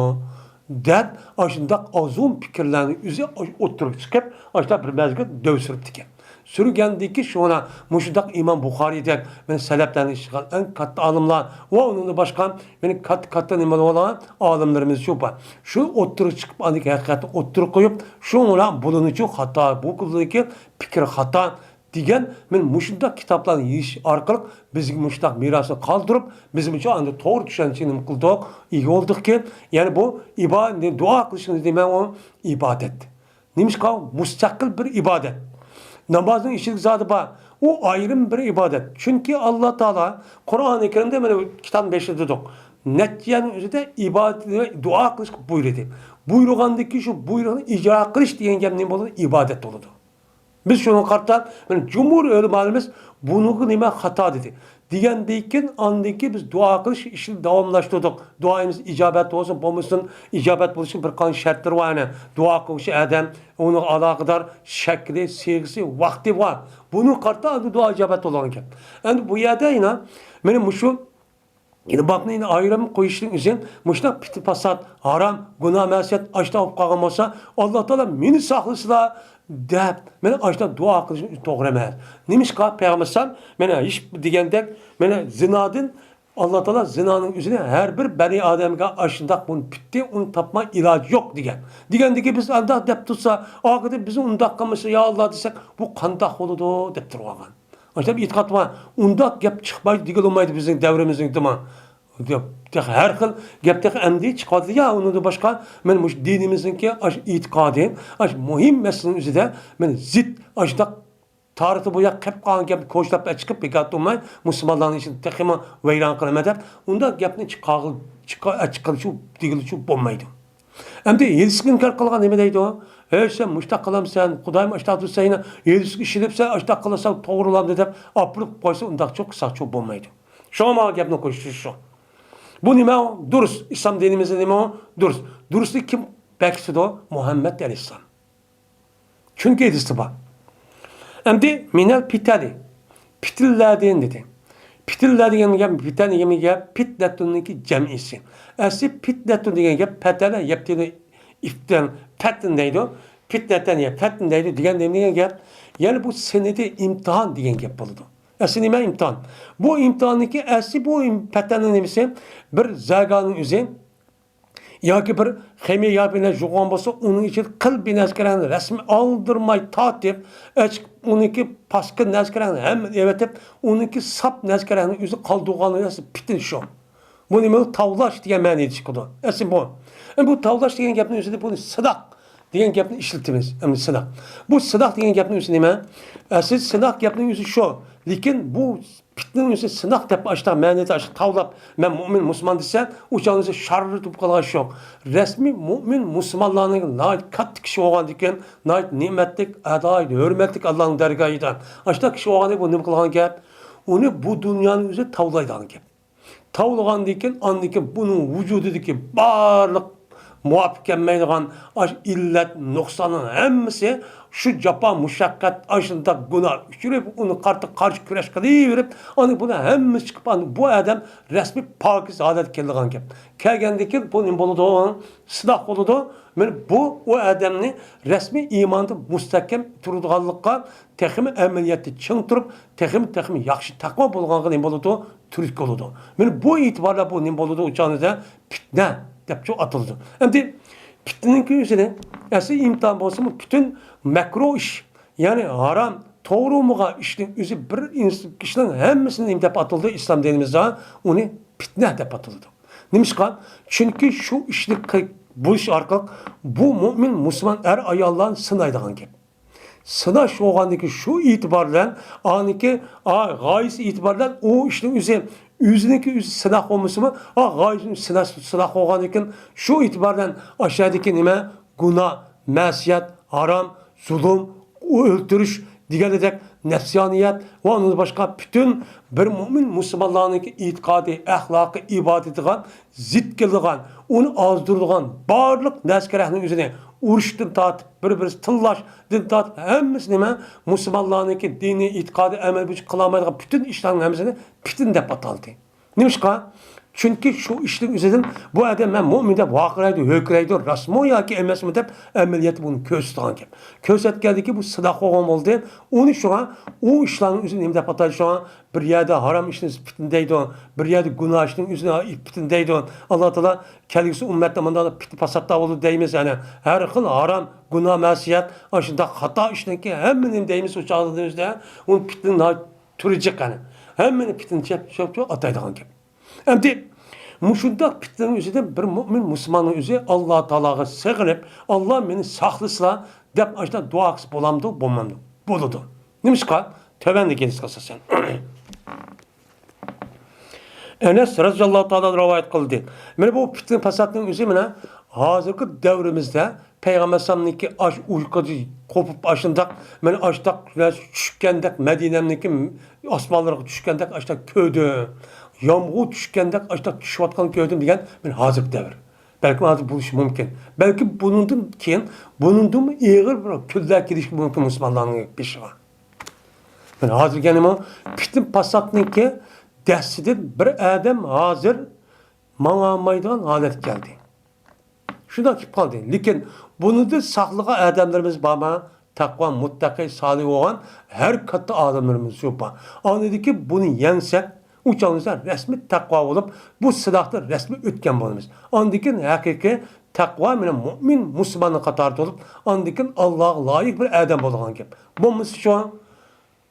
دەپ، ئاشۇنداق ئازغۇن پىكىرلەرنىڭ ئۆزى ئوتتۇرىغا چىقىپ، ئاشۇنداق بىر مەزگىل دەۋ سۈرۈپتىكەن. سۈرگەندىكى شۇڭا مۇشۇنداق ئىمام بۇخارىيدەك مەن سەلەپلەرنى ئىشلىغان ئەڭ كاتتا ئالىملار ۋە ئۇنىڭدىن باشقا مەن كاتتا كاتتا نېمە بولغان ئالىملىرىمىز شۇ بار. شۇ ئوتتۇرىغا چىقىپ ئاندىكى ھەقىقەتنى ئوتتۇرىغا قويۇپ شۇڭا بۇلىنىچۇ خاتا، بۇ قىلدىكى پىكىر خاتا دېگەن مەن مۇشۇنداق كىتابلارنى يېزىش ئارقىلىق بىزگە مۇشۇنداق مىراسنى قالدۇرۇپ بىز مۇشۇ ئاندىن توغرا چۈشەنچىنى نېمە قىلدۇق، ئىگە بولدۇقكى يەنى بۇ ئىبا دۇئا قىلىشنى دېمە ئۇ ئىبادەت. نېمىشقا؟ مۇستەقىل بىر ئىبادەت. نامازنىڭ ئىچىدىكى زادى بار. ئۇ ئايرىم بىر ئىبادەت. چۈنكى ئاللا تائالا قۇرئانى كەرىمدە مانا بۇ كىتابنى بېشىدا دېدۇق. نەچچە يەرنىڭ ئۆزىدە ئىبادەت، دۇئا قىلىشقا بۇيرۇدى. بۇيرۇغاندىكى شۇ بۇيرۇقنى ئىجرا قىلىش دېگەن گەپ نېمە بولىدۇ؟ ئىبادەت بولىدۇ. بىز شۇنىڭغا قارىتا، مانا جۇمھۇر ئۆلىمالىرىمىز بۇنىڭغا نېمە خاتا دېدى. دېگەندىن كېيىن، ئاندىن كېيىن بىز دۇئا قىلىش ئىشىنى داۋاملاشتۇردۇق. دۇئايىمىز ئىجابەت بولسۇن، بولمىسۇن، ئىجابەت بولۇشنىڭ بىر قانچە شەرتلىرى بار. يەنى دۇئا قىلغۇچى ئادەم، ئۇنىڭ ئالاقىدار شەكلى، سىيغىسى، ۋاقتى بار. بۇنىڭغا قارىتا ئەمدى دۇئا ئىجابەت بولىدىغان گەپ. ئەمدى بۇ يەردە يەنە مانا مۇشۇ يەنە بابنى يەنە ئايرىم قويۇشنىڭ ئۆزى مۇشۇنداق پىت-پاسات، ھارام، گۇناھ، مەسىيەت ئاشۇنداق بولۇپ قالغان بولسا، ئاللا تائالا مېنى ساقلىسىلا دەپ، مانا ئاشۇنداق دۇئا قىلىشنىڭ ئۆزى توغرا ئەمەس. نېمىشقا پەيغەمبەر ئەلەيھىسسالام مانا ھېچ دېگەندەك، مانا زىنادىن ئاللا تائالا زىنانىڭ ئۆزىنى ھەر بىر بەنى ئادەمگە ئاشۇنداق بۇنى پۈتتى، ئۇنى تاپماي ئىلاجى يوق دېگەن. دېگەندىكى بىز ئانداق دەپ تۇرسا، ئاخىرىدا بىزنى ئۇنداق قىلمىسا يا ئاللا دېسەك، بۇ قانداق بولىدۇ دەپ تۇرۇۋالغان. ئاشۇنداق ئېتىقاد بار. ئۇنداق گەپ چىقمايدۇ دېگىلى بولمايدۇ بىزنىڭ دەۋرىمىزنىڭ دېمە. تېخى ھەر خىل گەپ تېخى ئەمدى چىقىۋاتىدۇ. يا ئۇنىڭدىن باشقا مەن مۇشۇ دىنىمىزنىڭكى ئاشۇ ئېتىقادى، ئاشۇ مۇھىم مەسىلىنىڭ ئۆزىدە مەن زىت ئاشۇنداق تارىختا بۇ ياق قېلىپ قالغان گەپنى كوچىلاپ چىقىپ بىكار تۇرماي مۇسۇلمانلارنىڭ ئىشىنى تېخىمۇ ۋەيران قىلىمەن دەپ ئۇنداق گەپنى چىقارغىلى، چىقا-، چىقىرىشۇ دېگىلىچۇ بولمايدۇ. ئەمدى ھېلىسىگە ئىنكار قىلغان نېمە دەيدۇ؟ ھەي، سەن مۇشتاق قىلامسەن، خۇدايىم ئاشتاق دېسەن، ھېلىسىگە ئىشىنىپسەن، ئاشتاق قىلساڭ توغرىلامدۇ دەپ ئاپىرىپ قويسا ئۇنداق چوق ساقچى بولمايدۇ. شۇڭا ماڭا گەپنى قويۇش شۇ. بۇ نېمە؟ دۇرۇس. ئىسلام دىنىمىزدا نېمە؟ دۇرۇس. دۇرۇسنى كىم بەكىتىدۇ؟ مۇھەممەد ئەلەيھىسسالام. چۈنكى ھەدىستە بار. ئەمدى مىنەل پىتەنى، پىتىنلەردىن دېدى. پىتىنلەر دېگەن گەپ، پىتەن دېگەن گەپ پىتنەتۇننىڭكى جەمئىسى. ئەسلى پىتنەتۇن دېگەن گەپ پەتەنە يەپتىنى ئىفتەن پەتن دەيدۇ. پىتنەتەن يە پەتن دەيدۇ دېگەن نېمە دېگەن گەپ؟ يەنى بۇ سىنىدى ئىمتىھان دېگەن گەپ بولىدۇ. ئەسلى نېمە؟ ئىمتىھان. بۇ ئىمتىھاننىڭكى ئەسلى بۇ ئىم-، پەتەننىڭ نېمىسى؟ بىر زەگانىڭ ئۆزى ياكى بىر خېمىر ياپى بىلەن يۇغان بولسا، ئۇنىڭ ئىچىدە قىل بىر نەرسىكەرەكنى رەسمىي ئالدىرماي تارتىپ، ئەچىق ئۇنىڭكى پاسكىنا نەرسىكەرەكنى ھەممىنى ئېۋەتىپ، ئۇنىڭكى ساپ نەرسىكەرەكنىڭ ئۆزى قالدۇرغانلىقى ئەسلى پىتىن شۇ. بۇ نېمە؟ تاۋلاش دېگەن مەنىدە چىقىدۇ. ئەسلى بۇ. ئەمدى بۇ تاۋلاش دېگەن گەپنىڭ ئۆزىدە بۇنى سىداق دېگەن گەپنى ئىشلىتىمىز. ئەمدى سىداق. بۇ سىداق دېگەن گەپنىڭ ئۆزى نېمە؟ ئەسلى سىداق گەپنىڭ ئۆزى شۇ. لېكىن بۇ پىتنىنىڭ ئۆزى سىناق دەپ ئاشۇنداق مەنىدە ئاشۇ تاۋلاپ، مەن مۇئمىن مۇسۇلمان دېسە، ئۇ چاغدا شاررىتىپ قالغان شۇ. رەسمىي مۇئمىن مۇسۇلمانلارنىڭ ناھايىتى كاتتا كىشى بولغاندىكىن، ناھايىتى نېمەتلىك، ئەلايىدى ھۆرمەتلىك ئاللانىڭ دەرگاھىدا. ئاشۇنداق كىشى بولغاندىكىن بۇ نېمە قىلغان گەپ؟ ئۇنى بۇ دۇنيانىڭ ئۆزى تاۋلايدىغان گەپ. تاۋلىغاندىن كېيىن، ئاندىن كېيىن بۇنىڭ ۋۇجۇدىدىكى بارلىق مۇۋاپىق كەلمەيدىغان ئاشۇ ئىللەت، نۇقساننىڭ ھەممىسى شۇ جاپا، مۇشەققەت، ئاشۇنداق گۇناھ ئۇچۇرۇپ، ئۇنى قارتا قارشى كۈرەش قىلىۋېرىپ، ئاندىن بۇنىڭ ھەممىسى چىقىپ، ئاندىن بۇ ئادەم رەسمىي پاكىز ھالەتكە كېلىدىغان گەپ. كەلگەندىن كېيىن بۇ نېمە بولىدۇ؟ سىناق بولىدۇ. مانا بۇ ئۇ ئادەمنى رەسمىي ئىماندا مۇستەھكەم تۇرىدىغانلىققا تېخىمۇ ئەمەلىيەتتە چىڭ تۇرۇپ، تېخىمۇ، تېخىمۇ ياخشى تەقۋا بولغانغا نېمە بولىدۇ؟ تۈرتكە بولىدۇ. مانا بۇ ئېتىباردا بۇ نېمە بولىدۇ؟ ئۇ چاغدا پىتنە دەپچۇ ئاتىلىدۇ. ئەمدى پىتنىنىڭكى ئۆزىنى ئەسلى ئىمتىھان بولسىمۇ، پۈتۈن مەكرۇھ ئىش، يەنى ھارام، توغرا بولمىغان ئىشنىڭ ئۆزى بىر ئىنس-، كىشىنىڭ ھەممىسىنى نېمە دەپ ئاتىلىدۇ؟ ئىسلام دىنىمىزدا ئۇنى پىتنە دەپ ئاتىلىدۇ. نېمىشقا؟ چۈنكى شۇ ئىشنى قىل-، بولۇش ئارقىلىق بۇ مۇئمىن مۇسۇلمان ئەر ئاياللارنى سىنايدىغان گەپ. سىناش بولغاندىكى شۇ ئېتىبار بىلەن، ئانىكى، ئا، غايىسى ئېتىبار بىلەن ئۇ ئىشنىڭ ئۆزى، ئۆزىنىڭكى ئۆزى سىناق بولمىسىمۇ، ئا، غايىسىنى سىناش، سىناق بولغاندىكىن شۇ ئېتىبار بىلەن ئاشۇ يەردىكى نېمە؟ گۇناھ، مەسىيەت، ھارام، زۇلۇم، ئۆلتۈرۈش دېگەندەك نەپسانىيەت ۋە ئۇنىڭدىن باشقا پۈتۈن بىر مۇئمىن مۇسۇلمانلارنىڭكى ئېتىقادى، ئەخلاقى، ئىبادىتىغا زىت كېلىدىغان، ئۇنى ئازدۇرىدىغان بارلىق نەرسە-كەرەكنىڭ ئۆزىنى ئۇرۇشتىن تارتىپ، بىر-بىرسى تىللاشتىن تارتىپ، ھەممىسى نېمە؟ مۇسۇلمانلارنىڭكى دىنىي ئېتىقادى ئەمەل بويىچە قىلالمايدىغان پۈتۈن ئىشلارنىڭ ھەممىسىنى پىتنە دەپ ئاتالدى. نېمىشقا؟ چۈنكى شۇ ئىشنىڭ ئۆزىدىن بۇ ئادەم مەن مۆمىن دەپ ۋارقىرايدۇ، ھۆركىرەيدۇ، راستمۇ ياكى ئەمەسمۇ دەپ ئەمەلىيەتتە بۇنى كۆرسىتىدىغان گەپ. كۆرسەتكەندىن كېيىن بۇ سىداق بولغان بولدى. ئۇنى شۇڭا ئۇ ئىشلارنىڭ ئۆزىنى نېمە دەپ ئاتايدۇ؟ شۇڭا بىر يەردە ھارام ئىشنى پىتنە دەيدۇ، بىر يەردە گۇناھ ئىشنىڭ ئۆزىنى پىتنە دەيدۇ. ئاللا تائالا كەلگۈسى ئۈممەتتە مۇنداق پىتنە پاساتلار بولىدۇ دەيمىز. يەنى ھەر خىل ھارام، گۇناھ، مەسىيەت، ئاشۇنداق خاتا ئىشنىڭكى ھەممىنى دەيمىز ئۇ چاغدا ئۆزىدە. ئۇنى پىتنە تۈرى جىق يەنى. ھەممىنى پىتنە دەپ ئاتايدىغان گەپ. ئەمدى مۇشۇنداق پىتنىنىڭ ئۆزىدىن بىر مۆمىن مۇسۇلماننىڭ ئۆزى ئاللا تائالاغا سېغىنىپ، ئاللا مېنى ساقلىسىلا دەپ ئاشۇنداق دۇئا قىلسا بولامدۇ؟ بولمامدۇ؟ بولىدۇ. نېمىشقا؟ تۆۋەندىكى ھەدىسكە ئاساسەن. ئەنەس رەزىياللاھۇ تائالا رىۋايەت قىلدى. مانا بۇ پىتنە پاساتنىڭ ئۆزى مانا ھازىرقى دەۋرىمىزدە پەيغەمبەر ئەلەيھىسسالامنىڭكى ئاش ئۇيقۇدا قوپۇپ ئاشۇنداق، مانا ئاشتاق چۈشكەندەك مەدىنەمنىڭكى ئاسمانلىرىغا چۈشكەندەك ئاشتاق كۆردۈم. يامغۇر چۈشكەندەك ئاشتاق چۈشۈۋاتقان كۆردۈم دېگەن مانا ھازىرقى دەۋر. بەلكىم ھازىر بولۇشى مۇمكىن. بەلكى بۇنىڭدىن كېيىن بۇنىڭدىنمۇ ئېغىر بىر كۈنلەر كېلىشى مۇمكىن مۇسۇلمانلارنىڭ بېشىغا. مانا ھازىر يەنىمۇ پىتنە پاساتنىڭكى دەستىدىن بىر ئادەم ھازىر ماڭالمايدىغان ھالەتكە كەلدى. شۇنداق كېلىپ قالدى. لېكىن بۇنىڭدىن ساقلىغان ئادەملىرىمىز بارمۇ؟ تەقۋا، مۇتتەقى، سالىھ بولغان ھەر كاتتا ئالىملىرىمىز شۇ بار. ئاندىن كېيىن بۇنى يەڭسەك، ئۇ چاغدا رەسمىي تەقۋا بولۇپ، بۇ سىناقتىن رەسمىي ئۆتكەن بولىمىز. ئاندىن كېيىن ھەقىقىي تەقۋا مېنىڭ مۆمىن مۇسۇلماننىڭ قاتارىدا بولۇپ، ئاندىن كېيىن ئاللاغا لايىق بىر ئادەم بولىدىغان گەپ. بولمىسا شۇ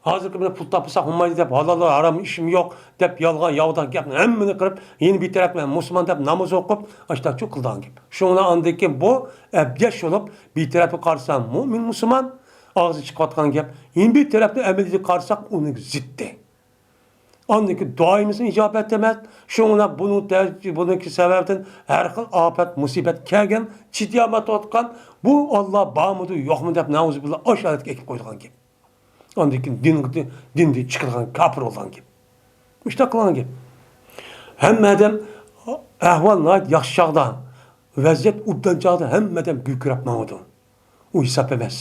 ھازىرقى بىلەن پۇل تاپمىساق بولمايدۇ دەپ، ھالال ھارام ئىشىم يوق دەپ، يالغان ياۋىداق گەپنى ھەممىنى قىلىپ، يەنە بىر تەرەپتىن مەن مۇسۇلمان دەپ ناماز ئوقۇپ، ئاشتاق چۇ قىلىدىغان گەپ. شۇڭا ئاندىن كېيىن بۇ ئەبجەش بولۇپ، بىر تەرەپكە قارىسا مۆمىن مۇسۇلمان، ئاغزى چىقىۋاتقان گەپ، يەنە بىر تەرەپتىن ئەمەلىيەتكە قارىساق ئۇنىڭ زىددى. ئاندىن كېيىن دۇئايىمىزمۇ ئىجابەت ئەمەس. شۇڭا بۇنىڭ تە-، بۇنىڭكى سەۋەبىدىن ھەر خىل ئاپەت، مۇسىبەت كەلگەن، چىدىيالمايۋاتقان، بۇ ئاللا بارمىدۇ، يوقمۇ دەپ نەئۇزۇبىللا ئاشۇ ھالەتكە ئەكىپ قويىدىغان گەپ. ئاندىن كېيىن دىن، دىندىن چىقىدىغان كاپىر بولغان گەپ. مۇشۇنداق قىلغان گەپ. ھەممە ئادەم ئەھۋال ناھايىتى ياخشى چاغدا، ۋەزىيەت ئوبدان چاغدا ھەممە ئادەم گۈركىرەپ ماڭىدۇ. ئۇ ھېساب ئەمەس.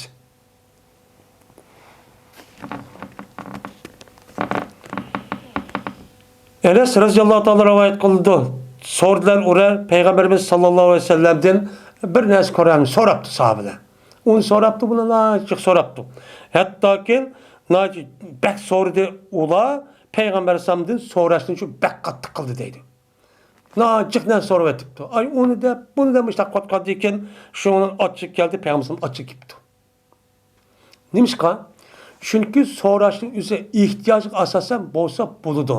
ئەنەس رەزىياللاھۇ تائالا رىۋايەت قىلىدۇ. سورىدىلەر ئۇلار پەيغەمبىرىمىز ساللاللاھۇ ئەلەيھى ۋەسەللەمدىن بىر نەرسە كۆرەرمۇ سوراپتۇ ساھابىلەر. ئۇنى سوراپتۇ، بۇنى ناھايىتى جىق سوراپتۇ. ھەتتاكى ناھايىتى بەك سورىدى ئۇلار، پەيغەمبەر ئەلەيھىسسالامدىن سوراشنى شۇ بەك قاتتىق قىلدى دەيدۇ. ناھايىتى جىق نەرسە سوراۋېتىپتۇ. ئاي، ئۇنى دەپ، بۇنى دەپ مۇشۇنداق قىلىۋاتقاندىكىن، شۇنىڭ ئاچچىقى كەلدى، پەيغەمبەر ئەلەيھىسسالام ئاچچىقى كېلىپتۇ. نېمىشقا؟ چۈنكى سوراشنىڭ ئۆزى ئېھتىياجغا ئاساسەن بولسا بولىدۇ.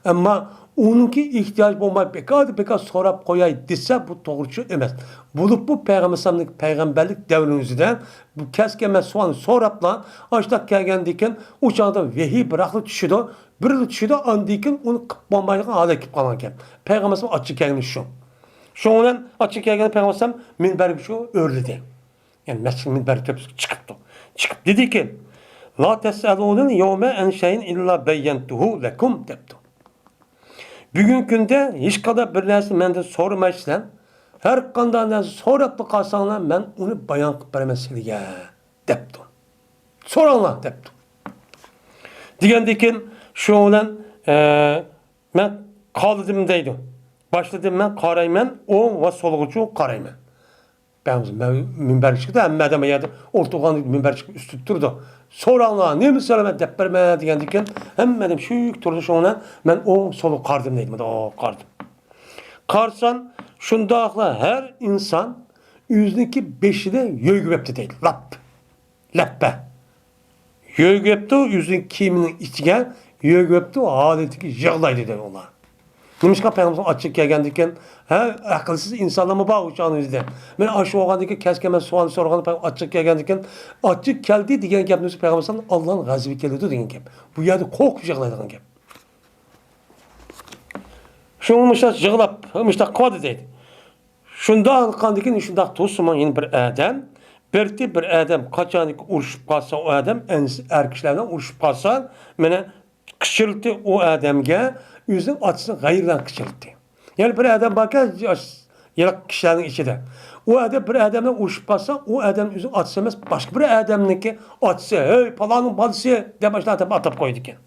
ئەمما ئۇنىڭكى ئېھتىياجى بولماي، بىكاردىن بىكار سوراپ قوياي دېسە، بۇ توغرا چۈشەن ئەمەس. بولۇپمۇ پەيغەمبەر ئەلەيھىسسالامنىڭ پەيغەمبەرلىك دەۋرىنىڭ ئۆزىدە بۇ كەسكەن سوئالنى سوراپلا، ئاشۇنداق كەلگەندىكىن، ئۇ چاغدا ۋەھىي بىراقلا چۈشىدۇ، بىرلا چۈشىدۇ، ئاندىن كېيىن ئۇنى قىلىپ بولمايدىغان ھالەتكە كېلىپ قالغان گەپ. پەيغەمبەر ئەلەيھىسسالام ئاچچىقى كەلگىنى شۇ. شۇنىڭ بىلەن ئاچچىقى كەلگەندە پەيغەمبەر ئەلەيھىسسالام مىنبەرگە شۇ ئۆرلىدى. يەنى مەسچىت مىنبەر تۆپىسىگە چىقىپتۇ. چىقىپ دېدىكى، لا تەسئەلۇنىل يەۋمە ئەن شەيئىن ئىللا بەييەنتۇھۇ لەكۇم دەپتۇ. بۈگۈنكى كۈندە ھېچقانداق بىر نەرسىنى مەندىن سورىمايسىلەر. ھەر قانداق نەرسە سوراپلا قالساڭلار، مەن ئۇنى بايان قىلىپ بېرىمەن سىلىگە دەپتۇ. سوراڭلار دەپتۇ. دېگەندىكىن شۇنىڭ بىلەن، ئە، مەن قالدىم دەيدۇ. باشلىدىم مەن قارايمەن، ئوڭ ۋە سولغىچۇ قارايمەن. بەزى مە-، مىنبەرگە چىقتى، ھەممە ئادەم ئۇ يەردە ئولتۇرغان مىنبەر چىقىپ ئۈستىدە تۇرىدۇ. سوراڭلار، نېمە سورايمەن دەپ بەرمە دېگەندىكىن، ھەممە ئادەم شۈك تۇرىدۇ، شۇنىڭ بىلەن مەن ئوڭ سولغا قارىدىم دەيدۇ، مۇنداق قارىدىم. قارىسام، شۇنداقلا ھەر ئىنسان ئۆزىنىڭكى بېشىنى يۆگىۋەپتۇ دەيدۇ، لاپ. لەپپە. يۆگىۋەپتۇ، ئۆزىنىڭ كىيىمىنىڭ ئىچىگە يۆگىۋەپتۇ، ھالىتىگە يىغلايدۇ دەيدۇ ئۇلار. نېمىشقا پەيغەمبەر ئاچچىقى كەلگەندىكىن، ھە، ئەقىلسىز ئىنسانلارمۇ بار ئۇ چاغنىڭ ئۆزىدە. مانا ئاشۇ بولغاندىكىن كەسكەن سوئالنى سورىغاندا پەيغەمبەر ئاچچىقى كەلگەندىكىن، ئاچچىقى كەلدى دېگەن گەپنى ئۆزى پەيغەمبەر ئاللانىڭ غەزىپى كېلىدۇ دېگەن گەپ. بۇ يەردە قورقۇپ يىغلايدىغان گەپ. شۇڭا مۇشۇنداق يىغلاپ، مۇشۇنداق قىلىۋاتىدۇ دەيدۇ. شۇنداق قىلغاندىكىن شۇنداق تۇرسىمۇ يەنە بىر ئادەم، بىرتى بىر ئادەم قاچانكى ئۇرۇشۇپ قالسا، ئۇ ئادەم ئەنسى ئەر كىشىلەر بىلەن ئۇرۇشۇپ قالسا، مانا قىچىلتى ئۇ ئادەمگە ئۆزىنىڭ ئاتىسىنى غەيرىدىن قىچىلتى. يەنە بىر ئادەم باركەن، ياش، يىراق كىشىلەرنىڭ ئىچىدە. ئۇ ئادەم بىر ئادەم بىلەن ئۇرۇشۇپ قالسا، ئۇ ئادەم ئۆزىنىڭ ئاتىسى ئەمەس، باشقا بىر ئادەمنىڭكى ئاتىسى، ھەي، پالانىڭ بالىسى دەپ ئاشۇنداق ئاتاپ، ئاتاپ قويىدىكەن.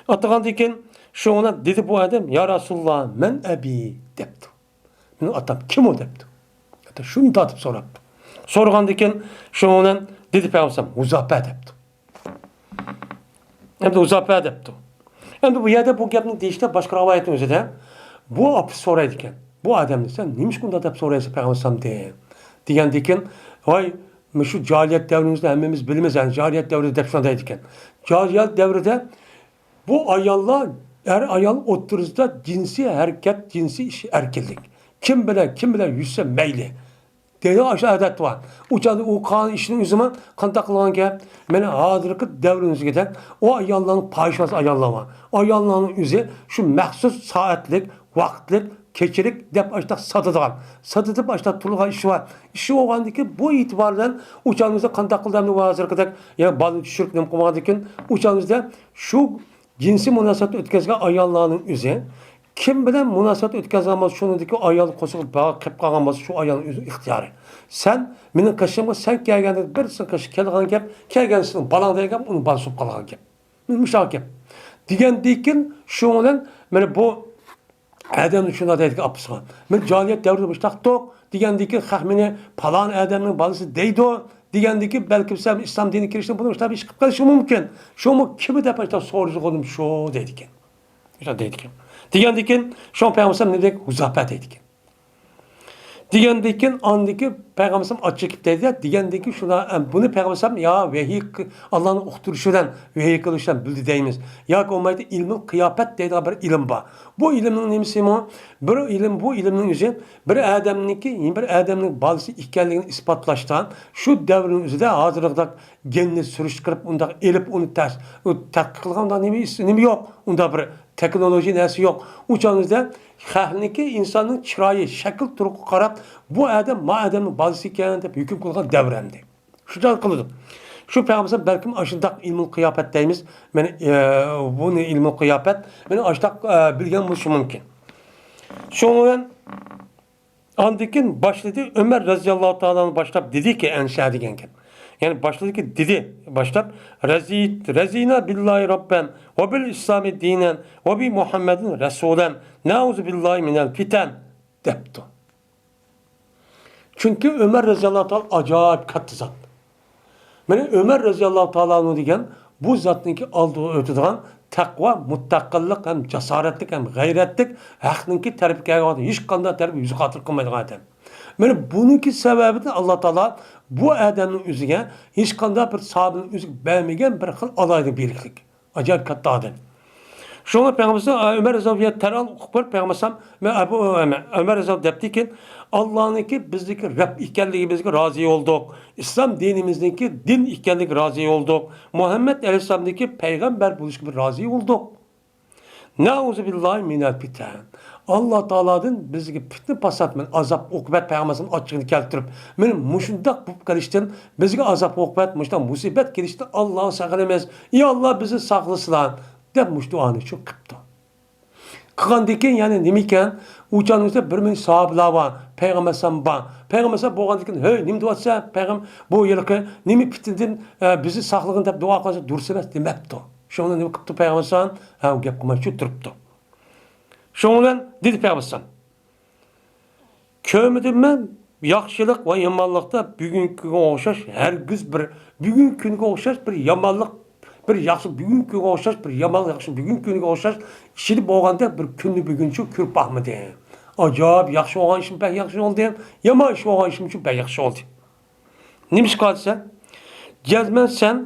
ئاتىغاندىن كېيىن شۇنىڭ بىلەن دېدى بۇ ئادەم، يا رەسۇلاللا، مەن ئەبى دەپتۇ. مېنىڭ ئاتام كىم ئۇ دەپتۇ. ھەتتا شۇنى تارتىپ سوراپتۇ. سورىغاندىن كېيىن شۇنىڭ بىلەن دېدى پەيغەمبەر ھۇزاپە دەپتۇ. ئەمدى ھۇزاپە دەپتۇ. ئەمدى بۇ يەردە بۇ گەپنى دېيىشتە باشقا رىۋايەتنىڭ ئۆزىدە بۇ ئاپىسى سورايدىكەن. بۇ ئادەمنى سەن نېمىشقا ئۇنداق دەپ سورايسەن پەيغەمبەر ئەلەيھىسسالامدىن؟ دېگەندىكىن، ۋاي، مۇشۇ جاھىلىيەت دەۋرىمىزدە ھەممىمىز بىلىمىز، يەنى جاھىلىيەت دەۋرىدە دەپ شۇنداق دەيدىكەن. جاھىلىيەت دەۋرىدە بۇ ئاياللار، ئەر ئايال ئوتتۇرىسىدا جىنسىي ھەرىكەت، جىنسىي ئىش ئەركىنلىك. كىم بىلەن، كىم بىلەن يۈرسە مەيلى. دەيدىغان ئاشۇ ئادەت بار. ئۇ چاغدا ئۇ قىلغان ئىشنىڭ ئۆزىمۇ قانداق قىلغان گەپ؟ مانا ھازىرقى دەۋرىمىزدىكىدەك ئۇ ئاياللارنىڭ پاھىشىۋاز ئاياللار بار. ئاياللارنىڭ ئۆزى شۇ مەخسۇس سائەتلىك، ۋاقىتلىق، كېچىلىك دەپ ئاشۇنداق ساتىدىغان. ساتىدىپ ئاشۇنداق تۇرىدىغان ئىشى بار. ئىشى بولغاندىكىن بۇ ئېتىبار بىلەن ئۇ چاغىمىزدا قانداق قىلدى ئەمدى ھازىرقىدەك، يەنە بالىنى چۈشۈرۈپ نېمە قىلمىغاندىكىن ئۇ چاغىمىزدا شۇ جىنسىي مۇناسىۋەت ئۆتكۈزگەن ئاياللارنىڭ ئۆزى كىم بىلەن مۇناسىۋەت ئۆتكۈزگەن بولسا، شۇنىڭدىكى ئايال قورسىقى باغ قېلىپ قالغان بولسا، شۇ ئايالنىڭ ئۆزى ئىختىيارى. سەن مېنىڭ قېشىمغا، سەن كەلگەندە بىرسىنىڭ قېشىغا كەلگەن گەپ، كەلگەن سېنىڭ بالاڭ دېگەن گەپ، ئۇنىڭ بالىسى بولۇپ قالغان گەپ. مۇشۇ گەپ. دېگەندىكىن شۇنىڭ بىلەن مانا بۇ ئادەم شۇنداق دەيدىكەن ئاپىسىغا. مەن جاھىلىيەت دەۋرىدە مۇشۇنداقتۇق دېگەندىكىن خەق مېنى پالان ئادەمنىڭ بالىسى دەيدۇ دېگەندىكىن بەلكىم سەن ئىسلام دىنىگە كىرىشتىن بۇرۇن مۇشۇنداق ئىش قىلىپ قېلىشى مۇمكىن. شۇمۇ كىمى دەپ مۇشۇنداق سورىغىنىم شۇ دەيدىكەن. شۇنداق دەيدىكەن. دېگەندىكىن شۇڭا پەيغەمبەر ئەلەيھىسسالام نېمە دەيدىكەن؟ ھۇزاپە دەيدىكەن. دېگەندىكىن ئاندىكى پەيغەمبەر ئەلەيھىسسالام ئاچچىقىپ دەيدۇ. دېگەندىكىن شۇنداق، ئەم، بۇنى پەيغەمبەر ئەلەيھىسسالام يا ۋەھىي ق-، ئاللانىڭ ئۇقتۇرۇشى بىلەن، ۋەھىي قىلىشى بىلەن بىلدى دەيمىز. ياكى بولمايدۇ ئىلمۇل قىياپەت دەيدىغان بىر ئىلىم بار. بۇ ئىلىمنىڭ نېمىسىمۇ؟ بىر ئىلىم، بۇ ئىلىمنىڭ ئۆزى بىر ئادەمنىڭكى، يەنە بىر ئادەمنىڭ بالىسى ئىكەنلىكىنى ئىسپاتلاشتا شۇ دەۋرنىڭ ئۆزىدە ھازىرقىدەك گېننى سۈرۈشتۈرۈپ، ئۇنداق ئېلىپ، ئۇنى تەس-، ئۇ تەتقىق قىلغان ئۇنداق نېمە، نېمە يوق. ئۇنداق بىر تېخنولوگىيە نەرسە يوق. ئۇ چاغىمىزدا خەقنىڭكى، ئىنساننىڭ چىرايى، شەكىل تۇرقىغا قاراپ، بۇ ئادەم ما ئادەمنىڭ بالىسى ئىكەن دەپ ھۆكۈم قىلغان دەۋر ئەمدى. شۇنداق قىلىدۇ. شۇ پەيغەمبەر بەلكىم ئاشۇنداق ئىلمۇل قىياپەت دەيمىز. مانا، ئە، بۇنى ئىلمۇل قىياپەت. مانا ئاشۇنداق، ئە، بىلگەن بولۇشى مۇمكىن. شۇنىڭ بىلەن ئاندىن كېيىن باشلىدى، ئۆمەر رەزىياللاھۇ تائالا ئانھۇ باشلاپ دېدىكى، ئەنشە دېگەن گەپ. يەنى باشلىدىكى، دېدى، باشلاپ، رەزى-، رەزىنا بىللاھى رەببەن ۋە بىل ئىسلامى دىنەن ۋە بى مۇھەممەدىن رەسۇلەن، نەئۇزۇ بىللاھى مىنەل پىتەن، دەپتۇ. چۈنكى ئۆمەر رەزىياللاھۇ تائالا ئاجايىپ كاتتا زات. مانا ئۆمەر رەزىياللاھۇ تائالا ئەنھۇ دېگەن بۇ زاتنىڭكى ئالدىغا ئۆتىدىغان تەقۋا، مۇتتەقىللىق ھەم جاسارەتلىك ھەم غەيرەتلىك، ھەقنىڭكى تەرىپىگە كەلگەن ھېچقانداق تەرەپكە يۈز قاتۇرۇپ قىلمايدىغان ئادەم. مانا بۇنىڭكى سەۋەبىدىن ئاللا تائالا بۇ ئادەمنىڭ ئۆزىگە ھېچقانداق بىر ساھابىنىڭ ئۆزىگە بەرمىگەن بىر خىل ئالاھىدە بىرلىكلىك. ئاجايىپ كاتتا ئادەم. شۇڭا پەيغەمبەر ئۆمەر رەزىياللاھۇ تەئالا ئۇقۇپ بېرىپ پەيغەمبەر ئەلەيھىسسالام، مەن ئەبۇ ئۆمەر، ئۆمەر رەزىياللاھۇ دەپتىكىن، ئاللانىڭكى بىزدىكى رەب ئىكەنلىكىمىزگە رازى بولدۇق. ئىسلام دىنىمىزنىڭكى دىن ئىكەنلىكىگە رازى بولدۇق. مۇھەممەد ئەلەيھىسسالامنىڭكى پەيغەمبەر بولۇشىغا رازى بولدۇق. نەئۇزۇ بىللاھى مىنەل پىتەن. ئاللا تائالادىن بىزگە پىتنە پاسات بىلەن ئازاب ئوقۇبەت پەيغەمبەرنىڭ ئاچچىقىنى كەلتۈرۈپ، مانا مۇشۇنداق بولۇپ قېلىشتىن، بىزگە ئازاب ئوقۇبەت، مۇشۇنداق مۇسىبەت كېلىشتىن ئاللاغا ساقلىنىمىز. يا ئاللا، بىزنى ساقلىسىلا، دەپ مۇشۇ دۇئانى شۇ قىپتۇ. قىلغاندىن كېيىن يەنە نېمە ئىكەن؟ ئۇ چاغنىڭ ئىچىدە بىر مىڭ ساھابىلار بار، پەيغەمبەر ئەلەيھىسسالام بار. پەيغەمبەر ئەلەيھىسسالام بولغاندىن كېيىن، ھەي، نېمە دەۋاتسەن؟ پەيغەم-، بۇ ھېلىقى نېمە پىتنىدىن، ئە، بىزنى ساقلىغىن دەپ دۇئا قىلسا دۇرۇس ئەمەس دېمەپتۇ. شۇڭا نېمە قىپتۇ پەيغەمبەر ئەلەيھىسسالام؟ ھە، ئۇ گەپ قىلماي شۇ تۇرۇپتۇ. شۇنىڭ بىلەن دېدى پەيغەمبەر ئەلەيھىسسالام، كۆرمىدىم مەن ياخشىلىق ۋە يامانلىقتا بۈگۈنكىگە ئوخشاش ھەرگىز بىر، بۈگۈنكى كۈنگە ئوخشاش بىر يامانلىق، بىر ياخشى بۈگۈنكى كۈنگە ئوخشاش، بىر يامان ياخشى بۈگۈنكى كۈنگە ئوخشاش، ئىچىدە بولغاندەك بىر كۈننى بۈگۈنچە كۆرۈپ باقمىدىم. ئاجايىپ ياخشى بولغان ئىشىم بەك ياخشى بولدى، يامان ئىش بولغان ئىشىمچۇ بەك ياخشى بولدى. نېمىشقا دېسە، جەزمەن سەن،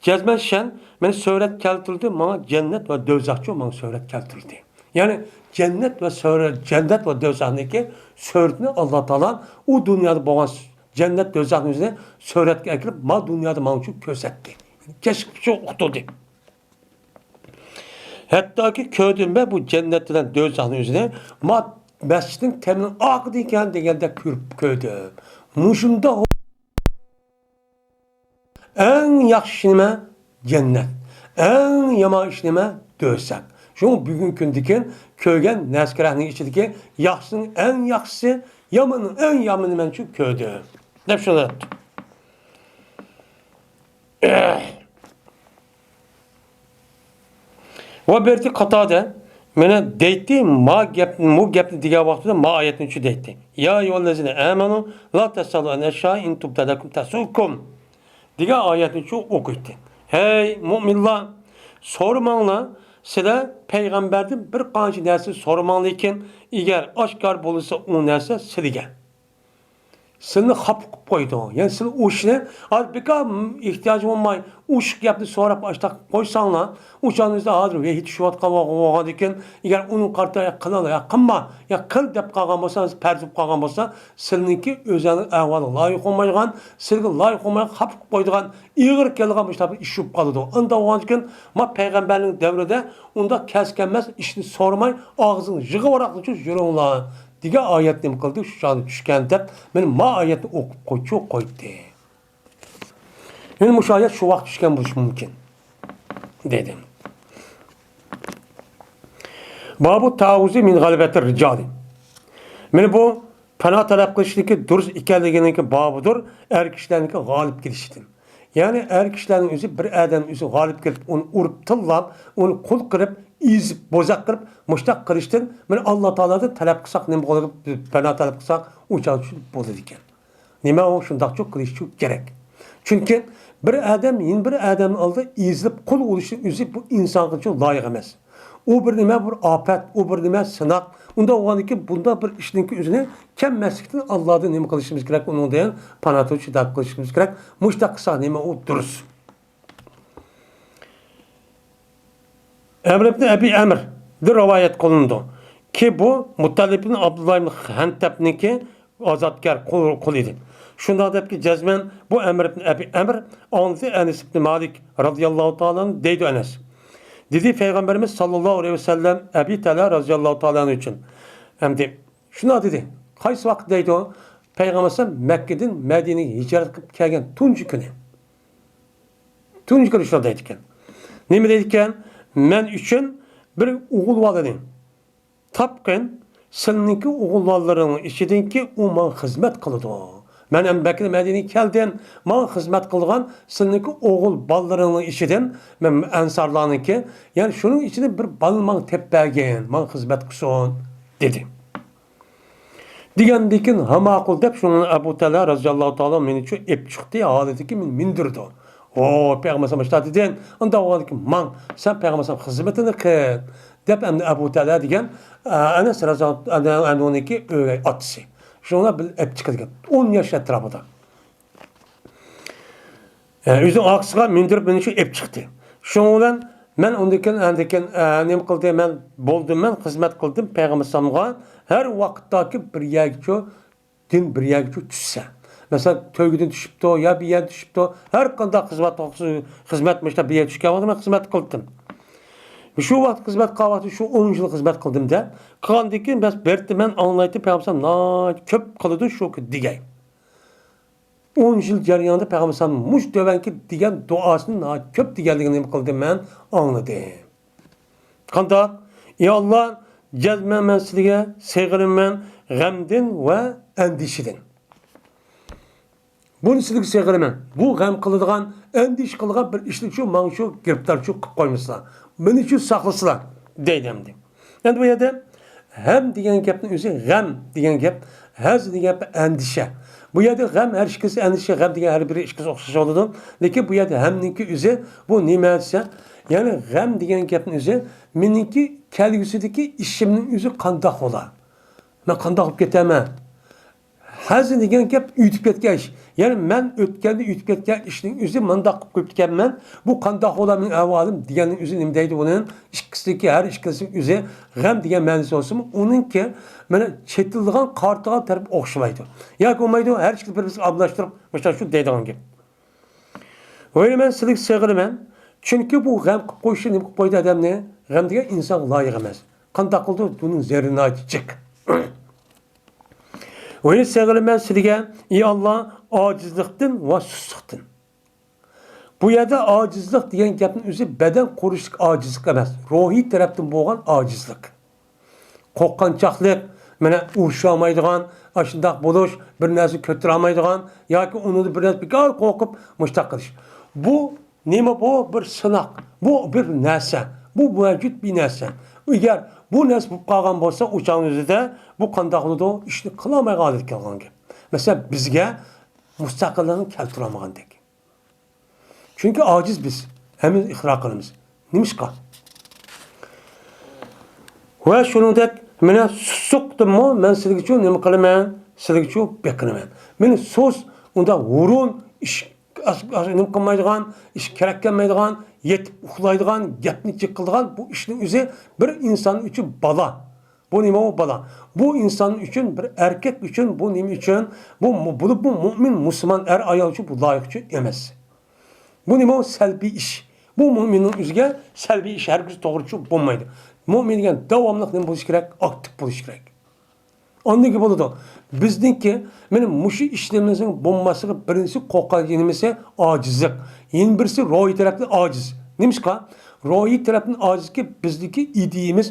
جەزمەن سەن مېنى سۈرەت كەلتۈردى، ماڭا جەننەت ۋە دوزاخچۇ ماڭا سۈرەت كەلتۈردى. يەنى جەننەت ۋە سۈرەت، جەننەت ۋە دوزاخنىڭكى سۈرىتىنى ئاللا تائالا ئۇ دۇنيادا بولغان جەننەت دوزاخنىڭ ئۆزىنى سۈرەتكە ئەكىرىپ، ما دۇنيادا ماڭا شۇ كۆرسەتتى. كەشىپ شۇ ئۇقتۇردى. ھەتتاكى كۆردۈم مەن بۇ جەننەت بىلەن دوزاخنىڭ ئۆزىنى، ما مەسچىتنىڭ تەمىنىڭ ئارقىدا ئىكەن دېگەندەك كۆرۈپ كۆردۈم. مۇشۇنداق ئەڭ ياخشى ئىش نېمە؟ جەننەت. ئەڭ يامان ئىش نېمە؟ دوزاخ. شۇڭا بۈگۈنكى كۈندىكى كۆرگەن نەرسە-كارەكنىڭ ئىچىدىكى ياخشىنىڭ ئەڭ ياخشىسى، ياماننىڭ ئەڭ يامىنى مەن شۇ كۆردۈم، دەپ شۇنداق دەپتۇ. ۋە بىردى قاتادە، مانا دەيتتى، ما گەپ، مۇ گەپنى دېگەن ۋاقتىدا ما ئايەتنى شۇ دەيتتى. يا أيها الذين آمنوا لا تسألوا عن أشياء إن تبد لكم تسؤكم دېگەن ئايەتنى شۇ ئوقۇيتتى. ھەي مۇئمىنلار، سورىماڭلار، سىلەر پەيغەمبەردىن بىر قانچە نەرسە سورىماڭلىكىن، ئەگەر ئاشكارا بولسا ئۇ نەرسە سىلىگە. سىلىنى خاپا قىلىپ قويىدۇ. يەنى سىلى ئۇ ئىشنى ھازىر بىكار ئېھتىياجى بولماي، ئوشۇق گەپنى سوراپ ئاشتاق قويساڭلار، ئۇ چاغنىڭ ئۆزىدە ھازىر ۋەھىي چۈشۈۋاتقان بولغاندىكىن، ئەگەر ئۇنىڭغا قارىتا يا قىل، يا قىلما، يا قىل دەپ قالغان بولسا، پەرز بولۇپ قالغان بولسا، سىلىنىڭكى ئۆزىڭىزنىڭ ئەھۋالىغا لايىق بولمايدىغان، سىلىگە لايىق بولمايدىغان، خاپا قىلىپ قويىدىغان، ئېغىر كېلىدىغان مۇشۇنداق بىر ئىش بولۇپ قالىدۇ. ئۇنداق بولغاندىكىن، ما پەيغەمبەرنىڭ دەۋرىدە ئۇنداق كەس كەلمەس ئىشنى سورىماي، ئاغزىڭ يىغا ۋاراقلىچۇ يۈرۈڭلار دېگەن ئايەت نېمە قىلدى؟ شۇ چاغدا چۈشكەن دەپ، مانا ما ئايەتنى ئوقۇپ قويچۇ قويدى. يەنى مۇشۇ ئايەت شۇ ۋاقىت چۈشكەن بولۇشى مۇمكىن، دېدى. بابۇ تەئەۋۋۇزى مىن غەلىبەتىر رىجالى. مانا بۇ پانا تەلەپ قىلىشنىڭكى دۇرۇس ئىكەنلىكىنىڭكى بابىدۇر، ئەر كىشىلەرنىڭكى غالىب كېلىشىدىن. يەنى ئەر كىشىلەرنىڭ ئۆزى بىر ئادەم ئۆزى غالىب كېلىپ، ئۇنى ئۇرۇپ تىللاپ، ئۇنى قۇل قىلىپ، ئېزىپ، بوزەك قىلىپ، مۇشۇنداق قىلىشتىن مانا ئاللا تائالادىن تەلەپ قىلساق، نېمە بولىدۇ؟ پانا تەلەپ قىلساق، ئۇ چاغدا شۇ بولىدىكەن. نېمە ئۇ شۇنداقچۇ قىلىشچۇ كېرەك. چۈنكى بىر ئادەم يەنە بىر ئادەمنىڭ ئالدىدا ئېزىلىپ قۇل بولۇشنىڭ ئۆزى بۇ ئىنسانغىچۇ لايىق ئەمەس. ئۇ بىر نېمە، بىر ئاپەت، ئۇ بىر نېمە، سىناق. ئۇنداق بولغاندىكىن بۇنداق بىر ئىشنىڭكى ئۆزىنى كەلمەسلىكتىن ئاللادىن نېمە قىلىشىمىز كېرەك؟ ئۇنىڭدىن پانا تىلەپ قىلىشىمىز كېرەك. مۇشۇنداق قىلساق نېمە ئۇ دۇرۇس. ئەمر ئىبن ئەبى ئەمردىن رىۋايەت قىلىنىدۇ كى، بۇ مۇتتەلىب ئىبن ئابدۇللا ئىبن خەنتەبنىڭكى ئازادكار قۇل، قۇل ئىدى. شۇنداق دەپكى، جەزمەن بۇ ئەمر ئىبن ئەبى ئەمر ئاڭلىدى، ئەنەس ئىبن مالىك رازىياللاھۇ تائالا ئەنھۇ دەيدۇ ئەنەس. دېدى، پەيغەمبىرىمىز ساللاللاھۇ ئەلەيھى ۋەسەللەم ئەبى تەلھە رازىياللاھۇ تائالا ئەنھۇ ئۈچۈن. ئەمدى شۇنداق دېدى. قايسى ۋاقىت دەيدۇ؟ پەيغەمبەر ئەلەيھىسسالام مەككىدىن مەدىنىگە ھىجرەت قىلىپ كەلگەن تۇنجى كۈنى. تۇنجى كۈنى شۇنداق دەيدىكەن. نېمە دەيدىكەن؟ مەن ئۈچۈن بىر ئوغۇل بالىنى تاپقىن، سېنىڭكى ئوغۇل بالىلىرىڭنىڭ ئىچىدىنكى ئۇ ماڭا خىزمەت قىلىدۇ. مەن ئەمدى مەككىدىن مەدىنىگە كەلدىم، ماڭا خىزمەت قىلىدىغان سېنىڭكى ئوغۇل بالىلىرىڭنىڭ ئىچىدىن، مەن ئەنسارلارنىڭكى، يەنى شۇنىڭ ئىچىدىن بىر بالىنى ماڭا تېپىپ بەرگىن، ماڭا خىزمەت قىلسۇن، دېدى. دېگەندىكىن، ھە ماقۇل دەپ، شۇڭا ئەبۇ تەلھە رازىياللاھۇ تائالا مېنى شۇ ئېلىپ چىقتى، ھالىتىكى مېنى مىندۈردى. ھو، پەيغەمبەر ئەلەيھىسسالام مۇشۇنداق دېدى، ئۇنداق بولغاندىكىن ماڭ، سەن پەيغەمبەر ئەلەيھىسسالام خىزمىتىنى قىل، دەپ ئەمدى ئەبۇ تەلھە دېگەن، ئە، ئەنەس رازىياللاھۇ ئەنھۇنىڭكى ئۆگەي ئاتىسى. شۇنىڭ بىلەن بىللە ئېلىپ چىقىدىكەن. ئون ياش ئەتراپىدا. ئە، ئۆزىنىڭ ئارقىسىغا مىندۈرۈپ مېنى شۇ ئېلىپ چىقتى. شۇنىڭ بىلەن مەن ئۇندىن كېيىن، ئاندىن كېيىن، ئە، نېمە قىلدى؟ مەن بولدۇم، مەن خىزمەت قىلدىم پەيغەمبەر ئەلەيھىسسالامغا. ھەر ۋاقىتتاكى بىر يەرگىچۇ دىن بىر يەرگىچۇ چۈشسە، مەسىلەن، تۆگىدىن چۈشۈپتۇ يا بىر يەردىن چۈشۈپتۇ، ھەر قانداق خىزمەت، خىزمەت مۇشۇنداق بىر يەرگە چۈشكەن ۋاقىتتا مەن خىزمەت قىلدىم. شۇ ۋاقىت خىزمەت قىلغان ۋاقىتتا شۇ ئون يىل خىزمەت قىلدىم-دە. قىلغاندىن كېيىن بەس بەردى، مەن ئاڭلايتتىم، پەيغەمبەر ئەلەيھىسسالام ناھايىتى كۆپ قىلىدۇ شۇ دېگەي. ئون يىل جەريانىدا پەيغەمبەر ئەلەيھىسسالام مۇشۇ تۆۋەنكى دېگەن دۇئاسىنى ناھايىتى كۆپ دېگەنلىكىنى نېمە قىلدىم، مەن ئاڭلىدىم. قانداق؟ ئى ئاللا، جەزمەن مەن سىلىگە سېغىنىمەن غەمدىن ۋە ئەندىشىدىن. بۇنى سىلىگە سېغىنىمەن. بۇ غەم قىلىدىغان، ئەندىشە قىلىدىغان بىر ئىشنى شۇ، ماڭا شۇ گىرىپتارچۇ قىلىپ قويمىسىلا. مېنى شۇ ساقلىسىلا، دەيدۇ ئەمدى. ئەمدى بۇ يەردە ھەم دېگەن گەپنىڭ ئۆزى غەم دېگەن گەپ، ھەزن دېگەن گەپ ئەندىشە. بۇ يەردە غەم ھەر ئىككىلىسى ئەندىشە، غەم دېگەن ھەر بىرى ئىككىلىسى ئوخشاش بولىدۇ. لېكىن بۇ يەردە ھەمنىڭكى ئۆزى بۇ نېمە دېسە، يەنى غەم دېگەن گەپنىڭ ئۆزى مېنىڭكى كەلگۈسىدىكى ئىشىمنىڭ ئۆزى قانداق بولا؟ مەن قانداق بولۇپ كېتەرمەن؟ ھەزن دېگەن گەپ ئۆتۈپ كەتكەن ئىش. يەنى مەن ئۆتكەندە ئۆتۈپ كەتكەن ئىشنىڭ ئۆزى مانداق قىلىپ قويۇپتىكەنمەن. بۇ قانداق بولا مېنىڭ ئەھۋالىم دېگەننىڭ ئۆزى نېمە دەيدۇ بۇنى؟ ئىككىسىدىكى، ھەر ئىككىلىسىنىڭ ئۆزى غەم دېگەن مەنىسى بولسىمۇ، ئۇنىڭكى مانا چېتىلىدىغان، قارىتىدىغان تەرىپى ئوخشىمايدۇ. ياكى بولمايدۇ، ھەر ئىككىلىسى بىر-بىرسىگە ئارىلاشتۇرۇپ مۇشۇنداق شۇ دەيدىغان گەپ. ۋەيلى مەن سىلىگە سېغىنىمەن. چۈنكى بۇ غەم قىلىپ قويۇشى نېمە قىلىپ قويدى ئادەمنى؟ غەم دېگەن ئىنسانغا لايىق ئەمەس. قانداق قىلدى؟ بۇنىڭ زەرىرى ناھايىتى جىق. ۋەيلى سېغىنىمەن سىلىگە، ئى ئاللا، ئاجىزلىقتىن ۋە سۇسلۇقتىن. بۇ يەردە ئاجىزلىق دېگەن گەپنىڭ ئۆزى بەدەن قۇرۇلۇشلۇق ئاجىزلىق ئەمەس، روھىي تەرەپتىن بولغان ئاجىزلىق. قورققانچاقلىق، مانا ئۇرۇشالمايدىغان، ئاشۇنداق بولۇش، بىر نەرسە كۆتۈرەلمەيدىغان ياكى ئۇنىڭدىن بىر نەرسە بىكار قورقۇپ مۇشۇنداق قىلىش. بۇ نېمە بۇ؟ بىر سىناق. بۇ بىر نەرسە. بۇ مەۋجۇت بىر نەرسە. ئەگەر بۇ نەرسە بولۇپ قالغان بولسا، ئۇ چاغنىڭ ئۆزىدە بۇ قانداق بولىدۇ؟ ئىشنى قىلالمايدىغان ھالەتكە كەلگەن گەپ. مەسىلەن، بىزگە مۇستەقىللىقنى كەلتۈرەلمىگەندەك. چۈنكى ئاجىز بىز، ھەممىمىز ئىقرار قىلىمىز. نېمىشقا؟ ۋە شۇنىڭدەك، مانا سۇسلۇقتىنمۇ مەن سىلىگىچۇ نېمە قىلىمەن؟ سىلىگىچۇ بېقىنىمەن. مانا سۇس، ئۇنداق ھۇرۇن، ئىش، ئاس-، ئاس-، نېمە قىلمايدىغان، ئىش كېرەك كەلمەيدىغان، يېتىپ ئۇخلايدىغان، گەپنى جىق قىلىدىغان، بۇ ئىشنىڭ ئۆزى بىر ئىنسان ئۈچۈن بالا. بۇ نېمە ئۇ بالا؟ بۇ ئىنسان ئۈچۈن، بىر ئەركەك ئۈچۈن، بۇ نېمە ئۈچۈن؟ بۇ مۇ-، بولۇپ بۇ مۇئمىن، مۇسۇلمان ئەر ئايال ئۈچۈن بۇ لايىق ئۈچۈن ئەمەس. بۇ نېمە ئۇ؟ سەلبىي ئىش. بۇ مۇئمىننىڭ ئۆزىگە سەلبىي ئىش ھەرگىز توغرا چۈشۈپ بولمايدۇ. مۇئمىن دېگەن داۋاملىق نېمە بولۇشى كېرەك؟ ئاكتىپ بولۇشى كېرەك. ئاندىن كېيىن بولىدۇ. بىزنىڭكى، مانا مۇشۇ ئىشلىرىمىزنىڭ بولماسلىقى بىرىنچىسى قورققان نېمىسى؟ ئاجىزلىق. يەنە بىرسى روھىي تەرەپتىن ئاجىز. نېمىشقا؟ روھىي تەرەپتىن ئاجىزكى بىزدىكى ئىدىيىمىز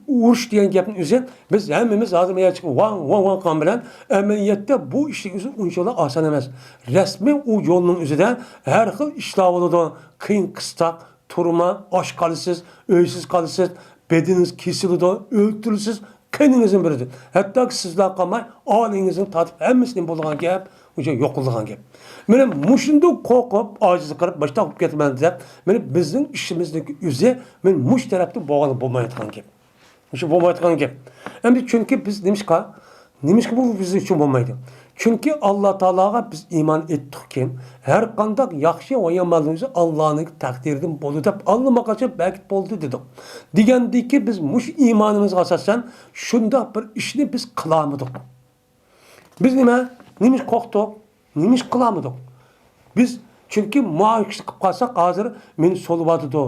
ئۇرۇش دېگەن گەپنىڭ ئۆزى، بىز ھەممىمىز ھازىر مەيدانغا چىقىپ ۋاڭ، ۋاڭ، ۋاڭ قىلغان بىلەن ئەمەلىيەتتە بۇ ئىشنىڭ ئۆزى ئۇنچىۋالا ئاسان ئەمەس. رەسمىي ئۇ يولنىڭ ئۆزىدە ھەر خىل ئىشلار بولىدۇ. قىيىن قىستاق، تۈرمە، ئاچ قالىسىز، ئۆيسىز قالىسىز، بەدىنىڭىز كېسىلىدۇ، ئۆلتۈرۈلىسىز، قېنىڭىزنى بېرىدۇ. ھەتتاكى سىزلا قالماي، ئائىلىڭىزنى تارتىپ ھەممىسى نېمە بولىدىغان گەپ، ئۇ جاي يوقىلىدىغان گەپ. مانا مۇشۇنداق قورقۇپ، ئاجىزلىق قىلىپ، مۇشۇنداق بولۇپ كېتىمەن دەپ، مانا بىزنىڭ ئىشىمىزنىڭ ئۆزى مانا مۇشۇ تەرەپتە بولغىلى بولمايدىغان گەپ. مۇشۇ بولمايدىغان گەپ. ئەمدى چۈنكى بىز نېمىشقا، نېمىشقا بۇ بىز ئۈچۈن بولمايدۇ؟ چۈنكى ئاللا تائالاغا بىز ئىمان ئېيتتۇقكى، ھەر قانداق ياخشى ۋە يامانلىق ئاللانىڭ تەقدىرىدىن بولىدۇ دەپ ئاللىماقاچان بەكىت بولدى دېدۇق. دېگەندىكى بىز مۇشۇ ئىمانىمىزغا ئاساسەن شۇنداق بىر ئىشنى بىز قىلالمىدۇق. بىز نېمە؟ نېمىش قورقتۇق؟ نېمىش قىلالمىدۇق؟ بىز چۈنكى مۇشۇ ئىشنى قىلىپ قالساق، ھازىر مېنى سولىۋاتىدۇ،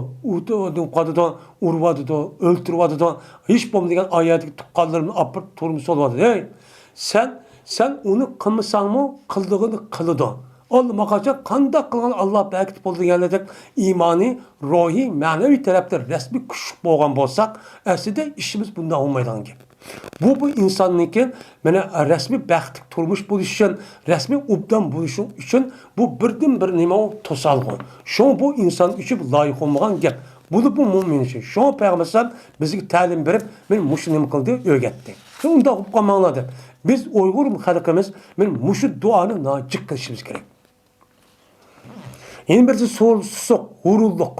ئۇرۇۋاتىدۇ، ئۆلتۈرۈۋاتىدۇ، ھېچ بولمىدىغان ئايەتتىكى تۇغقانلىرىمنى ئاپىرىپ تۈرمىگە سولىۋاتىدۇ. ھەي، سەن، سەن ئۇنى قىلمىساڭمۇ قىلىدىغىنى قىلىدۇ. ئاللىماقاچان قانداق قىلغان ئاللا بەكىت بولدى دېگەنلىرىدەك ئىمانىي، روھىي، مەنىۋى تەرەپتە رەسمىي كۈچلۈك بولغان بولساق، ئەسلىدە ئىشىمىز بۇنداق بولمايدىغان گەپ. بۇ، بۇ ئىنساننىڭكى مانا رەسمىي بەختلىك تۇرمۇش بولۇش ئۈچۈن، رەسمىي ئوبدان بولۇش ئۈچۈن بۇ بىردىنبىر نېمە ئۇ؟ توسالغۇ. شۇڭا بۇ ئىنسان ئۈچۈن لايىق بولمىغان گەپ. بۇ، بۇ مۇئمىن ئۈچۈن. شۇڭا پەيغەمبەر ئەلەيھىسسالام بىزگە تەلىم بېرىپ، مانا مۇشۇ نېمە قىلدى؟ ئۆگەتتى. شۇ ئۇنداق بولۇپ قالماڭلار دەپ. بىز ئۇيغۇر خەلقىمىز مانا مۇشۇ دۇئانى ناھايىتى جىق قىلىشىمىز كېرەك. يەنە بىرسى سۇ-، سۇسلۇق، ھۇرۇنلۇق.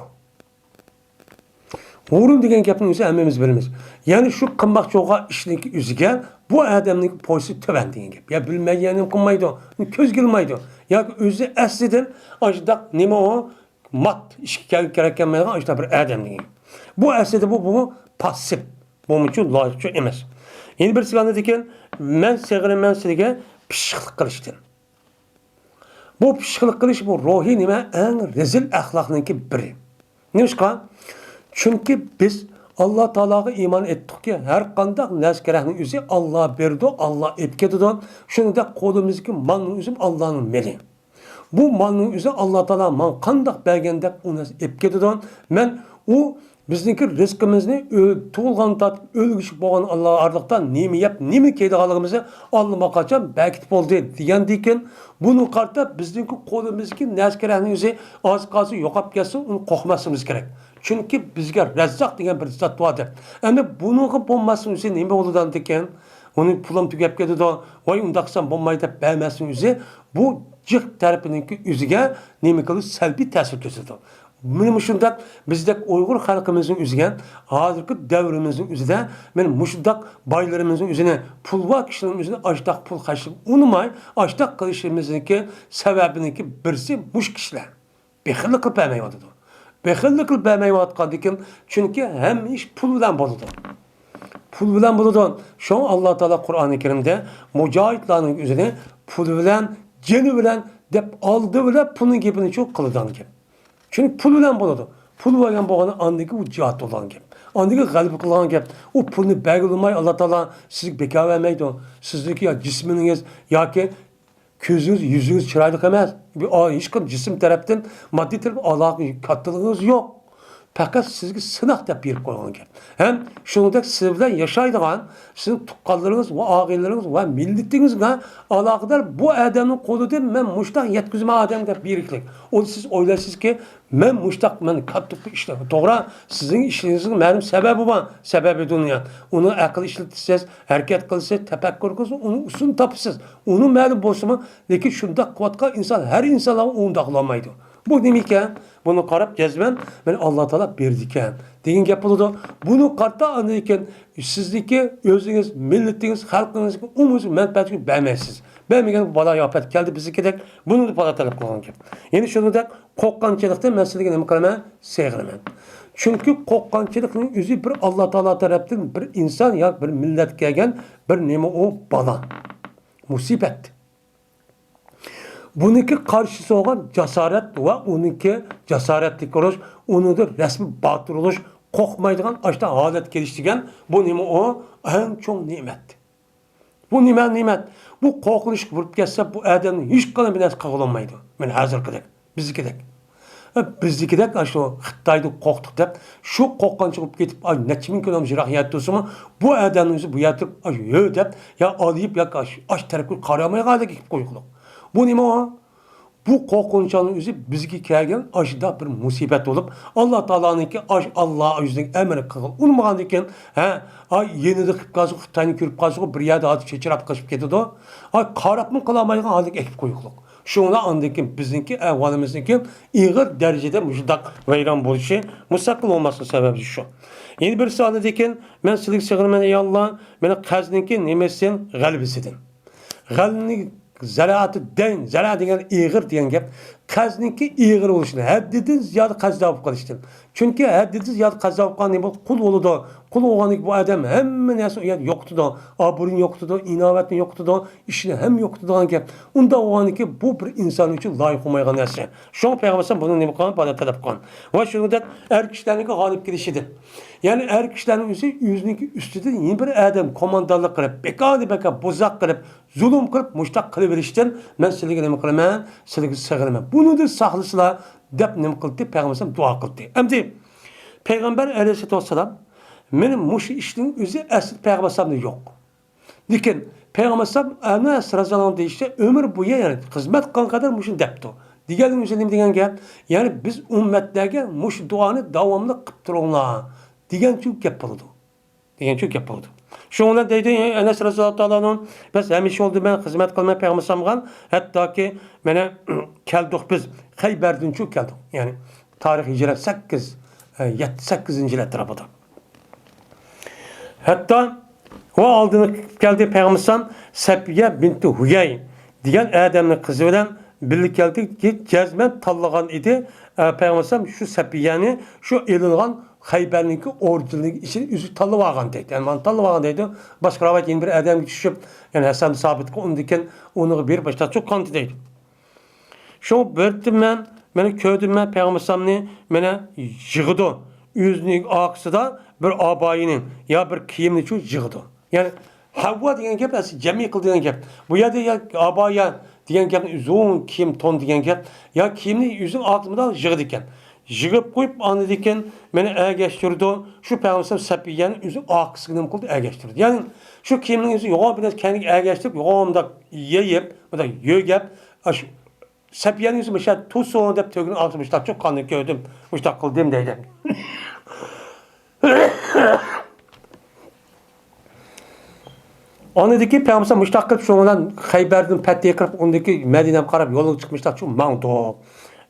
ھۇرۇن دېگەن گەپنى ئۆزى ھەممىمىز بىلىمىز. يەنى شۇ قىلماقچى بولغان ئىشنىڭكى ئۆزىگە بۇ ئادەمنىڭ پويسا تۆۋەن دېگەن گەپ. يا بىلمەي يەنە قىلمايدۇ، كۆزگە ئىلمايدۇ. ياكى ئۆزى ئەسلىدىن ئاشۇنداق نېمە ئۇ؟ مات ئىشقا كەل-، كېرەك كەلمەيدىغان ئاشۇنداق بىر ئادەم دېگەن گەپ. بۇ ئەسلىدە بۇ، بۇ پاسسىپ. بۇمۇچۇ لايىقچۇ ئەمەس. يەنە بىرسى ئاندىن كېيىن، مەن سېغىنىمەن سىلىگە پىششىقلىق قىلىشتىن. بۇ پىششىقلىق قىلىش، بۇ روھىي نېمە؟ ئەڭ رەزىل ئەخلاقنىڭكى بىرى. نېمىشقا؟ چۈنكى بىز ئاللا تائالاغا ئىمان ئېيتتۇقكى، ھەر قانداق نەرسە كېرەكنىڭ ئۆزى ئاللا بېرىدۇ، ئاللا ئېلىپ كېتىدۇ. شۇنىڭدەك قولىمىزدىكى مالنىڭ ئۆزى ئاللانىڭ مېلى. بۇ مالنىڭ ئۆزى ئاللا تائالا ماڭا قانداق بەرگەندەك ئۇ نەرسە ئېلىپ كېتىدۇ. مەن ئۇ بىزنىڭكى رىزقىمىزنى، ئۆ-، تۇغۇلغان تارتىپ ئۆلگۈچە بولغان ئاللا ئارىلىقتا نېمە يەپ، نېمە كىيىدىغانلىقىمىزنى ئاللىماقاچان بەكىت بولدى دېگەندىكىن، بۇنىڭغا قارىتا بىزنىڭكى قولىمىزدىكى نەرسە كېرەكنىڭ ئۆزى ئاز قالسا يوقاپ كەتسۇن، ئۇنى قورقماسلىقىمىز كېرەك. چۈنكى بىزگە رەززاق دېگەن بىر زات بار دەپ. ئەمدى بۇنىڭغا بولماسلىقنىڭ ئۆزى نېمە بولىدىكەن؟ ئۇنى پۇلۇم تۈگەپ كېتىدۇ. ۋاي، ئۇنداق قىلسام بولمايدۇ دەپ بەرمەسلىكنىڭ ئۆزى بۇ جىق تەرىپىنىڭكى ئۆزىگە نېمە قىلىدۇ؟ سەلبىي تەسىر كۆرسىتىدۇ. مانا مۇشۇنداق بىزدەك ئۇيغۇر خەلقىمىزنىڭ ئۆزىگە، ھازىرقى دەۋرىمىزنىڭ ئۆزىدە، مانا مۇشۇنداق بايلىرىمىزنىڭ ئۆزىنى، پۇل بار كىشىلەرنىڭ ئۆزىنى ئاشتاق پۇل خەجلەپ ئۇنىماي، ئاشتاق قىلىشىمىزنىڭكى سەۋەبىنىڭكى بىرسى مۇشۇ كىشىلەر. بېخىللىق قىلىپ بەرمەيۋاتىدۇ. بېخىللىق قىلىپ بەرمەيۋاتقاندىكىن، چۈنكى ھەممە ئىش پۇل بىلەن بولىدۇ. پۇل بىلەن بولىدۇ. شۇڭا ئاللا تائالا قۇرئانى كەرىمدە مۇجاھىدلارنىڭ ئۆزىنى پۇل بىلەن، جېنى بىلەن دەپ ئالدى بىلەن پۇلنىڭ گېپىنى شۇ قىلىدىغان گەپ. چۈنكى پۇل بىلەن بولىدۇ. پۇل بولغان بولغاندا ئاندىكى ئۇ جىھاد بولغان گەپ. ئاندىكى غەلىبە قىلغان گەپ. ئۇ پۇلنى بەرگىلى بولماي، ئاللا تائالا سىزگە بىكار بەرمەيدۇ. سىزنىڭكى يا جىسمىڭىز ياكى كۆزىڭىز، يۈزىڭىز چىرايلىق ئەمەس. بۇ، ئا، ھېچقانداق جىسىم تەرەپتىن، ماددىي تەرەپ ئالاقە، كاتتىلىقىڭىز يوق. پەقەت سىزگە سىناق دەپ بېرىپ قويغان گەپ. ھەم شۇنىڭدەك سىز بىلەن ياشايدىغان سىزنىڭ تۇغقانلىرىڭىز ۋە ئاغىنىلىرىڭىز ۋە مىللىتىڭىزگە ئالاقىدار بۇ ئادەمنىڭ قولىدىن مەن مۇشتاق يەتكۈزىمەن ئادەمگە دەپ بېرىكلىك. ئۇنى سىز ئويلايسىزكى، مەن مۇشتاق، مەن كاتتا بۇ ئىشلارغا. توغرا، سىزنىڭ ئىشلىرىڭىزنىڭ مەلۇم سەۋەبى بار، سەۋەبى دۇنيا. ئۇنىڭ ئەقىل ئىشلىتىسىز، ھەرىكەت قىلىسىز، تەپەككۇر قىلىسىز، ئۇنىڭ ئۇسۇلىنى تاپىسىز. ئۇنىڭ مەلۇم بولسىمۇ، لېكىن شۇنداق قىلىۋاتقان ئىنسان ھەر ئىنسانلارغا ئۇنداق قىلالمايدۇ. بۇ نېمە ئىكەن؟ بۇنى قاراپ جەزمەن مەن ئاللا تائالا بېرىدىكەن دېگەن گەپ بولىدۇ. بۇنى قارىتا ئاندىن كېيىن سىزنىڭكى ئۆزىڭىز، مىللىتىڭىز، خەلقىڭىزگە ئومۇميۈزلۈك مەنپەئەت ئۈچۈن بەرمەيسىز. بەرمىگەن بالا ئاپەت كەلدى بىزنىڭكىدەك. بۇنى بالا تەلەپ قىلغان گەپ. يەنە شۇنىڭدەك قورققانچىلىقتىن مەن سىلەرگە نېمە قىلىمەن؟ سېغىنىمەن. چۈنكى قورققانچىلىقنىڭ ئۆزى بىر ئاللا تائالا تەرەپتىن بىر ئىنسان ياكى بىر مىللەتكە كەلگەن بىر نېمە ئۇ؟ بالا. مۇسىبەت. بۇنىڭكى قارشىسى بولغان جاسارەت ۋە ئۇنىڭكى جاسارەتلىك تۇرۇش، ئۇنىڭدىن رەسمىي باتۇر بولۇش، قورقمايدىغان ئاشتا ھالەتكە كېلىش دېگەن بۇ نېمە ئۇ؟ ئەڭ چوڭ نېمەت. بۇ نېمە نېمەت؟ بۇ قورقۇنچلۇق بولۇپ كەتسە، بۇ ئادەمنىڭ ھېچ قانداق بىر نەرسە قىلغىلى بولمايدۇ. مانا ھازىرقىدەك، بىزدىكىدەك. ھە، بىزدىكىدەك ئاشۇ خىتايدىن قورقتۇق دەپ، شۇ قورققانچە بولۇپ كېتىپ، ئاي، نەچچە مىڭ كىلومېتىر يىراق يەردە تۇرسىمۇ، بۇ ئادەمنىڭ ئۆزى بۇ يەردە تۇرۇپ، ئاي، ھۆ دەپ، يا ئالىيىپ ياكى ئاش، ئاش تەرەپكە قارىمايدىغان ھالەتكە كېلىپ قويغۇلۇق. بۇ نېمە ئۇ؟ بۇ قورقۇنچنىڭ ئۆزى بىزگە كەلگەن ئاشۇنداق بىر مۇسىبەت بولۇپ، ئاللا تائالانىڭكى ئاش، ئاللا ئۆزىنىڭ ئەمرى قىلغىلى ئۇنىمىغاندىكىن، ھە، ئاي، يېنىدا قىلىپ قالسىغۇ، خىتاينى كۆرۈپ قالسىغۇ، بىر يەردە ھازىر چېچىراپ قېچىپ كېتىدۇ. ئاي، قاراپمۇ قالالمايدىغان ھالەتكە ئەكىپ قويغۇلۇق. شۇڭا ئاندىن كېيىن بىزنىڭكى ئەھۋالىمىزنىڭكى ئېغىر دەرىجىدە مۇشۇنداق ۋەيران بولۇشى مۇستەقىل بولماسلىق سەۋەبى شۇ. يەنە بىرسى ئاندىن كېيىن، مەن سىلىگە سېغىنىمەن، ئەي ئاللا، مېنى قەرزنىڭكى نېمىسىدىن، غەلىبىسىدىن. غەلنى زەرەتى دەين، زەرە دېگەن ئېغىر دېگەن گەپ. قەرزنىڭكى ئېغىر بولۇشىدىن، ھەددىدىن زىيادە قەرزدار بولۇپ قېلىشتىن. چۈنكى ھەددىدىن زىيادە قەرزدار بولۇپ قالغان نېمە بولىدۇ؟ قۇل بولىدۇ. قۇل بولغاندىكىن بۇ ئادەم ھەممە نەرسىنى ئۇ يەردە يوقىتىدۇ. ئابرۇيىنى يوقىتىدۇ، ئىناۋەتنى يوقىتىدۇ، ئىشىنى ھەممە يوقىتىدىغان گەپ. ئۇنداق بولغاندىكىن بۇ بىر ئىنسان ئۈچۈن لايىق بولمايدىغان نەرسە. شۇڭا پەيغەمبەر بۇنى نېمە قىلغان؟ بالا تەلەپ قىلغان. ۋە شۇنىڭدەك ئەر كىشىلەرنىڭكى غالىب كېلىشىدىن. يەنى ئەر كىشىلەرنىڭ ئۆزى ئۆزىنىڭكى ئۈستىدىن يەنە بىر ئادەم كوماندانلىق قىلىپ، بىكارنى بىكار بوزەك قىلىپ، زۇلۇم قىلىپ، مۇشتاق قىلىۋېلىشتىن مەن سىلىگە نېمە قىلىمەن؟ سىلىگە سېغىنىمەن. بۇنىڭدىن ساقلىسىلا، دەپ نېمە قىلدى؟ پەيغەمبەر دۇئا قىلدى. ئەمدى پەيغەمبەر ئەلەيھىسسالاتۇ ۋەسسالام، مېنى مۇشۇ ئىشنىڭ ئۆزى ئەسلى پەيغەمبەر ئەلەيھىسسالامدا يوق. لېكىن پەيغەمبەر ئەلەيھىسسالام ئەنەس رەزىياللاھۇ ئەنھۇ دېيىشىچە ئۆمۈر بويى، يەنى خىزمەت قىلغان قەدەر مۇشۇنى دەپتۇ. دېگەننىڭ ئۆزى نېمە دېگەن گەپ؟ يەنى بىز ئۈممەتلەرگە مۇشۇ دۇئانى داۋاملىق قىلىپ تۇرۇڭلار دېگەنچۇ گەپ بولىدۇ. دېگەنچۇ گەپ بولىدۇ. شۇنىڭ بىلەن دەيدۇ، ئەنەس رەزىياللاھۇ تائالا ئەنھۇ، بەس ھەمىشە بولدى مەن خىزمەت قىلماي پەيغەمبەر ئەلەيھىسسالامغا، ھەتتاكى مانا كەلدۇق بىز، خەيبەردىنچۇ كەلدۇق. يەنى تارىخ ھىجرەت سەككىز، ئە، يەتتە، سەككىزىنچى يىل ئەتراپىدا. ھەتتا ۋە ئالدىنى كەلدى پەيغەمبەر ئەلەيھىسسالام سەپىيە بىنتى ھۇيەي دېگەن ئادەمنىڭ قىزى بىلەن بىللە كەلدى. جەزمەن تاللىغان ئىدى. ئە، پەيغەمبەر ئەلەيھىسسالام شۇ سەپىيەنى شۇ ئېلىنغان خەيبەرنىڭكى ئورجىنىنىڭ ئىچىدە ئۆزى تاللىۋالغان دەيدۇ. يەنى مانا تاللىۋالغان دەيدۇ. باشقا رىۋايەت يەنە بىر ئادەمگە چۈشۈپ، يەنى ھەسەن سابىتقا ئۇندىن كېيىن ئۇنىڭغا بېرىپ باشتا چوققانتى دەيدۇ. شۇ بىردىن مەن، مانا كۆردۈم مەن پەيغەمبەر ئەلەيھىسسالامنى، مانا يىغىدۇ. ئۆزىنىڭ ئارقىسىدا بىر ئابايىنى يا بىر كىيىمنى شۇ يىغىدۇ. يەنى ھەۋۋا دېگەن گەپ ئەسلى جەمئىي قىل دېگەن گەپ. بۇ يەردە يا ئابايا دېگەن گەپنى ئۇزۇن كىيىم، تون دېگەن گەپ. يا كىيىمنى ئۆزىنىڭ ئارقىسىدا يىغىدىكەن. يىغىپ قويۇپ، ئاندىن كېيىن مېنى ئەگەشتۈرىدۇ. شۇ پەيغەمبەر سەپىيەنى ئۆزى ئارقىسىغا نېمە قىلدى؟ ئەگەشتۈردى. يەنى شۇ كىيىمنىڭ ئۆزى يوغان بىر نەرسە كەينىگە ئەگەشتۈرۈپ، يوغان مۇنداق يېيىپ، مۇنداق يۆگەپ، ئاشۇ سەپىيەنىڭ ئۆزى مۇشۇ يەردە تۇرسۇن دەپ تۆگىنىڭ ئارقىسىدا مۇشتاق چوققاننى كۆردۈم، مۇشتاق قىلدىم دەيدۇ. ئاندىن كېيىن پەيغەمبەر مۇشتاق قىلىپ، شۇنىڭ بىلەن خەيبەردىن پەتھى قىلىپ، ئۇندىن كېيىن مەدىنەگە قاراپ يولغا چىقىپ مۇشتاق چوقۇم ماڭدۇق.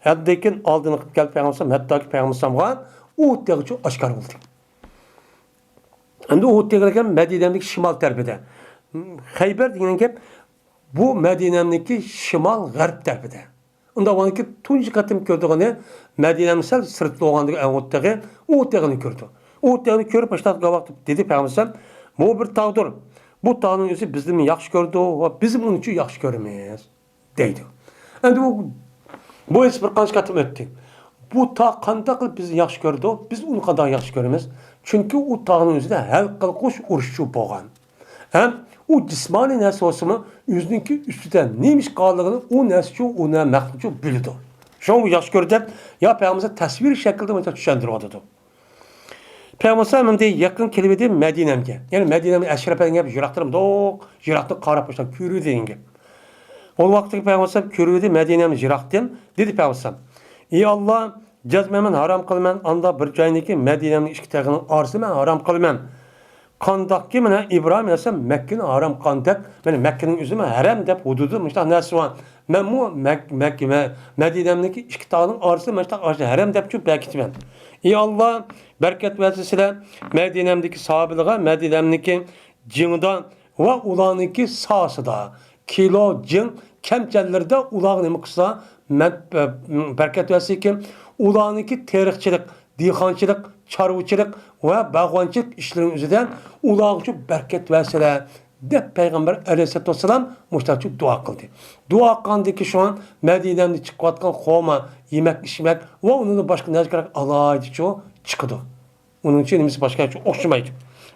ئاندىن كېيىن ئالدىنى قىلىپ كەلدى پەيغەمبەر، ھەتتاكى پەيغەمبەرگە ئۇھۇد تېغىچۇ ئاشكارا بولدى. ئەمدى ئۇھۇد تېغى دېگەن مەدىنەنىڭ شىمال تەرىپىدە. خەيبەر دېگەن گەپ بۇ مەدىنەنىڭكى شىمال غەرب تەرىپىدە. ئۇنداق بولغاندىكىن تۇنجى قېتىم كۆرىدىغىنى مەدىنەنىڭ سەل سىرتىدا بولغاندىكىن ئۇھۇد تېغى، ئۇھۇد تېغىنى كۆردى. ئۇھۇد تېغىنى كۆرۈپ، باشلاپ قاۋاقتىپ دېدى پەيغەمبەر، بۇ بىر تاغدۇر. بۇ تاغنىڭ ئۆزى بىزنى ياخشى كۆرىدۇ ۋە بىزمۇ ئۇنى ياخشى كۆرىمىز. دەيدۇ. ئەمدى بۇ، بۇ ھېس بىر قانچە قېتىم ئۆتتى. بۇ تاغ قانداق قىلىپ بىزنى ياخشى كۆرىدۇ، بىز ئۇنى قانداق ياخشى كۆرىمىز؟ چۈنكى ئۇ تاغنىڭ ئۆزىدە ھەل قىلغۇچ ئۇرۇشچۇ بولغان. ھەم ئۇ جىسمانىي نەرسە بولسىمۇ، ئۆزىنىڭكى ئۈستىدە نېمە ئىش قىلغانلىقىنى ئۇ نەرسىچۇ، ئۇ نە-، مەخلۇقچۇ بىلىدۇ. شۇڭا ئۇ ياخشى كۆرىدۇ دەپ، يا پەيغەمبەر تەسۋىر شەكلىدە مانا چۈشەندۈرۈۋاتىدۇ. پەيغەمبەر ئەلەيھىسسالام ئەمدى يېقىن كېلىۋىدى مەدىنەمگە. يەنى مەدىنەمنى ئەشرەپ دېگەن گەپ يىراقتىن، مۇنداق يىراقتىن قاراپ باشلاپ كۆرۈۋىدى دېگەن گەپ. ئۇ ۋاقىتتىكى پەيغەمبەر ئەلەيھىسسالام كۆرۈۋىدى مەدىنەمنى يىراقتىن، دېدى پەيغەمبەر ئەلەيھىسسالام: ئى ئاللا، جەزمەن مەن ھارام قىلىمەن، ئاندا بىر جاينىكى مەدىنەمنىڭ ئىككى تەرىپىنىڭ ئارىسىنى مەن ھارام قىلىمەن. قانداقكى مانا ئىبراھىم ئەلەيھىسسالام مەككىنى ھارام قىلغاندەك، مانا مەككىنىڭ ئۆزىمۇ ھەرەم دەپ ھۇدۇدىدا مۇشۇنداق نەرسە بار. مەنمۇ مەك-، مەك-، مە-، مەدىنەمنىڭكى ئىككى تاغنىڭ ئارىسىدا مانا شۇنداق ھەرەم دەپ چۈشۈپ بەركىتىمەن. ئى ئاللا، بەرىكەت بەرسىلە مەدىنەمدىكى ساھابىلىرىغا، مەدىنەمدىكى جىڭدا ۋە ئۇلارنىڭكى ساھەسىدا، كىلو جىڭ كەمچەللىرىدە ئۇلارغا نېمە قىلسا، مەن، بەرىكەت بەرسىكىن، ئۇلارنىڭكى تېرىقچىلىق، دېھقانچىلىق، چارۋىچىلىق ۋە باغۋەنچىلىك ئىشلىرىنىڭ ئۆزىدە ئۇلارغىچۇ بەرىكەت بەرسىلە، دەپ پەيغەمبەر ئەلەيھىسسالاتۇ ۋەسسالام مۇشۇنداقچۇ دۇئا قىلدى. دۇئا قىلغاندىن كېيىن شۇڭا مەدىنەمدىن چىقىۋاتقان خورما، يېمەك-ئىچمەك ۋە ئۇنىڭدىن باشقا نەرسە كېرەك ئالاھىدىچۇ چىقىدۇ. ئۇنىڭ ئۈچۈن نېمىسى باشقا ئوخشىمايدۇ.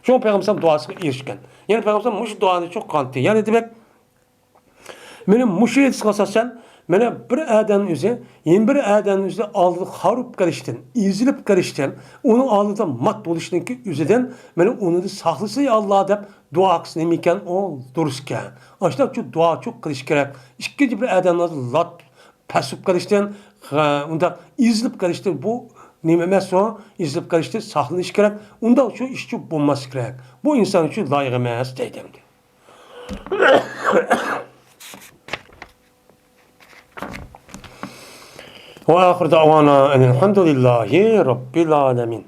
شۇڭا پەيغەمبەر دۇئاسىغا ئېرىشكەن. يەنى پەيغەمبەر مۇشۇ دۇئانى چوققانتى. يەنى دېمەك، مېنىڭ مۇشۇ ھەدىسكە ئاساسەن، مانا بىر ئادەمنىڭ ئۆزى يەنە بىر ئادەمنىڭ ئۆزى ئالدىدا خار بولۇپ قېلىشتىن، ئېزىلىپ قېلىشتىن، ئۇنىڭ ئالدىدا مات بولۇشنىڭكى ئۆزىدىن، مانا ئۇنى ساقلىسا يا ئاللا دەپ دۇئا قىلسا نېمە ئىكەن، ئۇ دۇرۇس ئىكەن. ئاشۇنداق شۇ دۇئا چوق قىلىش كېرەك. ئىككىنچى بىر ئادەمنىڭ ئالدىدا لات پەس بولۇپ قېلىشتىن، غە-، ئۇنداق ئېزىلىپ قېلىشتىن، بۇ نېمە ئەمەس ئۇ، ئېزىلىپ قېلىشتىن ساقلىنىش كېرەك. ئۇنداق شۇ ئىش شۇ بولماسلىق كېرەك. بۇ ئىنسان ئۈچۈن لايىق ئەمەس دەيدۇ ئەمدى. وآخر دعوانا أن الحمد لله رب العالمين.